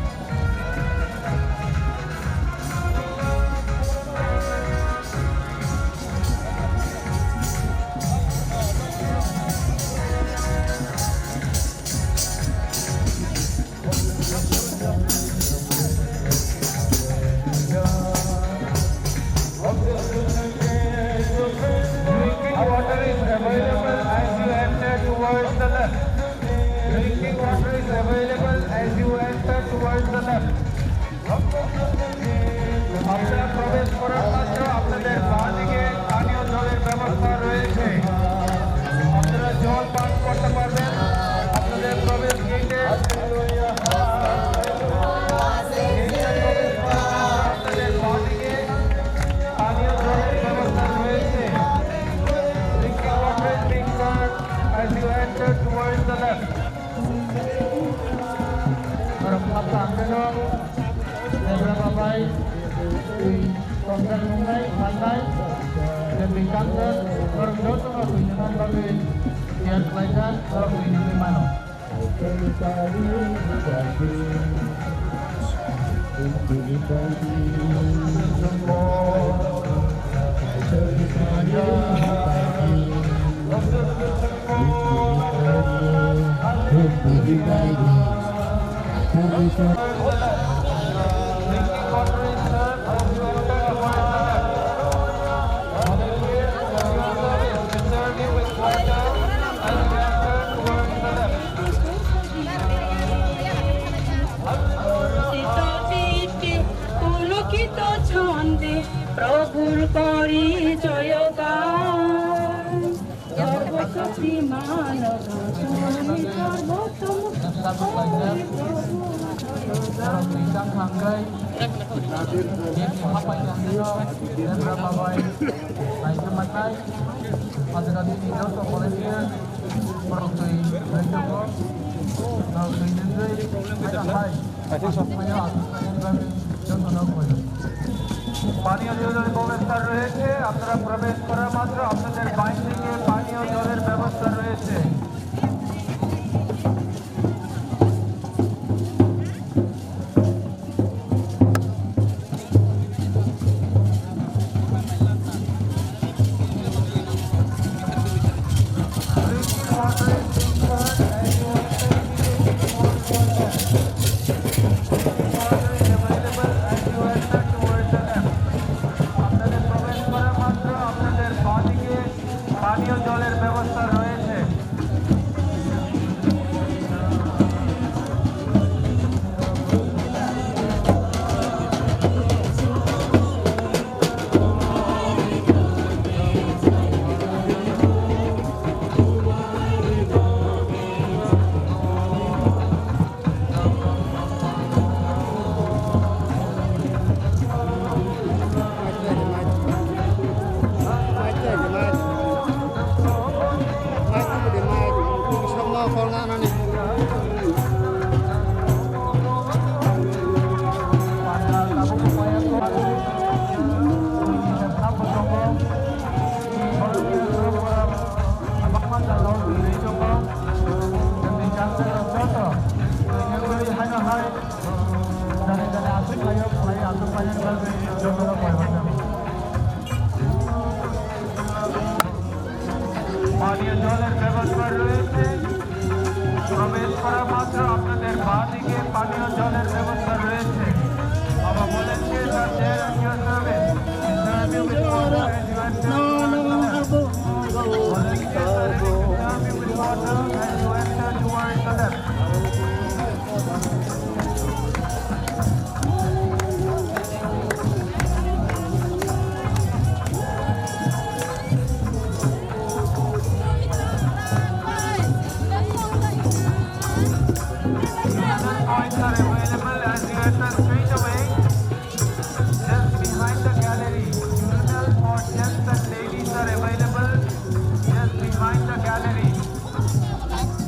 Drinking water is available as you enter towards the left. Drinking water is available as you enter towards the left. আপনারা প্রবেশ করার মাত্র আপনাদের বাঁ দিকে পানীয় জলের ব্যবস্থা রয়েছে। আপনারা জল পান করতে পারবেন আপনাদের প্রবেশ গেটে। আপনাদের বাঁ দিকে পানীয় জলের ব্যবস্থা রয়েছে। Drinking water is being served as you enter towards the left. Norok hapta ang khe no, Debra babai, twi tongthar nungnai, mannai, je twi kangjak, norok jotono twi nungna bagwi tiyar khlaijak, norok twi nungwi mano. পুলকিত ছন্দে প্রভুর পরিচয় গায়। সর্বশক্তিমান তুমি সর্বোত্তম। পানীয় জলের ব্যবস্থা রয়েছে, আপনারা প্রবেশ করার মাত্র আপনাদের বাইরে থেকে পানীয় জলের ব্যবস্থা রয়েছে। পানীয় জলের ব্যবস্থা রয়েছে। প্রবেশ করা মাত্র আপনাদের বাঁ দিকে পানীয় জলের ব্যবস্থা রয়েছে। Our volunteers are there at your service. Serve you with water as you enter. Volunteers are ready to serve you with water as you enter towards the left. Points are available as you enter straight away, just behind the gallery. Urinal for gents and ladies are available just behind the gallery.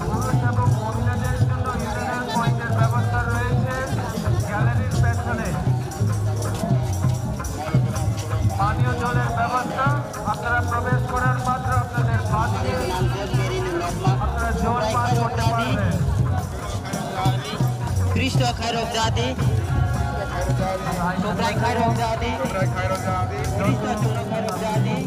পুরুষ এবং মহিলাদের জন্য ইউরিনাল পয়েন্টের ব্যবস্থা রয়েছে গ্যালারির পেছনে। পানীয় জলের ব্যবস্থা, আপনারা প্রবেশ করার মাত্র আপনাদের বাঁ দিকে আপনারা জল পান করতে পারবেন। Kristo khairok jadi, Subrai khairok jadi, Kristo chwngno khairok jadi.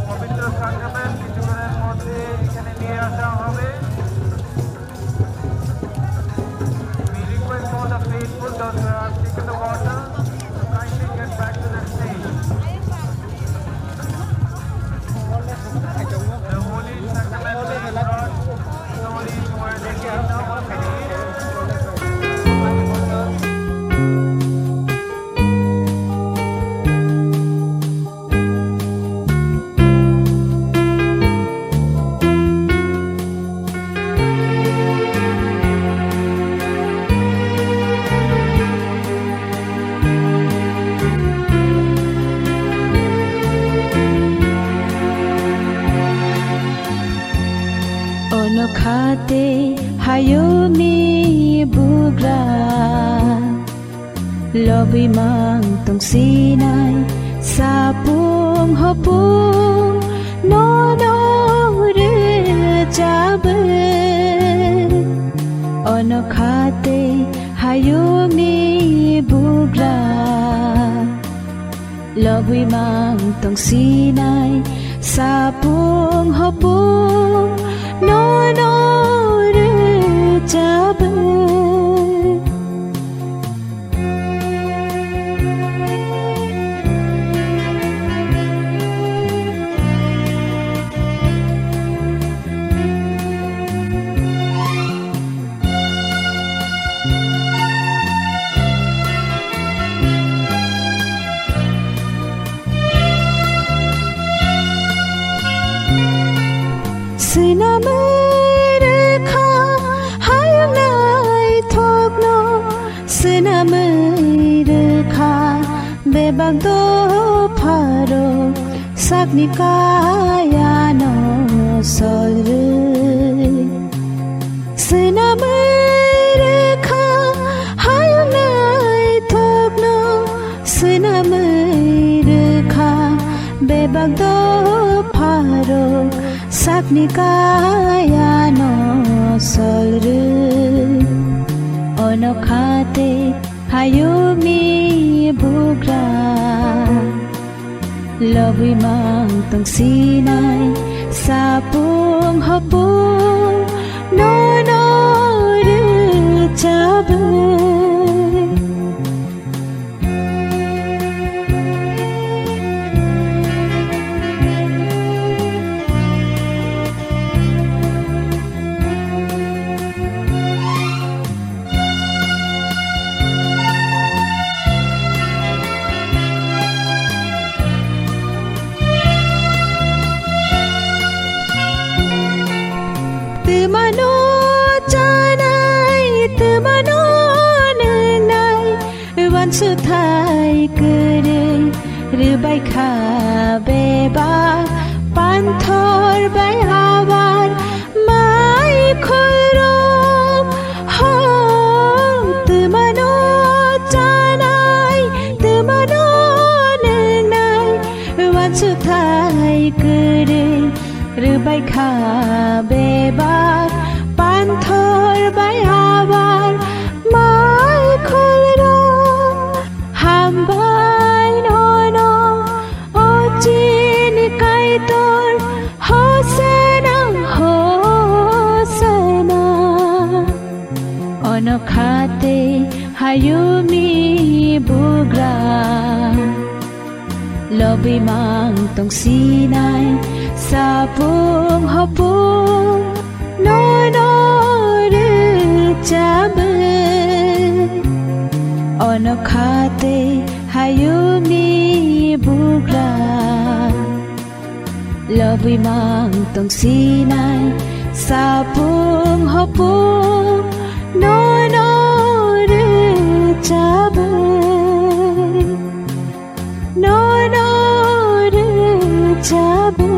পবিত্র সাক্রামেন্ট কিছুক্ষণের মধ্যে এখানে নিয়ে আসা হবে। We request all the faithful, those who have taken the water, to kindly get back to their stage. The holy sacrament is brought slowly towards the end of the feast. Ono khate hayungni bugra. Lobwi mang tong sinai sapung hopung nono rwchabe. Ono khate hayungni bugra. Lobwi mang tong sinai sapung hopung nono rwchabe. Swnamwi rwkha hayung naithokno, swnamwi rwkha bebak dopharok sakni kayano solrwi. Swnamwi rwkha hayung naithokno, swnamwi rwkha bebak dopharok sakni kayano solrwi. Ono khate hayung Lobwi mang tong sinai sapung hopung nono rwchabwi. Twmano chanai, twmano nwngnai, uansukthai kwrwi rwbai kha bebak, panthor bai habar mai khulrok. Ho, twmano chanai, twmano nwngnai, uansukthai kwrwi rwbai kha bebak, panthor bai habar mai khulrok. Hambai nono, o chini Kaitor, Hosana, Hosana. Ono khate hayungni bugra. Lobwi mang tong sinai sapung hopung nono rwchabwi. Ono khate hayungni bugra. Lobwi mang tong sinai sapung hopung nono rwchabwi. Nono rwchabwi.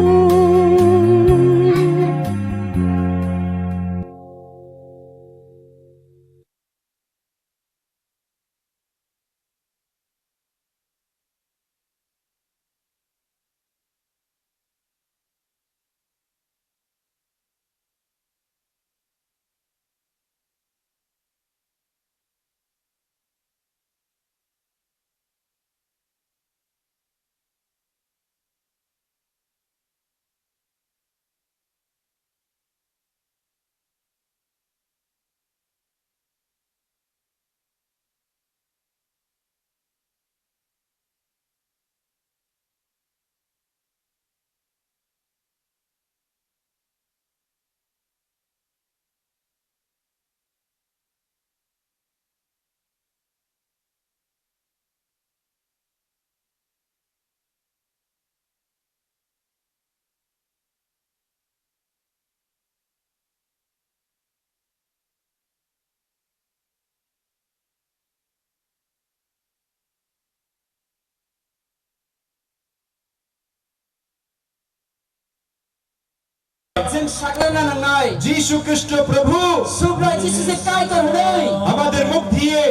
Chwng saklana nangnai. Jisu Khristo Prabhu. Subrai Jisu se Kaitor hwnwi. Amader mukh diye.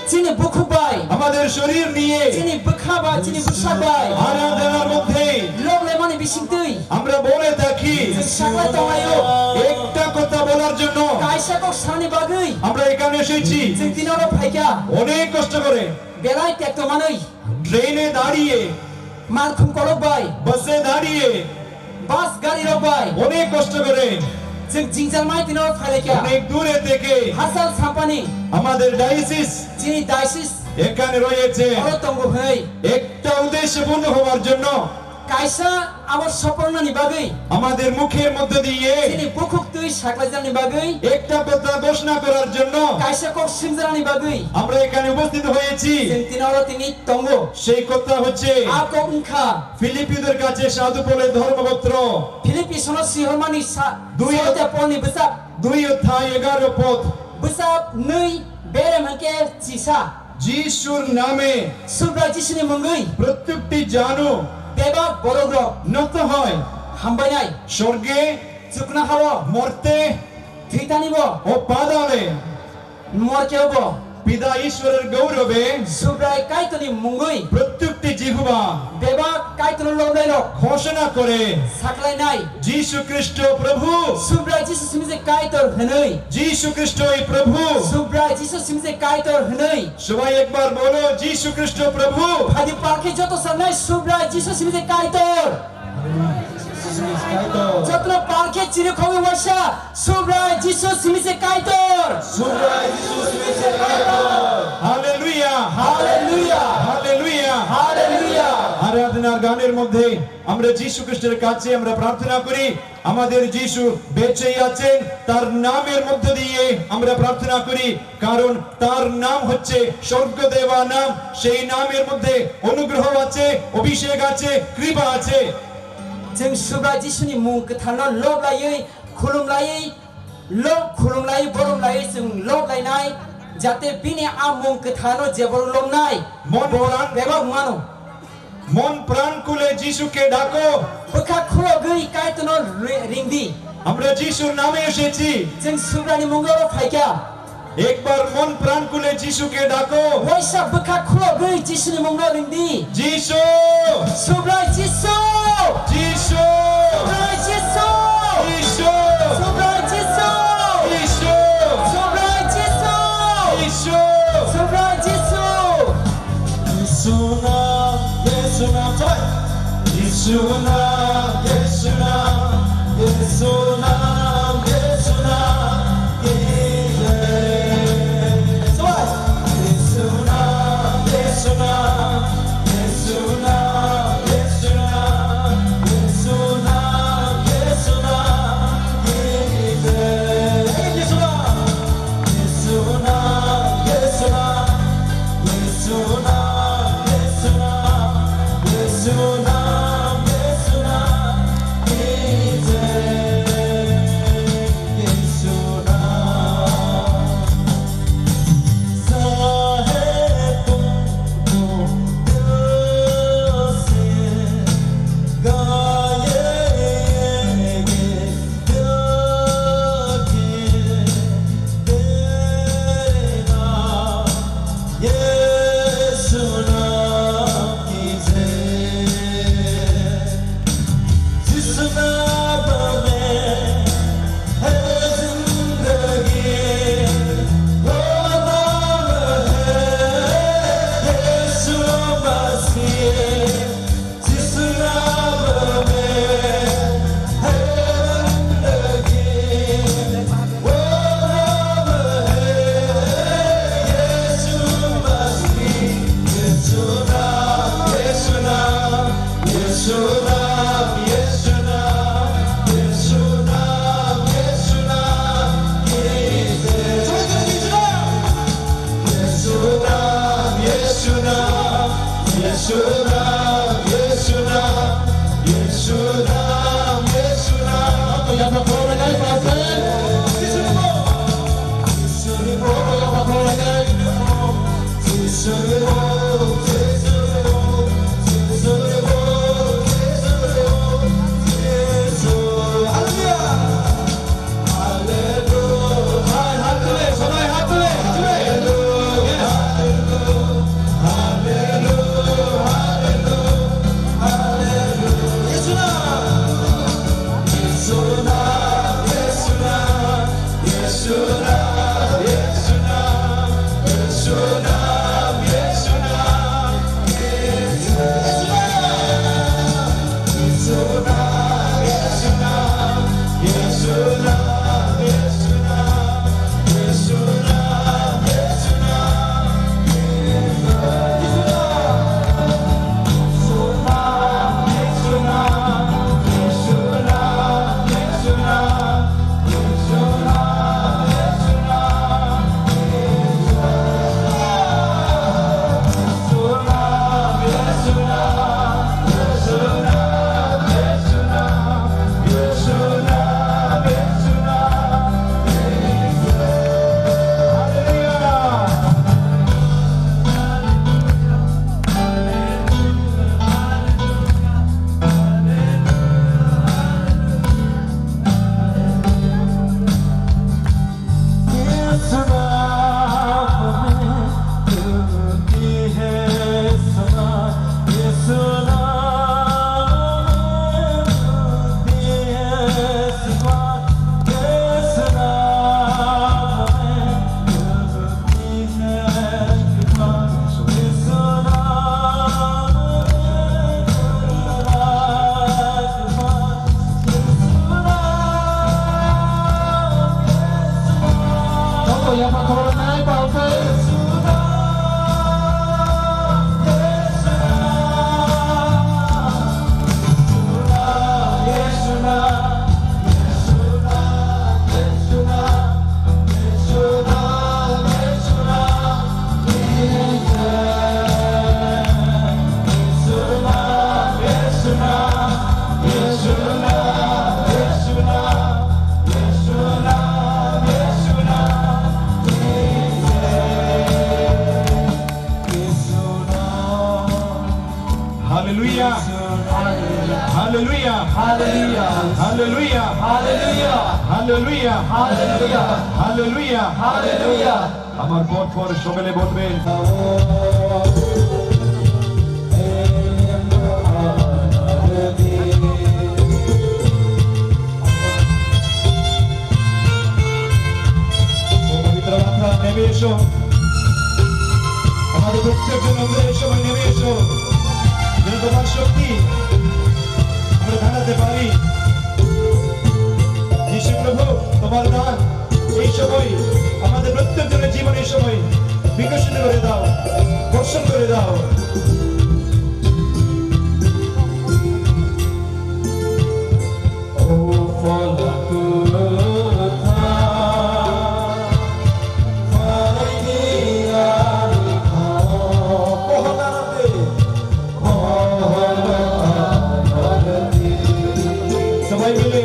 Chini bukhuk bai. Amader shorir niye. Chini bwkha bai, chini bwsak bai. Aradhanar moddhe. Lok lemani bisingtwi. Amra bole thaki. Chwng sakla tonglaio. Ekta kotha bolar jonno. Kaisa kok sanani bagwi. Amra ekhane eshechi. Chwng tini oro phaikha. Onek kosto kore. Belai tekto manwi. Train-e dariye, malkhung kolok bai, bus-e dariye, bus gari rok bai, onek kosto kore, chwng jingjalmai tino phailaikha, onek dure theke, hachal sampani, amader diocese, chini diocese, ekhane royeche, oro tongo hwnwi, ekta uddeshyo purno hobar jonno, kaisa abo sopornani bagwi, amader mukher moddho diye, chini bukhuk twi saklaijaknani bagwi, ekta kotha ghosna korar jonno, kaisa kok swngjani bagwi, amra ekhane uposthit hoyechi, chwng tini oro tini tongo. Sei kotha hocche, a kok wngkha, Philippider kache sadhu Pole dhormopotro, Philippi sono sihormani sa-, Dui sorote Polni bwchap, dui odhyay egaro pod, bwchap nwi berem hwnkhe chisa. Jisur name, Subrai Jisuni mungwi, protyekti jano, bebak borok rok, নত হয়, hambainai, স্বর্গে, chuknohao, মর্তে, thwitanibo, ও পাতালে, morkeo bo, পিতা ঈশ্বরের গৌরবে, Subrai Kaitorni mungwi, প্রত্যেকটি জিহ্বা Bebak Kaitorno lobnairok ঘোষণা করে, sakhlainai. যিশু খ্রিস্ট প্রভু। Subrai Jisu simi se Kaitor hwnwi. যিশু খ্রিস্টই প্রভু। Subrai Jisu simi se Kaitor hwnwi. সবাই একবার বলো, যিশু খ্রিস্ট প্রভু। Phaidi palkhe joto sanai, Subrai Jisu simi se Kaitor. Jotono palkhe chirikhogwi waisa, Subrai Jisu simi se Kaitor. Subrai Jisu simi se Kaitor. Hallelujah. Hallelujah. Hallelujah. Hallelujah. আরাধনার গানের মধ্যে আমরা যিশু খ্রিস্টের কাছে আমরা প্রার্থনা করি, আমাদের যিশু বেঁচে আছেন, তার নামের মধ্য দিয়ে আমরা প্রার্থনা করি, কারণ তার নাম হচ্ছে স্বর্গ দেওয়া নাম। সেই নামের মধ্যে অনুগ্রহ আছে, অভিষেক আছে, কৃপা আছে। Chwng Subrai Jisuni mung kwtharno lob laiwi, khulum laiwi, lob khulum laiwi, borom laiwi chwng lob lainai, jate bini a mung kwtharno jeboro lomnai, Mon bo pran- bebak mano. মন প্রাণ খুলে যিশুকে ডাকো। Bwkha khulogwi Kaitorno ri-, ringdi. আমরা যিশুর নামে এসেছি। Chwng Subraini mungno phaikha. একবার মন প্রাণ খুলে যিশুকে ডাকো। Waisa bwkha khulogwi Jisuni mungno ringdi. যিশু। Subrai Jisu. যিশু। Subrai Jisu. যিশু। Subrai Jisu. যিশু। Subrai Jisu. যিশু। Subrai Jisu. Jisu nam, Jisu nam, sabai. Jisu nam, Jisu nam, Jisu nam, Jisu nam, Jisu nam. Hallelujah. Hallelujah. Hallelujah. Hallelujah. Hallelujah. Hallelujah. Hallelujah. Hallelujah. Hallelujah. আমার পর পর সকলে বলবেন। পবিত্র আত্মা নেমে এসো। আমাদের প্রত্যেকজন মন্দিরে এই সময় নেমে এসো। যেন তোমার শক্তি আমরা জানাতে পারি। যিশু প্রভু, তোমার দান এই সময়, আমাদের প্রত্যেকজনের জীবনে এই সময় বিকশিত করে দাও, বর্ষণ করে দাও। সবাই মিলে।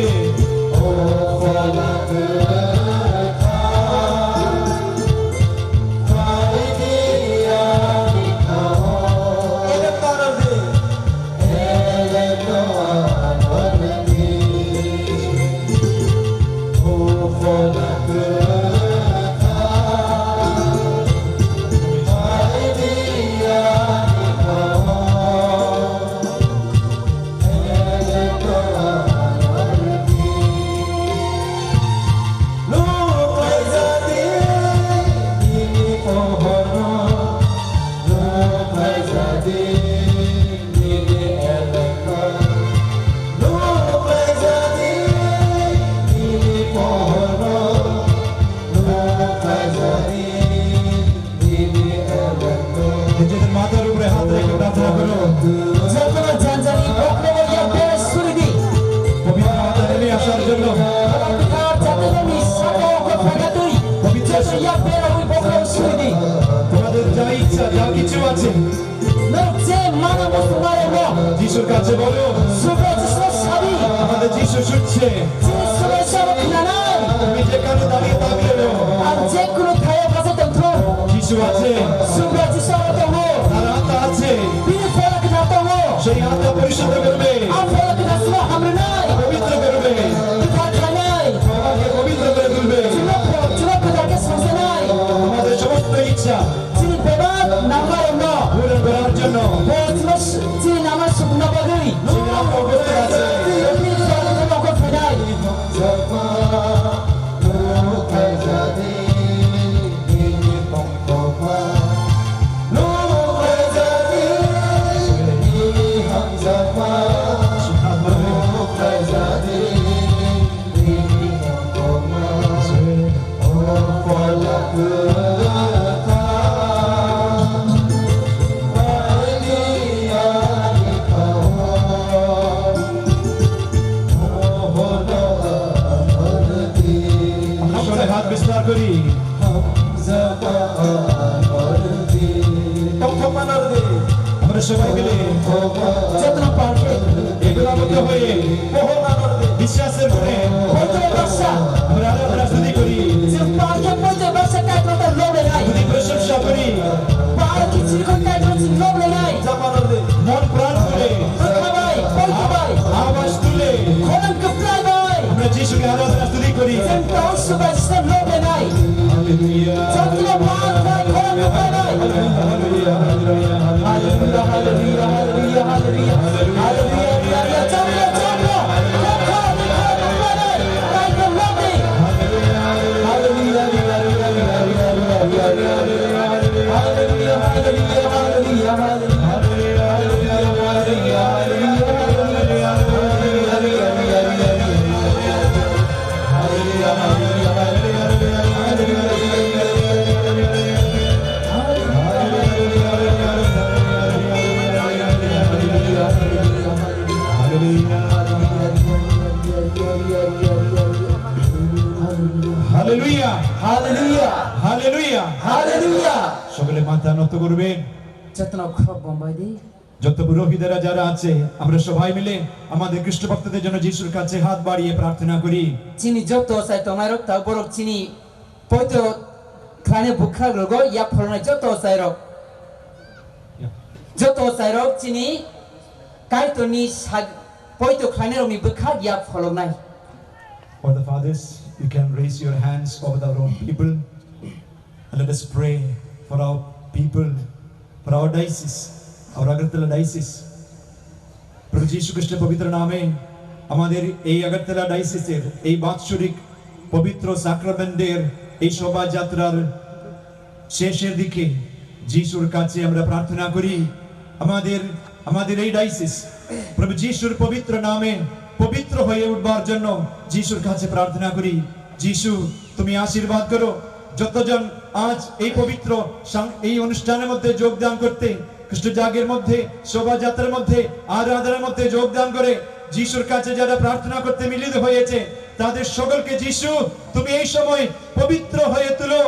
নিজেদের মাথার উপরে হাত রেখে প্রার্থনা করো। Jotono janjani bokhorogo yak bera suri di. পবিত্র আত্মা নেমে আসার জন্য। Kwthar jatani saka o kwphaina twi. পবিত্র joto yak bera wi bokhorogo suri di. তোমাদের যা ইচ্ছা, যা কিছু আছে, Norok je mana muchung ma rwgo. যিশুর কাছে বলো। Subrai Jisu sadi. আমাদের যিশু শুনছে। Chini Subrai Jisu abo khwnanai. তুমি যেখানে দাঁড়িয়ে থাকলেও। Ang je kunu thaio bachai tongthung. যিশু আছে। Subrai Jisu abo tongo. তার আত্মা আছে। Bini phola kwthar tongo. সেই আত্মা পরিশুদ্ধ করবে। A phola kwthar chwngno hamrwnai. পবিত্র করবে। Kwthar khlainai. তোমাকে পবিত্র করে তুলবে। Chwngno pho-, chwngno kwthar khe songsanai. তোমাদের সমস্ত ইচ্ছা Chini bebak nangmarokno. পূরণ করার জন্য। Bo chini, chini nangma sukna bagwi. সেই আত্মা উপস্থিত আছে। Bini phola kwthar tongo phainai. আমরা সবাই হাত বিস্তার করি। Tongthokma nordi. আমরা সবাই মিলে Chetna parkhe. একতাবদ্ধ হয়ে Pohorma nordi. বিশ্বাসের মনে Poito baksa. আমরা আরাধনা স্তুতি করি। Chwng parkhe poito baksa Kaitorno loblainai. যদি প্রশংসা করি Parkhe chirikhon Kaitorno chwng loblainai. Japa nordi. মন প্রাণ খুলে Bwkha bai, poito bai. আওয়াজ তুলে Khorang kwplai bai. আমরা যিশুকে আরাধনা স্তুতি করি। Chwng tong Subrai Jisu loblainai. Hallelujah. Jotono parkhe khorang kwplai bai. Hallelujah, hallelujah, hallelujah. Hallelujah, hallelujah, hallelujah, hallelujah. Hallelujah, hallelujah. Jotono, jotono. Khorang kwplai bai. Kaitor lobni. Hallelujah, hallelujah, hallelujah. Hallelujah. Hallelujah. Hallelujah. Hallelujah. Hallelujah. সকলে মাথা নত করবেন। Chetna khorok bombai di. যত পুরোহিতেরা যারা আছে, আমরা সবাই মিলে আমাদের খ্রিস্ট ভক্তদের জন্য যিশুর কাছে হাত বাড়িয়ে প্রার্থনা করি। Chini joto sai tongnai rok ta borok chini poito khlainai bwkha rogo yak phornai joto sai rok. Ya. Joto sai rok chini Kaitorni sak-, poito khlainairokni bwkhak yak pholoknai. For the fathers, you can raise your hands over our own people. And let us pray for our people, for our diocese, our Agartala diocese. প্রভু যীশু খ্রিস্টের পবিত্র নামে আমাদের এই আগরতলা ডায়োসিসের এই বাৎসরিক পবিত্র সাক্রামেন্টের এই শোভাযাত্রার শেষের দিকে যিশুর কাছে আমরা প্রার্থনা করি, আমাদের, আমাদের এই ডায়োসিস প্রভু যিশুর পবিত্র নামে পবিত্র হয়ে উঠবার জন্য যিশুর কাছে প্রার্থনা করি। যিশু, তুমি আশীর্বাদ করো যতজন আজ এই পবিত্র সাং-, এই অনুষ্ঠানের মধ্যে যোগদান করতে, খ্রিস্ট জাগের মধ্যে, শোভাযাত্রার মধ্যে, আরাধনার মধ্যে যোগদান করে যিশুর কাছে যারা প্রার্থনা করতে মিলিত হয়েছে, তাদের সকলকে যিশু, তুমি এই সময় পবিত্র হয়ে তুলো।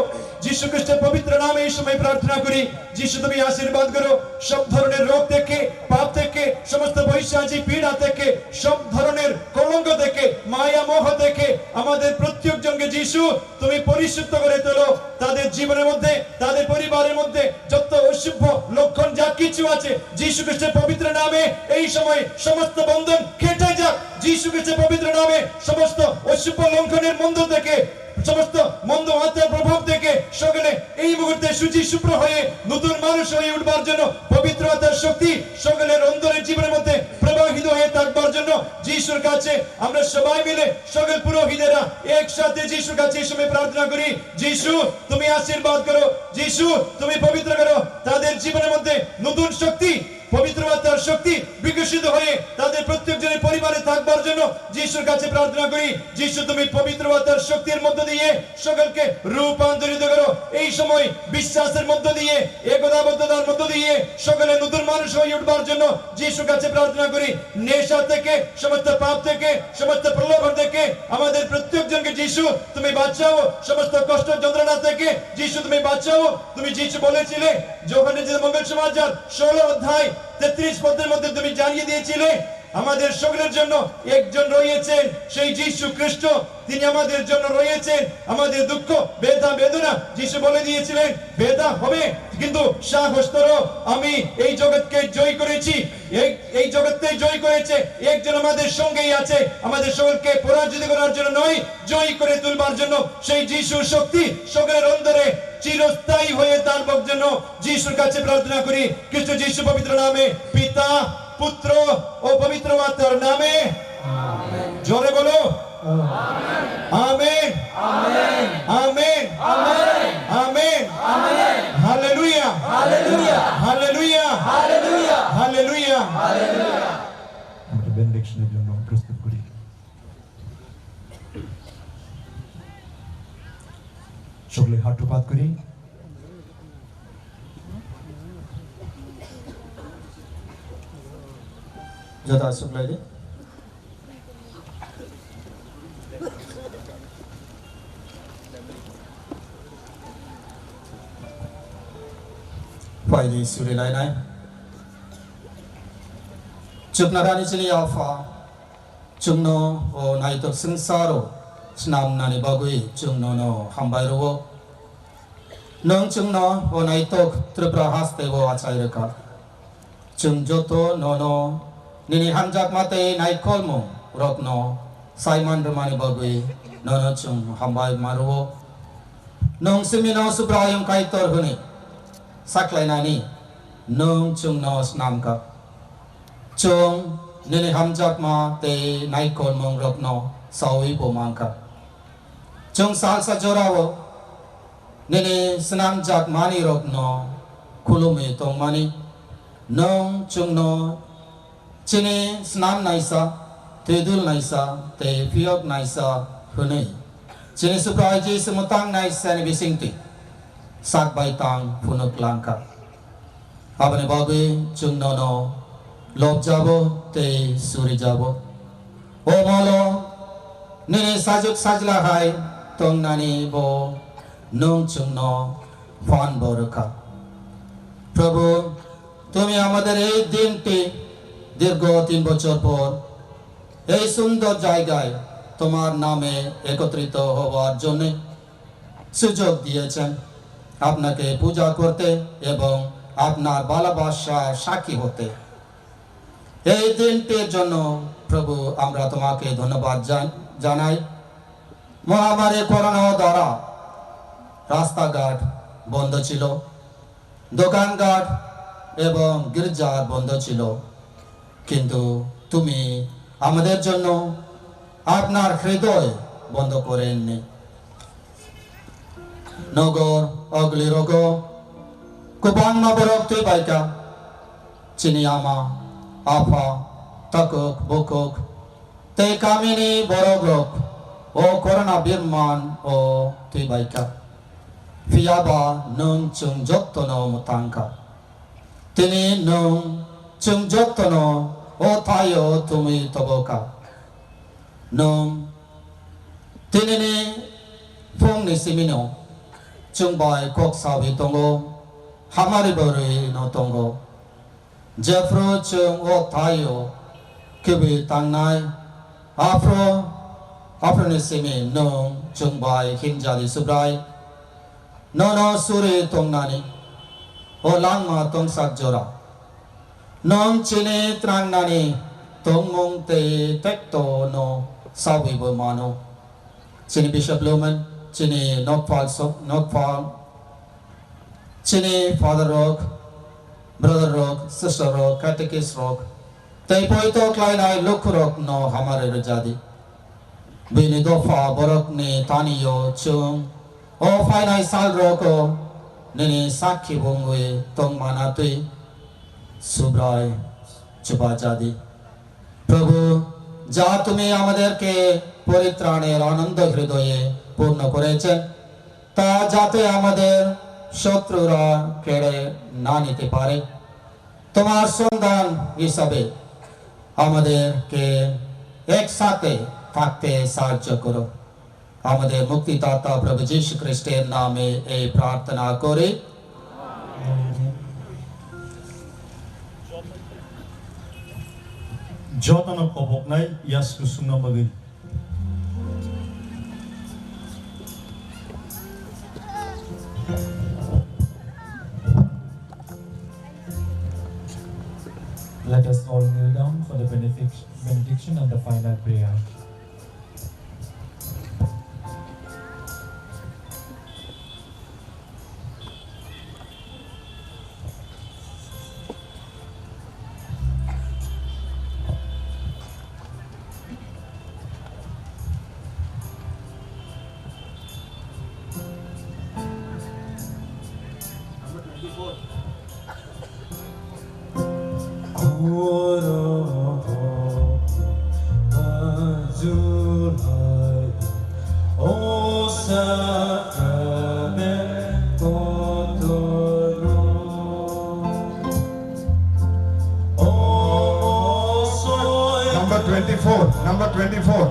যিশু খ্রিস্টের পবিত্র নামে এই সময় প্রার্থনা করি। যিশু, তুমি আশীর্বাদ করো সব ধরনের রোগ থেকে, পাপ থেকে, সমস্ত পৈশাচিক পীড়া থেকে, সব ধরনের কলঙ্ক থেকে, মায়া মোহ থেকে আমাদের প্রত্যেকজনকে যিশু তুমি পরিশুদ্ধ করে তোলো। তাদের জীবনের মধ্যে, তাদের পরিবারের মধ্যে যত অশুভ লক্ষণ যা কিছু আছে, যিশু খ্রিস্টের পবিত্র নামে এই সময় সমস্ত বন্ধন কেটে যাক। যিশু খ্রিস্টের পবিত্র নামে সমস্ত অশুভ লক্ষণের মধ্য থেকে, সমস্ত মন্দ আত্মার প্রভাব থেকে সকলে এই মুহূর্তে শুচি শুভ্র হয়ে নতুন মানুষ হয়ে উঠবার জন্য পবিত্র আত্মার শক্তি সকলের অন্তরের জীবনের মধ্যে প্রবাহিত হয়ে থাকবার জন্য যিশুর কাছে আমরা সবাই মিলে, সকল পুরোহিতেরা একসাথে যিশুর কাছে এই সময় প্রার্থনা করি। যিশু, তুমি আশীর্বাদ করো। যিশু, তুমি পবিত্র করো। তাদের জীবনের মধ্যে নতুন শক্তি, পবিত্র আত্মার শক্তি বিকশিত হয়ে তাদের প্রত্যেকজনের পরিবারে থাকবার জন্য যিশুর কাছে প্রার্থনা করি। যিশু, তুমি পবিত্র আত্মার শক্তির মধ্য দিয়ে সকলকে রূপান্তরিত করো। এই সময় বিশ্বাসের মধ্য দিয়ে, একতাবদ্ধতার মধ্য দিয়ে সকলে নতুন মানুষ হয়ে উঠবার জন্য যিশুর কাছে প্রার্থনা করি। নেশা থেকে, সমস্ত পাপ থেকে, সমস্ত প্রলোভন থেকে আমাদের প্রত্যেকজনকে যিশু তুমি বাঁচাও। সমস্ত কষ্ট যন্ত্রণা থেকে যিশু তুমি বাঁচাও। তুমি যিশু বলেছিলে, যোহানের যে মঙ্গল সমাচার ষোলো অধ্যায় তেত্রিশ পদের মধ্যে তুমি জানিয়ে দিয়েছিলে, আমাদের সকলের জন্য একজন রয়েছেন, সেই যিশু খ্রিস্ট। তিনি আমাদের জন্য রয়েছেন। আমাদের দুঃখ, ব্যথা, বেদনা, যিশু বলে দিয়েছিলেন, ব্যথা হবে, কিন্তু সাহস ধরো, আমি এই জগৎকে জয় করেছি। এই, এই জগৎকে জয় করেছে, একজন আমাদের সঙ্গেই আছে, আমাদের সকলকে পরাজিত করার জন্য নয়, জয় করে তুলবার জন্য। সেই যিশুর শক্তি সকলের অন্তরে চিরস্থায়ী হয়ে থাকবার জন্য যিশুর কাছে প্রার্থনা করি, খ্রিস্ট যিশু পবিত্র নামে, পিতা, পুত্র ও পবিত্র আত্মার নামে। জোরে বলো, amen. Amen. Amen. Amen. Hallelujah. Hallelujah. Hallelujah. Hallelujah. Hallelujah. আমরা বেনেডিকশনের জন্য প্রস্তুত করি। সকলে হাঁটুপাত করি। Joto aswk lai di. Phai di, suri lai nai. Chuknarani chini Apha, chwngno o naitok swngcharo snamnani bagwi chwng nono hambai rwo. Nwng chwngno o naitok Tripura hasteo achai rwkha. Chwng joto nono nini hamjakma tei naikolmung rokno saiman rwmani bagwi nono chwng hambai ma rwo. Nwng simino Subraiyung Kaitor hwnwi saklainani nwng chwngno snamkha. Chwng nini hamjakma tei naikolmung rokno saui bo mankha. Chwng salsa jorao nini swnamjakmani rokno khulumwi tongmani, nwng chwngno chini snam naisa, twidul naisa tei phiyok naisa hwnwi chini Subrai Jisu mwtang naisani bisingtwi sak bai tang phunuk langkha. Aboni bagwi chwng nono lobjabo tei surijabo. O molo nini sajwk sajla hai tongnani bo nwng chwngno phan bo rwkha. প্রভু, তুমি আমাদের এই দিনটি দীর্ঘ তিন বছর পর এই সুন্দর জায়গায় তোমার নামে একত্রিত হওয়ার জন্য সুযোগ দিয়েছেন আপনাকে পূজা করতে এবং আপনার ভালোবাসা সাক্ষী হতে। এই দিনটির জন্য প্রভু, আমরা তোমাকে ধন্যবাদ জান-, জানাই। মহামারী করোনা দ্বারা রাস্তাঘাট বন্ধ ছিল, দোকানঘাট এবং গির্জা বন্ধ ছিল, কিন্তু তুমি আমাদের জন্য আপনার হৃদয় বন্ধ করেননি। Nogor ogli rogo kwbangma borok twi baikha. Chini ama, apha, takhuk, bukhuk tei kamini borok rok o corona birman o twi baikha. Phiya ba nwng chwng jotono mwthang kha. Tini nwng chwng jotono o thaio thumwi tobo kha. Nwng tinini phungni simino chwng bai kok sawi tongo, hamari bwrwi no tongo. Jephru chwng o thaio khibi tangnai, aphro, aphroni simi nwng chwng bai himjali Subrai. Nono suri tongnani o langma tongsak jora. Nwng chini twnangnani tongmung tei tekto no sawi bo mano. Chini Bishop Lumen, chini nokphal so-, nokphal, chini father rok, brother rok, sister rok, catechist rok, tei poito khlainai lukurok no hamari rwjadi. Bini dopha borokni tanio chwng o phainai sal roko nini sakhi bongwi tongmana twi Subrai chubajadi. প্রভু, যা তুমি আমাদেরকে পরিত্রাণের আনন্দ হৃদয়ে পূর্ণ করেছেন, তা যাতে আমাদের শত্রুরা কেড়ে না নিতে পারে। তোমার সন্তান হিসাবে আমাদেরকে একসাথে থাকতে সাহায্য করো। আমাদের মুক্তিদাতা প্রভু যীশু খ্রিস্টের নামে এই প্রার্থনা করি। Jotono koboknai yasku sungna bagwi. Let us all kneel down for the benedic-, benediction and the final prayer. Number twenty-four, number twenty-four.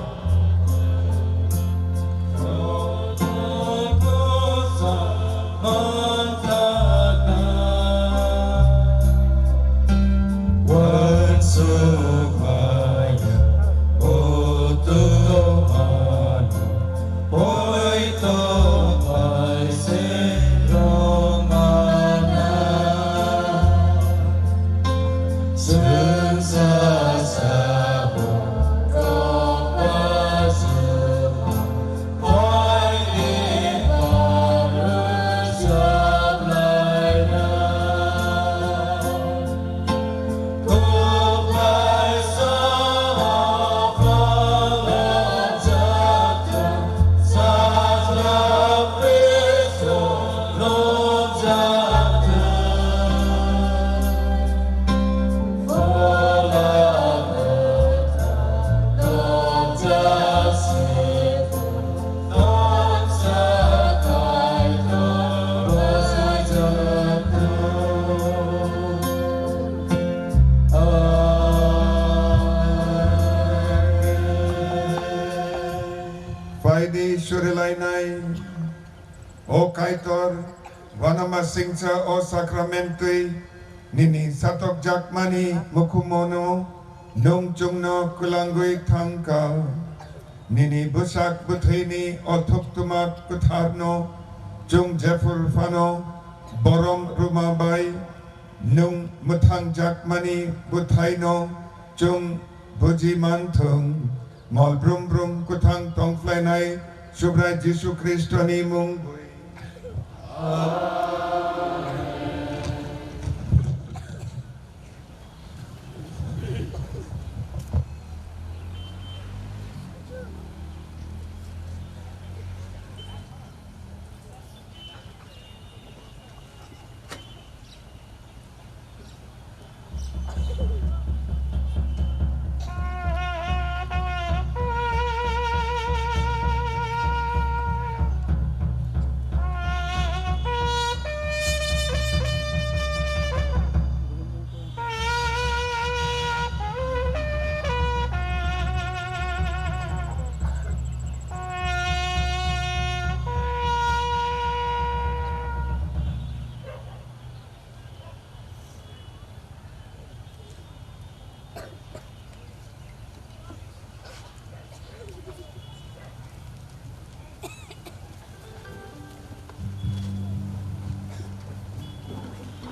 Phaidi surilainai, O Kaitor, wanama singcha o sakramentwi nini satokjakmani mukhumono nwng chwngno kwlangwi thangkha. Nini bwsak bwthwini o thuktumak kwtharno chwng jephuru phano borom rwma bai nwng mwthangjakmani bwthaino Chwng buji manthung, mol brum brum kwthang tongphlainai Subrai Jisu Khristoni mung bai.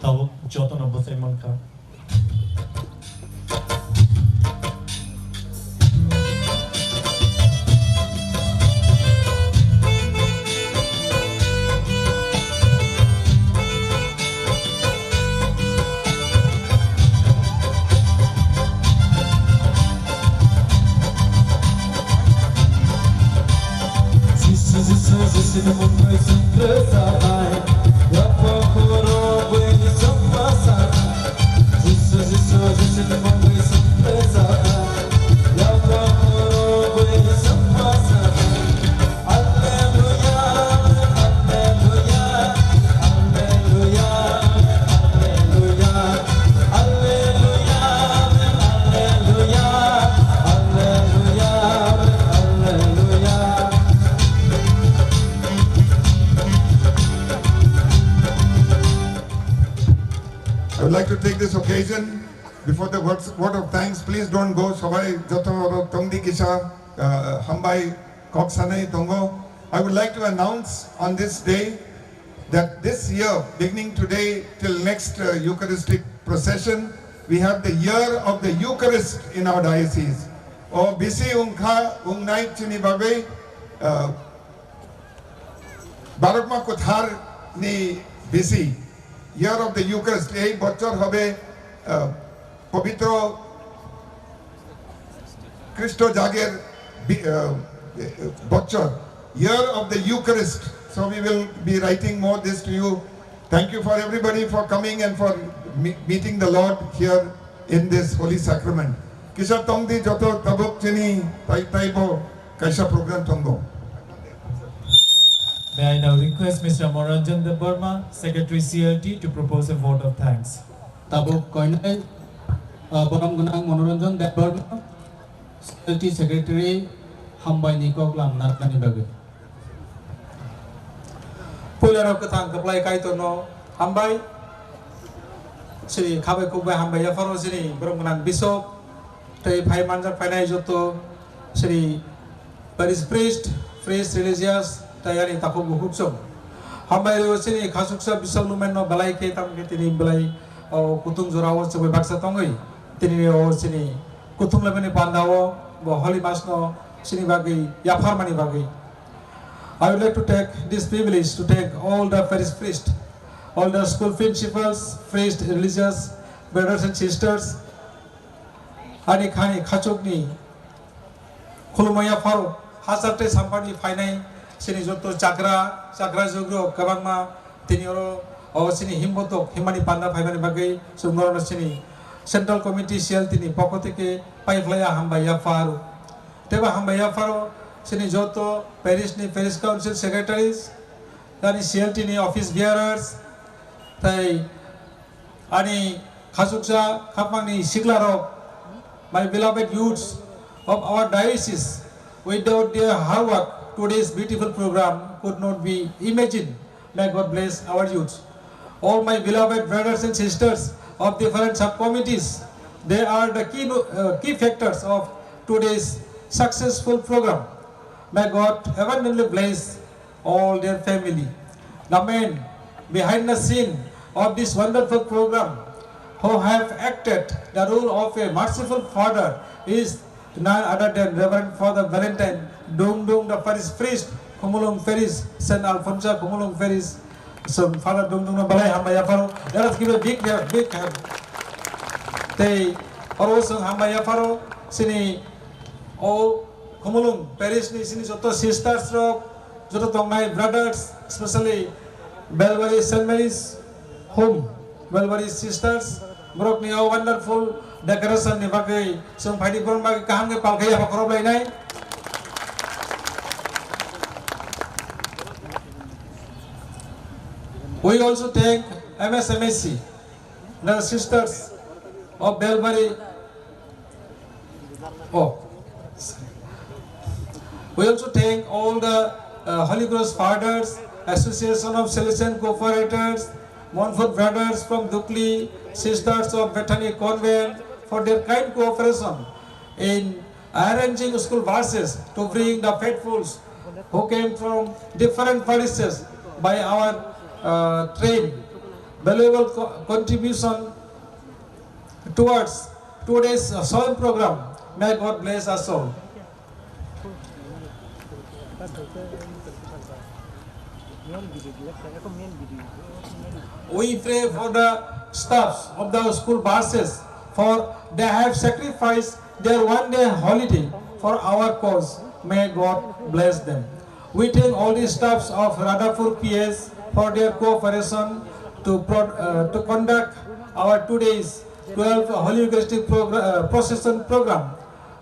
Tabuk jotono bwsai mankha. I would like to take this occasion before the words, word of thanks. Please don't go. Sobai joto oro tongdi kisa, uh, hambai kok sanai tongo. I would like to announce on this day that this year, beginning today till next, uh, Eucharistic procession, we have the year of the Eucharist in our diocese. O bisi wngkha, wngnai chini bagwi, uh, Barokma Kwthar ni bisi, year of the Eucharist, ei bochor hobe, uh, pobitro Khristo jager bi-, uh, bochor, year of the Eucharist. So we will be writing more this to you. Thank you for everybody for coming and for me-, meeting the Lord here in this holy sacrament. Kisa tongdi joto tabuk chini tai taibo kaisa program tongo. May I now request Mister Manoranjan Debbarma, Secretary C L T, to propose a vote of thanks. Tabuk koinai, uh, borom gwnang Manoranjan Debbarma, C L T Secretary, hambai ni kok lam narwknani bagwi. Puila rok kwthang kwplai Kaitor no hambai. Sini khabai khukbai hambai yapharo sini borom gwnang Bishop tei phai manjak phainai joto sini parish priest, priest religious tei ani takhuk bukhuk chwng. Hambai rw sini khasuksa Bishop Lumen no belai khe tamo khe tini belai o kutung jora o chwbai baksa tongwi tini o sini kutung lemani panda o bo Holy Mass no sini bagwi yapharmani bagwi. I would like to take this privilege to thank all the parish priests, all the school principals, priests, religious brothers and sisters, ani khani khachukni khulumaya pharo hachal tei samphani phainai chini joto chakra, chakra jogro kwbangma tini oro o chini himbotok himani panda phaimani bagwi chwng norokno chini Central Committee C L T ni pokho theke paiphlaiya hambai yapharo. Teibo hambai yapharo chini joto parish ni parish council secretaries, ani C L T ni office bearers, tei ani khachuksa khapangni siklarok, my beloved youths of our diocese, without their hard work, today's beautiful program could not be imagined. May God bless our youths. All my beloved brothers and sisters of different sub-committees, they are the key, uh, key factors of today's successful program. May God abundantly bless all their family. The man behind the scene of this wonderful program, who have acted the role of a merciful father is none other than Reverend Father Valentine Dungdung, the parish priest, Khumulwng Parish, Saint Alphonsus Khumulwng Parish. So, Father Dungdung no belai hambai yapharo. Let us give a big hand, big hand. Tei oro chwng hambai yapharo chini o Khumulwng Parish ni chini joto sisters rok, joto tongnai brothers, especially Belbari Saint Mary's Home, Belbari sisters, borok ni o wonderful decoration ni bagwi chwng phaidi borok bagwi kaham khe palkhai yapha khorok lainai. We also thank M S M A C, the sisters of Belbari. Oh. We also thank all the uh, Holy Cross Fathers, Association of Salesian Cooperators, Montfort Brothers from Dukli, Sisters of Bethany Convent for their kind cooperation in arranging school buses to bring the faithfuls who came from different parishes by our uh, train. Valuable co- contribution towards today's uh, solemn program. May God bless us all. We pray for the staffs of the school buses, for they have sacrificed their one day holiday for our cause. May God bless them. We thank all the staffs of Radhapur P S for their cooperation to, pro- uh, to conduct our today's twelfth Holy Eucharistic progr- uh, procession program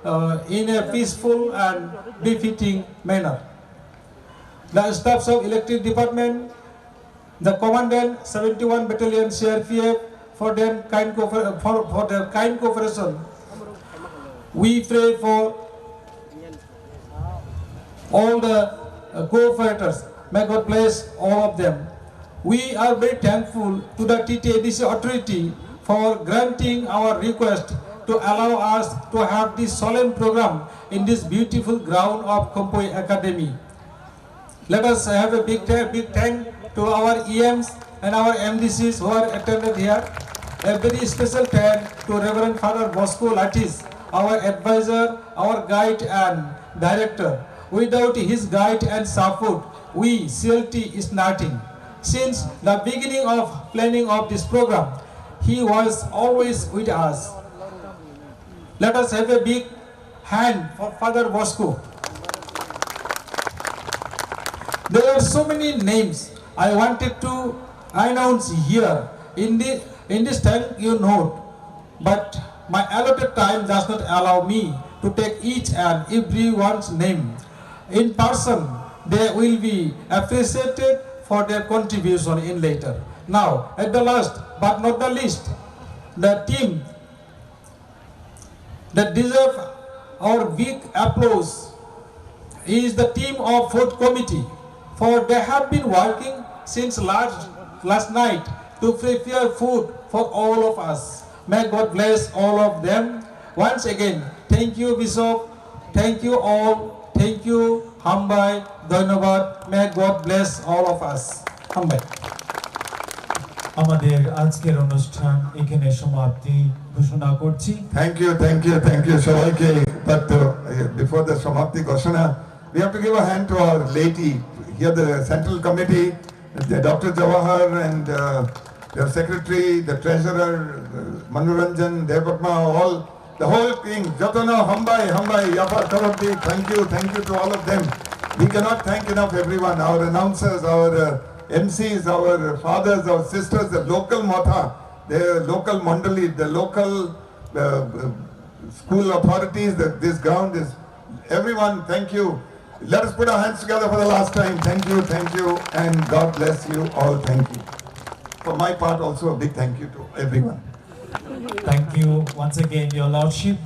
uh, in a peaceful and befitting manner. The staffs of Electric Department, the Commandant, seventy-one Battalion C R P F, for their kind cooper- for, for their kind cooperation. We pray for all the uh, cooperators. May God bless all of them. We are very thankful to the T T A D C authority for granting our request to allow us to have this solemn program in this beautiful ground of Khompui Academy. Let us have a big, th- big thank to our E Ms and our M D Cs who are attended here. A very special thank to Reverend Father Bosco Latis, our advisor, our guide and director. Without his guide and support, we C L T is nothing. Since the beginning of planning of this program, he was always with us. Let us have a big hand for Father Bosco. There are so many names I wanted to announce here. In, the, in this thank you note, but my allotted time does not allow me to take each and everyone's name in person. They will be appreciated for their contribution in later. Now, at the last but not the least, the team that deserve our big applause is the team of food committee, for they have been working since last, last night to prepare food for all of us. May God bless all of them. Once again, thank you, Bishop. Thank you all. Thank you. Hambai. Dhanyabad. May God bless all of us. Hambai. আমাদের আজকের অনুষ্ঠান এখানে সমাপ্তি ঘোষণা করছি। Thank you, thank you, thank you সবাইকে। But uh, before the সমাপ্তি ঘোষণা, we have to give a hand to our lady here, the central committee, the Doctor Jawahar and uh, their secretary, the treasurer, uh, Manoranjan Debbarma, all the whole thing, jotono hambai, hambai, yapar khorokdi, thank you, thank you to all of them. We cannot thank enough everyone, our announcers, our uh, M Cs, our fathers, our sisters, the local motha, the local mandali, the local uh, uh, school authorities, the, this ground is, everyone, thank you. Let us put our hands together for the last time. Thank you, thank you, and God bless you all. Thank you. For my part also, a big thank you to everyone. Thank you once again, Your Lordship.